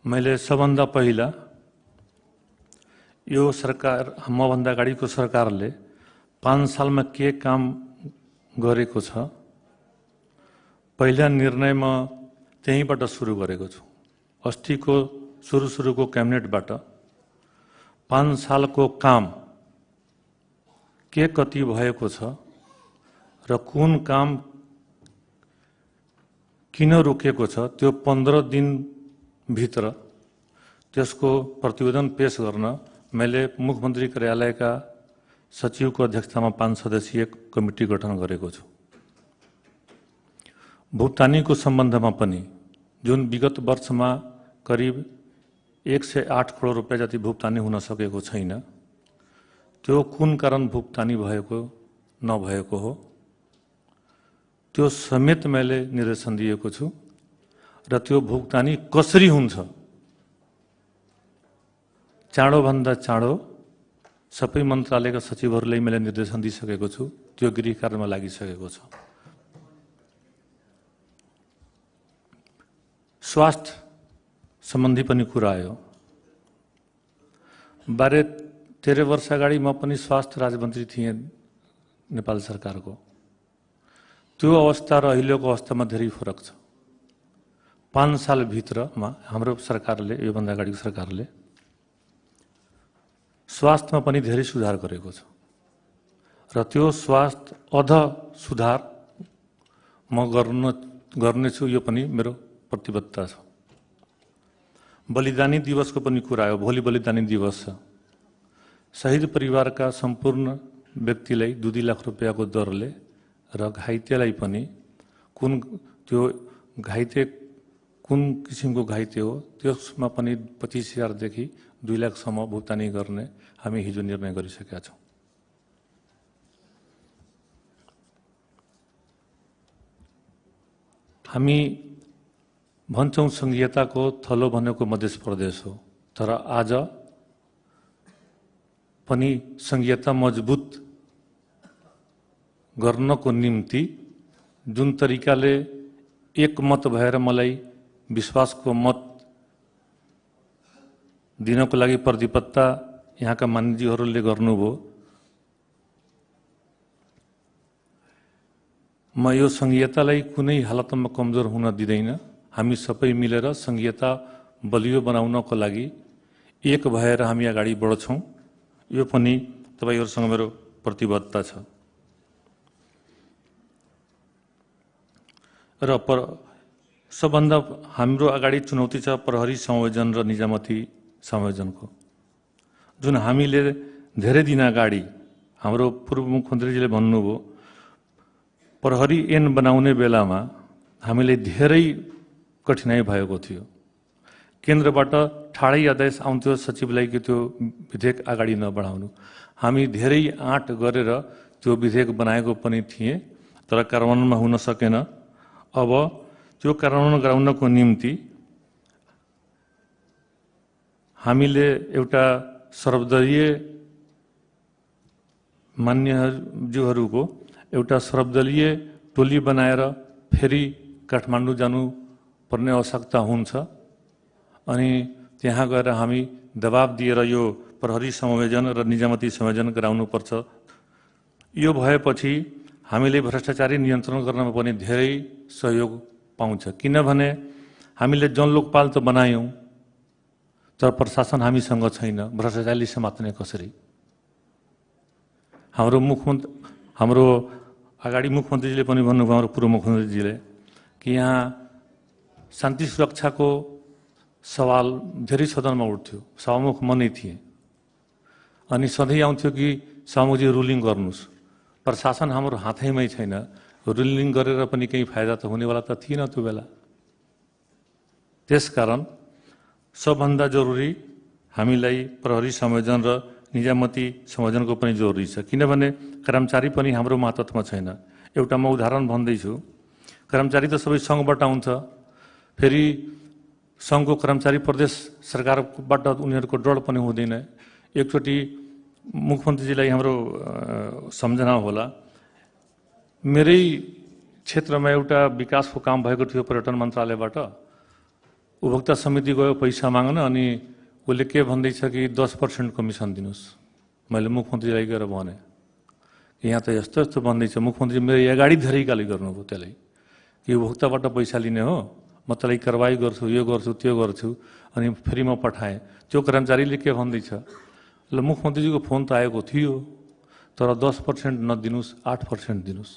Speaker 2: मैले सबभन्दा पहिला यो सरकार, मभन्दा अगाडिको सरकारले 5 सालमा के काम गरेको छ, पहिला निर्णय म त्यहीबाट सुरु गरेको छु। अस्तिको सुरुको क्याबिनेटबाट 5 सालको काम के कति भएको छ र कुन काम किन रोकेको छ, त्यो 15 दिन भित्र त्यसको प्रतिवेदन पेश गर्न मैले मुख्यमन्त्री कार्यालयका सचिवको अध्यक्षतामा 5 सदस्यीय कमिटी गठन गरेको छु। भुक्तानीको सम्बन्धमा पनि जुन विगत वर्षमा करिब 108 करोड रुपैयाँ जति भुक्तानी हुन सकेको छैन, त्यो कुन कारण भुक्तानी भएको नभएको हो त्यो समेत मैले निर्देशन दिएको छु र त्यो भुक्तानी कसरी हुन्छ चाँडोभन्दा चाँडो सबै मन्त्रालयका सचिवहरूलाई मैले निर्देशन दिइसकेको छु, त्यो गृह कार्यमा लागिसकेको छ। स्वास्थ्य सम्बन्धी पनि कुरा आयो। 12-13 वर्ष अगाडि म पनि स्वास्थ्य राज्यमन्त्री थिएँ नेपाल सरकारको। त्यो अवस्था र अहिलेको अवस्थामा धेरै फरक छ। 5 सालभित्रमा हाम्रो सरकारले, योभन्दा अगाडिको सरकारले स्वास्थ्यमा पनि धेरै सुधार गरेको छ र त्यो स्वास्थ्य अझ सुधार म गर्नेछु, यो पनि मेरो प्रतिबद्धता छ। बलिदानी दिवसको पनि कुरा आयो। भोलि बलिदानी दिवस छ। शहीद परिवारका सम्पूर्ण व्यक्तिलाई 2 लाख रुपैयाँको दरले र घाइतेलाई पनि त्यो घाइते कुन किसिमको घाइते हो त्यसमा पनि 25,000 देखि 2 लाखसम्म भुक्तानी गर्ने हामी हिजो निर्णय गरिसकेका छौँ। हामी भन्छौँ संघीयताको थलो भनेको मध्य प्रदेश हो, तर आज पनि संघीयता मजबुत गर्नको निम्ति जुन तरिकाले एकमत भएर मलाई विश्वासको मत दिनको लागि प्रतिबद्धता यहाँका मान्यजीहरूले गर्नुभयो, म यो संघीयतालाई कुनै हालतमा कमजोर हुन दिँदैन। हामी सबै मिलेर संघीयता बलियो बनाउनको लागि एक भएर हामी अगाडि बढ्छौँ, यो पनि तपाईहरुसँग मेरो प्रतिबद्धता छ। र सबभन्दा हाम्रो अगाडि चुनौती छ प्रहरी संयोजन र निजामती संयोजनको। जुन हामीले धेरै दिन अगाडि हाम्रो पूर्व मुख्यमन्त्रीजीले भन्नुभयो प्रहरी ऐन बनाउने बेलामा हामीले धेरै कठिनाई भएको थियो। केन्द्रबाट ठाडै आदेश आउँथ्यो सचिवालयको त्यो विधेयक अगाडि नबढाउनु। हामी धेरै आँट गरेर त्यो विधेयक बनाएको पनि थिए, तर कार्यान्वयनमा हुन सकेन। अब त्यो कार्यान्वयन गराउनको निम्ति हामीले एउटा सर्वदलीय मान्यज्यूहरूको एउटा सर्वदलीय टोली बनाएर फेरि काठमाडौँ जानु पर्ने आवश्यकता हुन्छ अनि त्यहाँ गएर हामी दबाब दिएर यो प्रहरी समायोजन र निजामती समायोजन गराउनुपर्छ। यो भएपछि हामीले भ्रष्टाचारी नियन्त्रण गर्नमा पनि धेरै सहयोग पाउँछ। किनभने हामीले जन लोकपाल त बनायौँ, तर प्रशासन हामीसँग छैन। भ्रष्टाचारीले समात्ने कसरी? हाम्रो अगाडि मुख्यमन्त्रीजीले पनि भन्नुभयो, हाम्रो पूर्व मुख्यमन्त्रीजीले, कि यहाँ शान्ति सुरक्षाको सवाल धेरै सदनमा उठ्थ्यो। सभामुख म नै थिएँ अनि सधैँ आउँथ्यो कि सभामुखजी रुलिङ गर्नुहोस्। प्रशासन हाम्रो हातैमै छैन, रुलिङ गरेर पनि केही फाइदा त हुनेवाला त थिएन त्यो बेला। त्यसकारण सबभन्दा जरुरी हामीलाई प्रहरी संयोजन र निजामती संयोजनको पनि जरुरी छ। किनभने कर्मचारी पनि हाम्रो मातहतमा छैन। एउटा म उदाहरण भन्दैछु। कर्मचारी त सबै सङ्घबाट आउँछ, फेरि सङ्घको कर्मचारी प्रदेश सरकारबाट उनीहरूको डर पनि हुँदैन। एकचोटि मुख्यमन्त्रीजीलाई हाम्रो सम्झना होला, मेरै क्षेत्रमा एउटा विकासको काम भएको थियो पर्यटन मन्त्रालयबाट। उपभोक्ता समिति गयो पैसा माग्न, अनि उसले के भन्दैछ कि 10% कमिसन दिनुहोस्। मैले मुख्यमन्त्रीलाई गएर भने यहाँ त यस्तो यस्तो भन्दैछ। मुख्यमन्त्री मेरो अगाडि धेरै गाली गर्नुभयो त्यसलाई कि उपभोक्ताबाट पैसा लिने हो, म तँलाई कारवाही गर्छु, यो गर्छु, त्यो गर्छु। अनि फेरि म पठाएँ। त्यो कर्मचारीले के भन्दैछ, ल मुख्यमन्त्रीजीको फोन त आएको थियो, तर 10% नदिनुहोस्, 8% दिनुहोस्।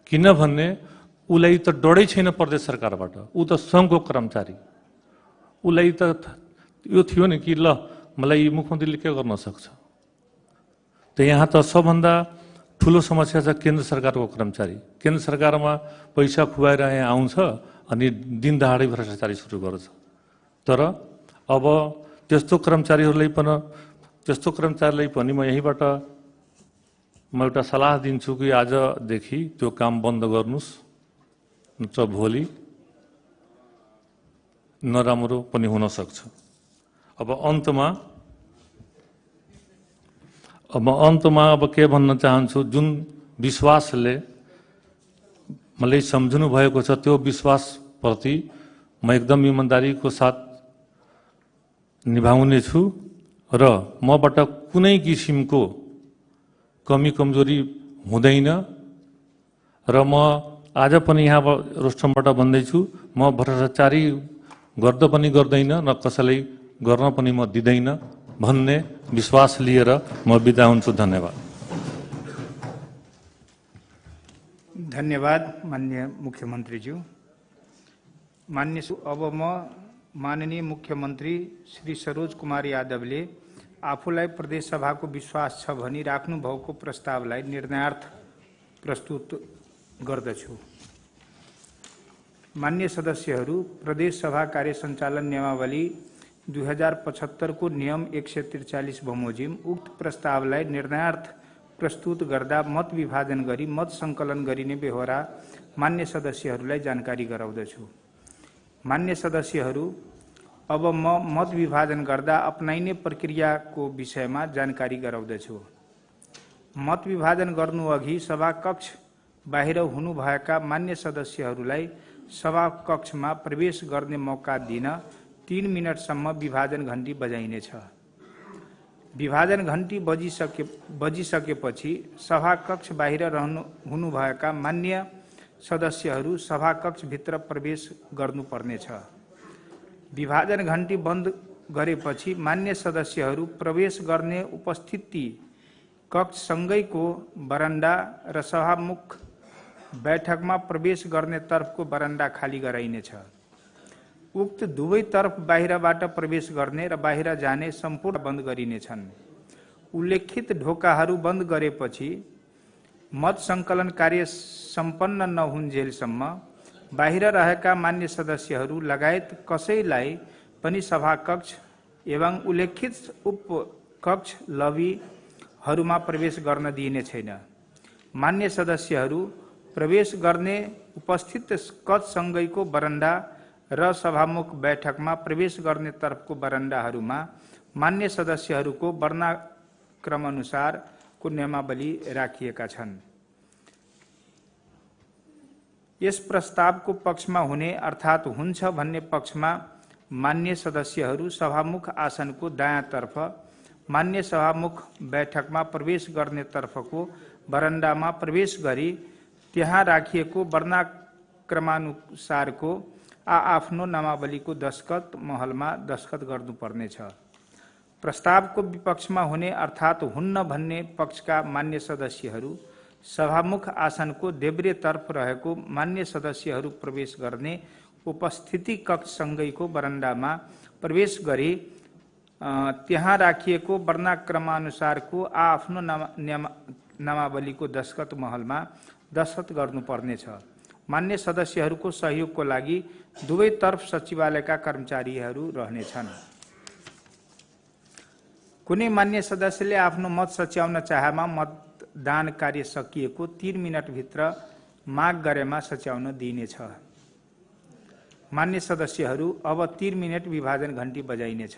Speaker 2: किनभने उसलाई त डरै छैन प्रदेश सरकारबाट, ऊ त सङ्घको कर्मचारी। उसलाई त यो थियो नि कि ल मलाई मुख्यमन्त्रीले के गर्न सक्छ। त यहाँ त सबभन्दा ठुलो समस्या छ केन्द्र सरकारको कर्मचारी। केन्द्र सरकारमा पैसा खुवाएर यहाँ आउँछ अनि दिन दहाडै भ्रष्टाचारी सुरु गर्छ। तर अब त्यस्तो कर्मचारीलाई पनि म यहीँबाट म एउटा सल्लाह दिन्छु कि आजदेखि त्यो काम बन्द गर्नुहोस्, नत्र भोलि नराम्रो पनि हुन सक्छ। अब अन्तमा के भन्न चाहन्छु, जुन विश्वासले मलाई सम्झनु भएको छ त्यो विश्वासप्रति म एकदम इमानदारीको साथ निभाउने छु र मबाट कुनै किसिमको कमी कमजोरी हुँदैन। र म आज पनि यहाँ रोस्टमबाट भन्दैछु, म भ्रष्टाचारी गर्दा पनि गर्दैन, न कसैलाई गर्न पनि म दिँदैन भन्ने विश्वास लिएर म बिदा हुन्छु। धन्यवाद।
Speaker 1: धन्यवाद माननीय मुख्यमन्त्रीज्यू। अब म माननीय मुख्यमन्त्री श्री सरोज कुमार यादवले आफूलाई प्रदेश सभाको विश्वास छ भनी राख्नु भएको प्रस्तावलाई निर्णयार्थ प्रस्तुत गर्दछु। मान्य सदस्यहरू, प्रदेश सभा कार्य सञ्चालन नियमावली 2075 को नियम 143 बमोजिम उक्त प्रस्तावलाई निर्णयार्थ प्रस्तुत गर्दा मत विभाजन गरी मत सङ्कलन गरिने बेहोरा मान्य सदस्यहरूलाई जानकारी गराउँदछु। मान्य सदस्यहरू, अब म मत विभाजन गर्दा अपनाइने प्रक्रियाको विषयमा जानकारी गराउँदछु। मत विभाजन गर्नुअघि सभाकक्ष बाहिर हुनुभएका मान्य सदस्यहरूलाई सभाकक्षमा प्रवेश गर्ने मौका दिन 3 मिनटसम्म विभाजन घण्टी बजाइनेछ। विभाजन घण्टी बजिसकेपछि सभाकक्ष बाहिर हुनुभएका मान्य सदस्यहरू सभाकक्षभित्र प्रवेश गर्नुपर्नेछ। विभाजन घण्टी बन्द गरेपछि मान्य सदस्यहरू प्रवेश गर्ने उपस्थिति कक्षसँगैको बरन्डा र सभामुख बैठकमा प्रवेश गर्ने तर्फको बरन्डा खाली गराइनेछ। उक्त दुवैतर्फ बाहिरबाट प्रवेश गर्ने र बाहिर जाने सम्पूर्ण बन्द गरिनेछन्। उल्लेखित ढोकाहरू बन्द गरेपछि मत सङ्कलन कार्य सम्पन्न नहुन्जेलसम्म बाहिर रहेका मान्य सदस्यहरू लगायत कसैलाई पनि सभाकक्ष एवं उल्लेखित उपकक्ष लबीहरूमा प्रवेश गर्न दिइने छैन। मान्य सदस्यहरू प्रवेश गर्ने उपस्थित कक्षसँगैको बरन्डा र सभामुख बैठकमा प्रवेश गर्ने तर्फको बरन्डाहरूमा मान्य सदस्यहरूको वर्णाक्रमअनुसारको नियमावली राखिएका छन्। यस प्रस्तावको पक्षमा हुने अर्थात् हुन्छ भन्ने पक्षमा मान्य सदस्यहरू सभामुख आसनको दायाँतर्फ, मान्य सभामुख बैठकमा प्रवेश गर्ने तर्फको बरन्डामा प्रवेश गरी त्यहाँ राखिएको वर्णाक्रमानुसारको आफ्नो नामावलीको दस्खत महलमा दस्खत गर्नुपर्नेछ। प्रस्तावको विपक्षमा हुने अर्थात् हुन्न भन्ने पक्षका मान्य सदस्यहरू सभामुख आसनको देब्रेतर्फ रहेको मान्य सदस्यहरू प्रवेश गर्ने उपस्थिति कक्षसँगैको बरन्डामा प्रवेश गरी त्यहाँ राखिएको वर्णाक्रमानुसारको आफ्नो नामावलीको दस्खत महलमा दस्खत गर्नुपर्नेछ। मान्य सदस्यहरूको सहयोगको लागि दुवैतर्फ सचिवालयका कर्मचारीहरू रहनेछन्। कुनै मान्य सदस्यले आफ्नो मत सच्याउन चाहेमा मतदान कार्य सकिएको 3 मिनटभित्र माग गरेमा सच्याउन दिइनेछ। मान्य सदस्यहरू अब 3 मिनट विभाजन घण्टी बजाइनेछ।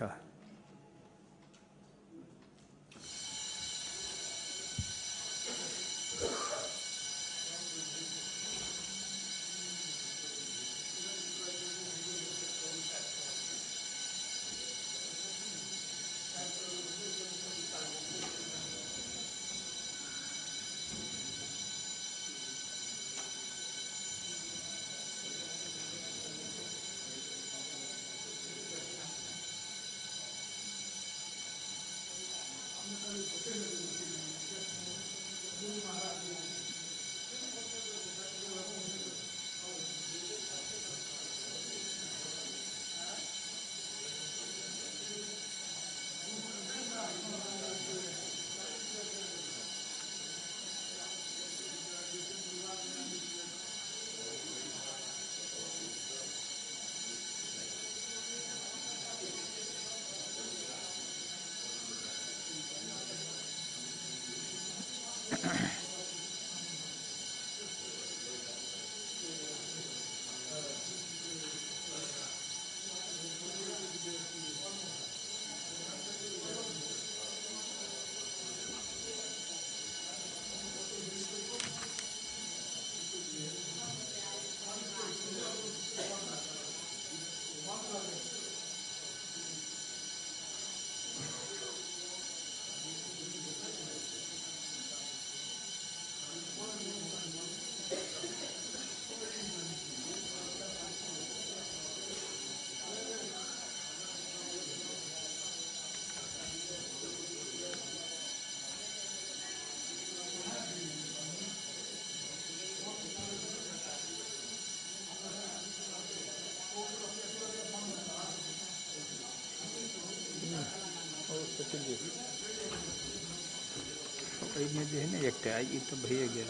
Speaker 1: में जो है ना एक ये तो भैया गया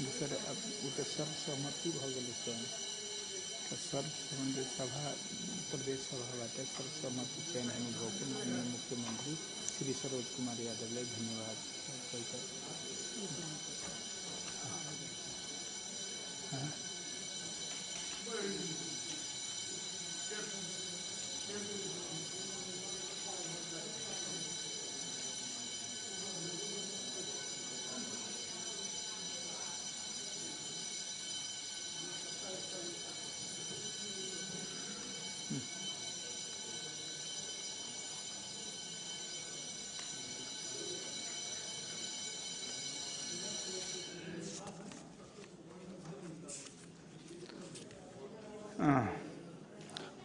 Speaker 1: दूसरा अब तो सर्वसम्मति भ गए स्वयं तो सर्वसम्मति सभा प्रदेश सभा बाटे सर्वसम्मति चयन अनुभव के माननीय मुख्यमंत्री श्री सरोज कुमार यादव ले धन्यवाद।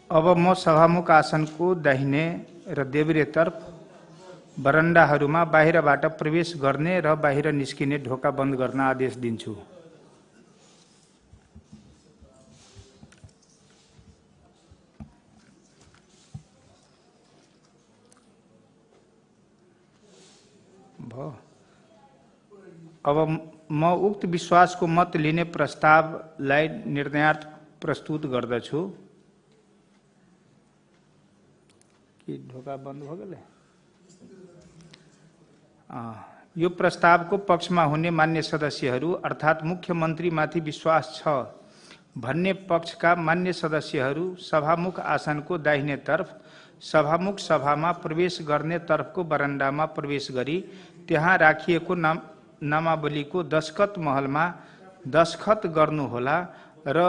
Speaker 1: अब म सभामुख आसनको दाहिने र देब्रेतर्फ बरन्डाहरूमा बाहिरबाट प्रवेश गर्ने र बाहिर निस्किने ढोका बन्द गर्न आदेश दिन्छु। अब म उक्त विश्वासको मत लिने प्रस्तावलाई निर्णयार्थ प्रस्तुत गर्दछु। कि ढोका बन्द भयो गेले? यो प्रस्तावको पक्षमा हुने मान्य सदस्यहरू अर्थात् मुख्यमन्त्रीमाथि विश्वास छ भन्ने पक्षका मान्य सदस्यहरू सभामुख आसनको दाहिने तर्फ सभामुख सभामा प्रवेश गर्ने तर्फको बरन्डामा प्रवेश गरी त्यहाँ राखिएको नामावलीको दस्खत महलमा दस्खत गर्नुहोला र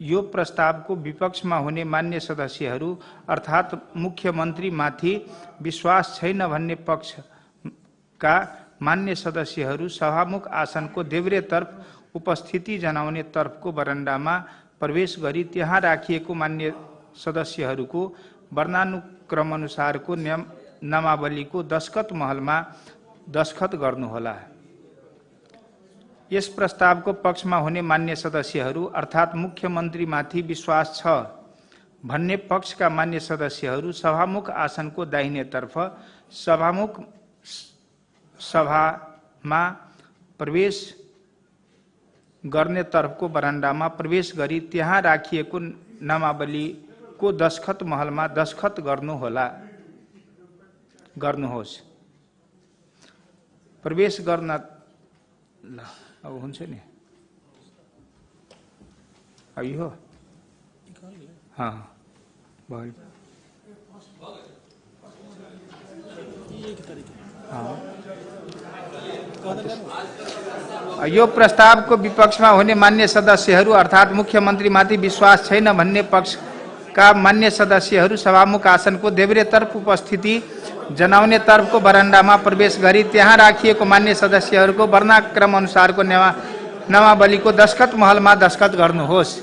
Speaker 1: यो प्रस्तावको विपक्षमा हुने मान्य सदस्यहरू अर्थात् मुख्यमन्त्रीमाथि विश्वास छैन भन्ने पक्षका मान्य सदस्यहरू सभामुख आसनको देब्रेतर्फ उपस्थिति जनाउने तर्फको बरन्डामा प्रवेश गरी त्यहाँ राखिएको मान्य सदस्यहरूको वर्णानुक्रम अनुसारको नामावलीको दस्खत महलमा दस्खत गर्नुहोला। यस प्रस्तावको पक्षमा हुने मान्य सदस्यहरू अर्थात् मुख्यमन्त्रीमाथि विश्वास छ भन्ने पक्षका मान्य सदस्यहरू सभामुख आसनको दाहिने तर्फ सभामुख सभामा प्रवेश गर्ने तर्फको बरन्डामा प्रवेश गरी त्यहाँ राखिएको नामावलीको दस्खत महलमा दस्खत गर्नुहोस्। प्रवेश गर्न ल अब हुन्छ नि अब यो भयो। यो प्रस्तावको विपक्षमा हुने मान्य सदस्यहरू अर्थात् मुख्यमन्त्रीमाथि विश्वास छैन भन्ने पक्षका मान्य सदस्यहरू सभामुख आसनको देब्रेतर्फ उपस्थिति जनाउने तर्फको बरन्डामा प्रवेश गरी त्यहाँ राखिएको मान्य सदस्यहरूको वर्णाक्रम अनुसारको नामावलीको दस्खत महलमा दस्खत गर्नुहोस्।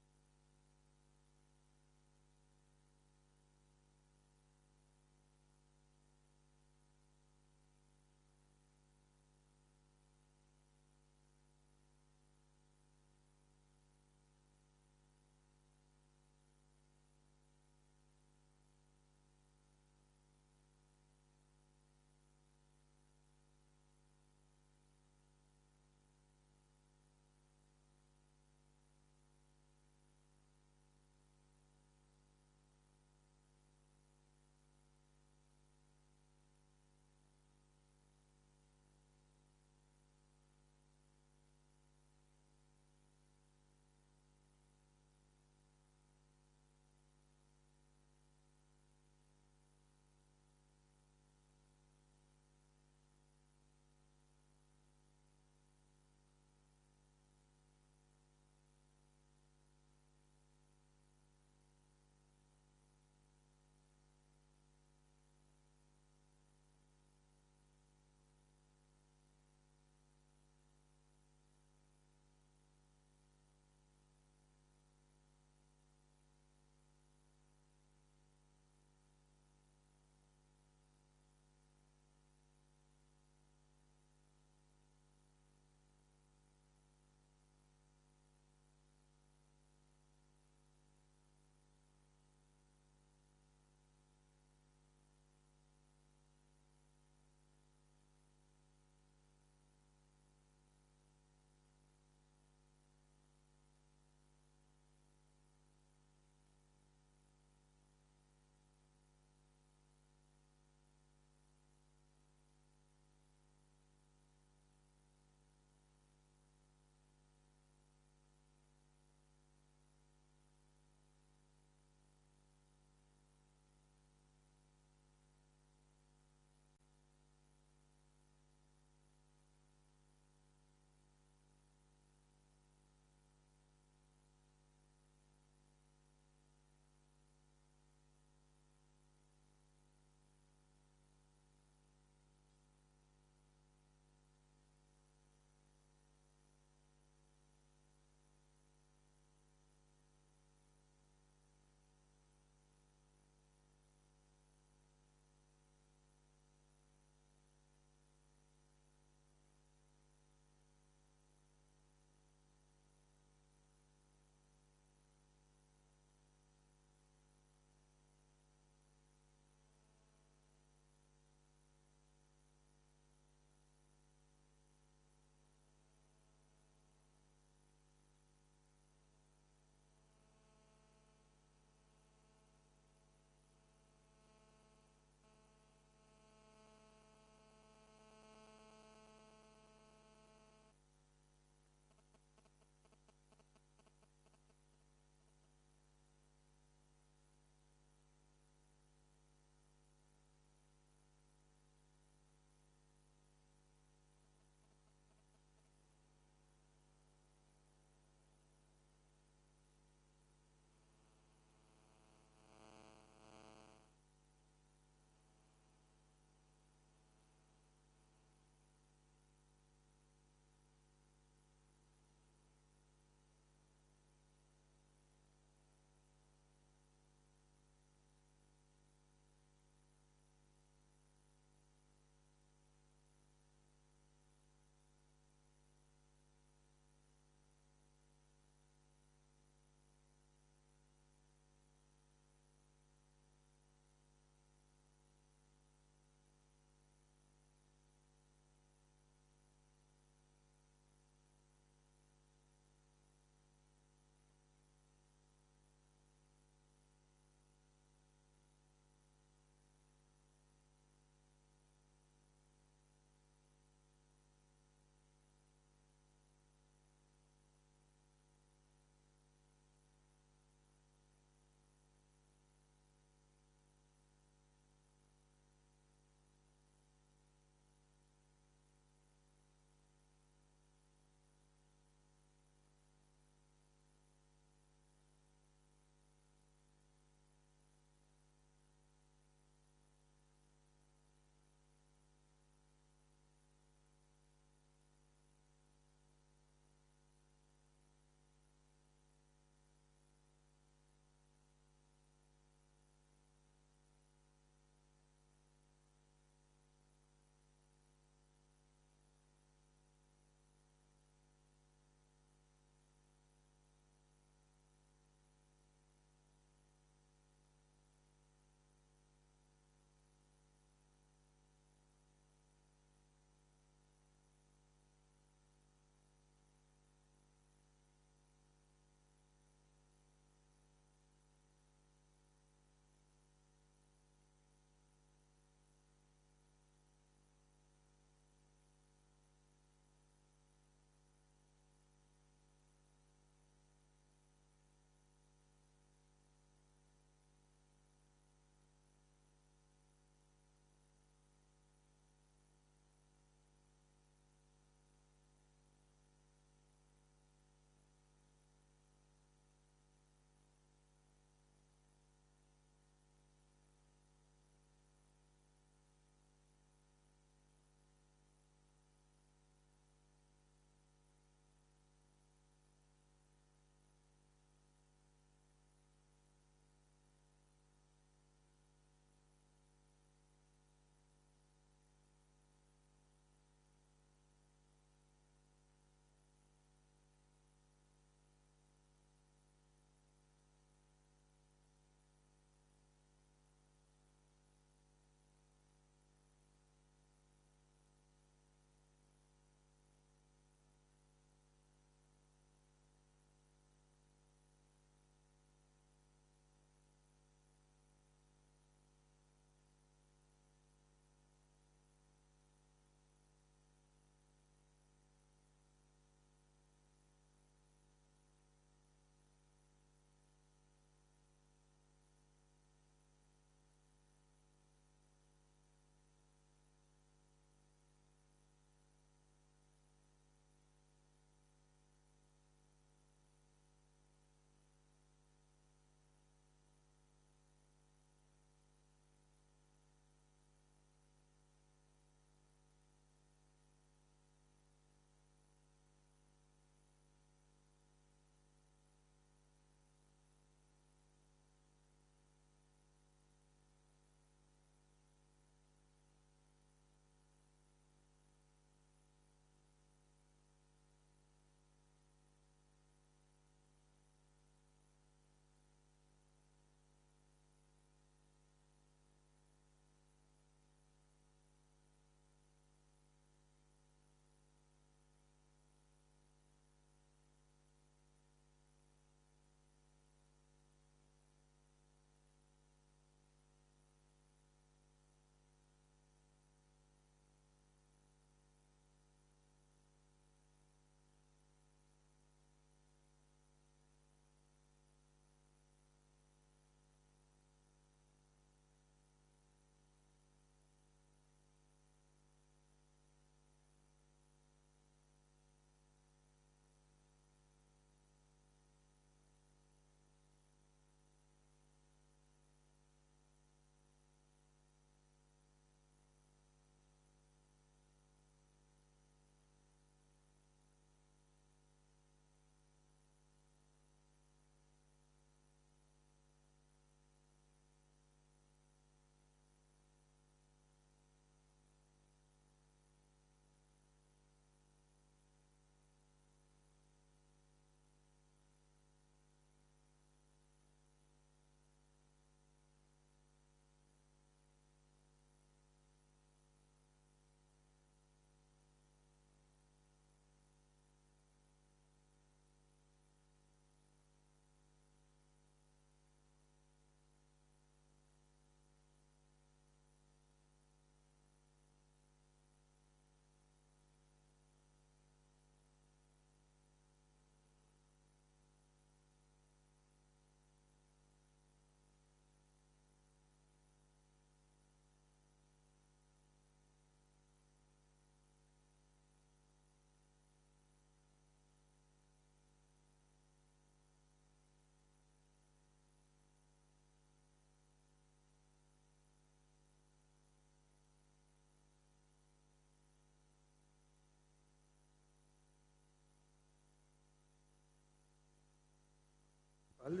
Speaker 1: मान्य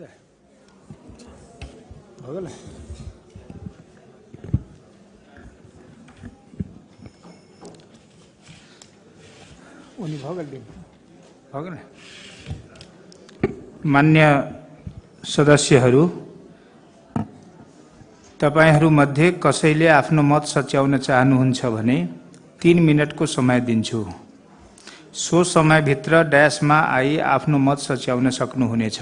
Speaker 1: सदस्यहरू, तपाईहरूमध्ये कसैले आफ्नो मत सच्याउन चाहनुहुन्छ भने 3 मिनटको समय दिन्छु। सो समयभित्र ड्यासमा आई आफ्नो मत सच्याउन सक्नुहुनेछ।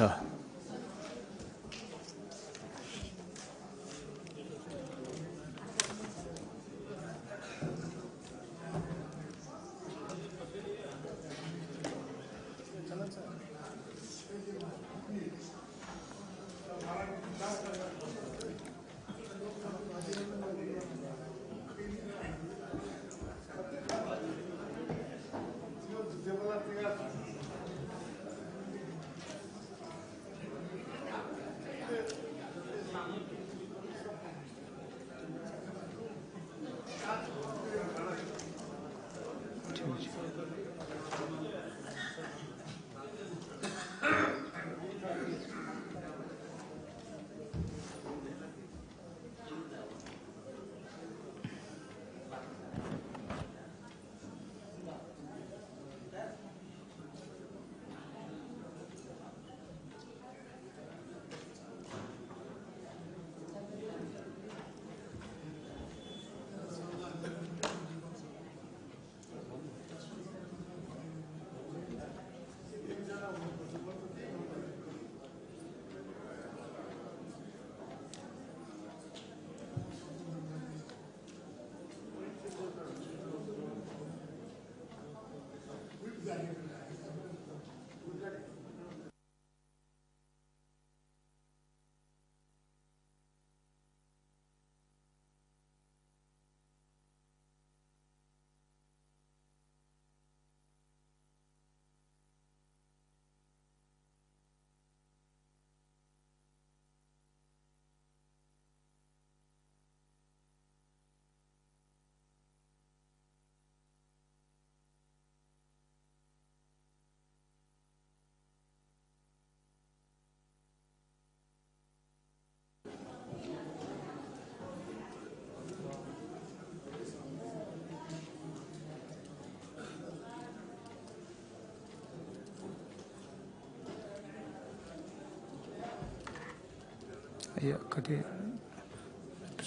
Speaker 1: कति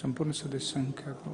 Speaker 1: संपूर्ण सदस्य संख्याको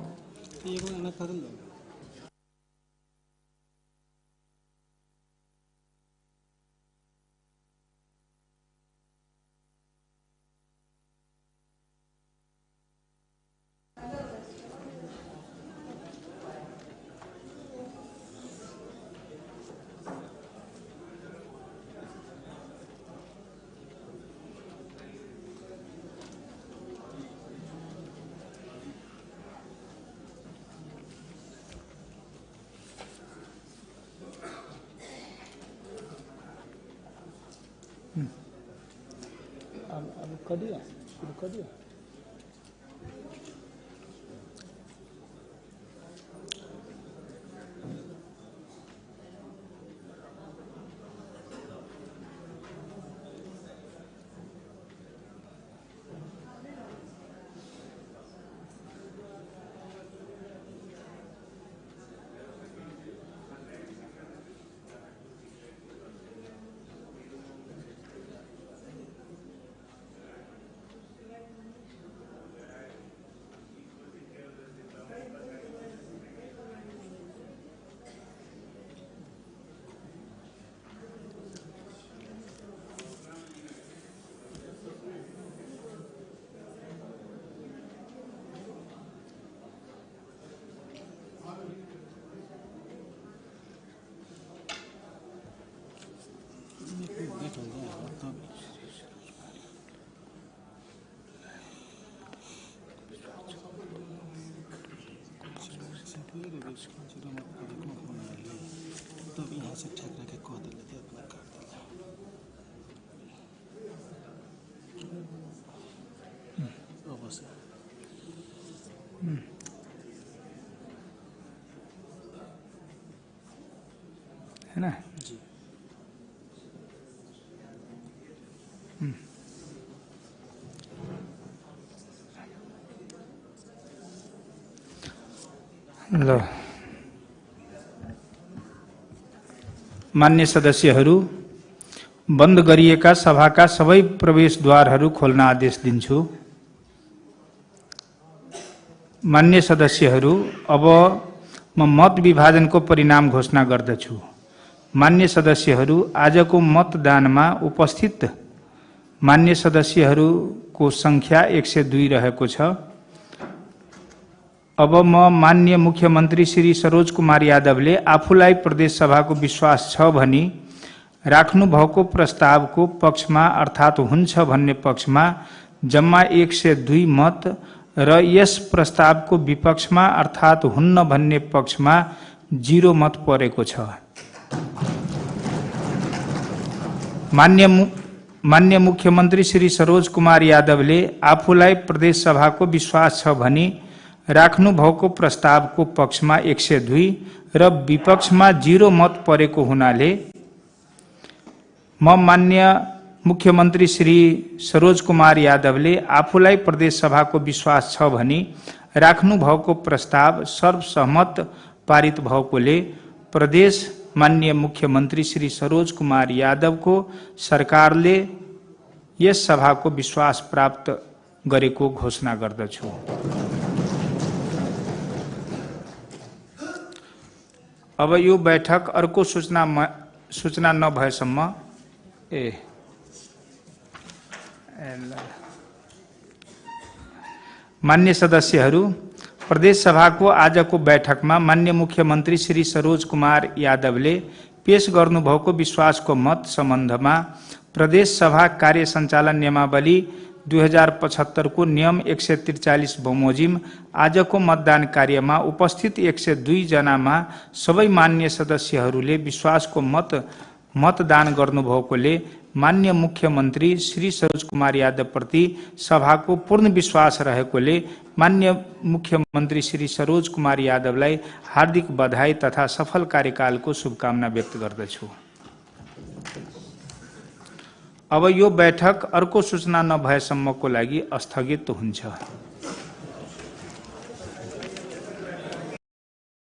Speaker 1: अब कदिया शुरू कर दिया।
Speaker 17: तब यहाँ से ठेकरा के कह दिले थे अपना कर दिले अवश्य
Speaker 1: है ना
Speaker 17: जी।
Speaker 1: ल मान्य सदस्यहरू, बन्द गरिएका सभाका सबै प्रवेशद्वारहरू खोल्न आदेश दिन्छु। मान्य सदस्यहरू, अब म मत विभाजनको परिणाम घोषणा गर्दछु। मान्य सदस्यहरू, आजको मतदानमा उपस्थित मान्य सदस्यहरूको संख्या 102 रहेको छ। अब म मान्य मुख्यमन्त्री श्री सरोज कुमार यादवले आफूलाई प्रदेश सभाको विश्वास छ भनी राख्नु भएको प्रस्तावको पक्षमा अर्थात् हुन्छ भन्ने पक्षमा जम्मा 102 मत र यस प्रस्तावको विपक्षमा अर्थात् हुन्न भन्ने पक्षमा 0 मत परेको छ। मान्य मुख्यमन्त्री श्री सरोज कुमार यादवले आफूलाई प्रदेश सभाको विश्वास छ भनी राख्नु भएको प्रस्तावको पक्षमा 102 र विपक्षमा 0 मत परेको हुनाले म मान्य मुख्यमन्त्री श्री सरोज कुमार यादवले आफूलाई प्रदेश सभाको विश्वास छ भनी राख्नु भएको प्रस्ताव सर्वसहमत पारित भएकोले प्रदेश मान्य मुख्यमन्त्री श्री सरोज कुमार यादवको सरकारले यस सभाको विश्वास प्राप्त गरेको घोषणा गर्दछु। अब यो बैठक अर्को सूचना नभएसम्म मान्य सदस्यहरू, प्रदेश सभाको आजको बैठकमा मान्य मुख्यमन्त्री श्री सरोज कुमार यादवले पेश गर्नुभएको विश्वासको मत सम्बन्धमा प्रदेश सभा कार्य सञ्चालन नियमावली 2075 को नियम 143 बमोजिम आजको मतदान कार्यमा उपस्थित 102 जनामा सबै मान्य सदस्यहरूले विश्वासको मतदान गर्नुभएकोले मान्य मुख्यमन्त्री श्री सरोज कुमार यादव प्रति सभाको पूर्ण विश्वास रहेकोले मान्य मुख्यमन्त्री श्री सरोज कुमार यादवलाई हार्दिक बधाई तथा सफल कार्यकालको शुभकामना व्यक्त गर्दछु। अब यो बैठक अर्को सूचना नभएसम्मको लागि स्थगित हुन्छ।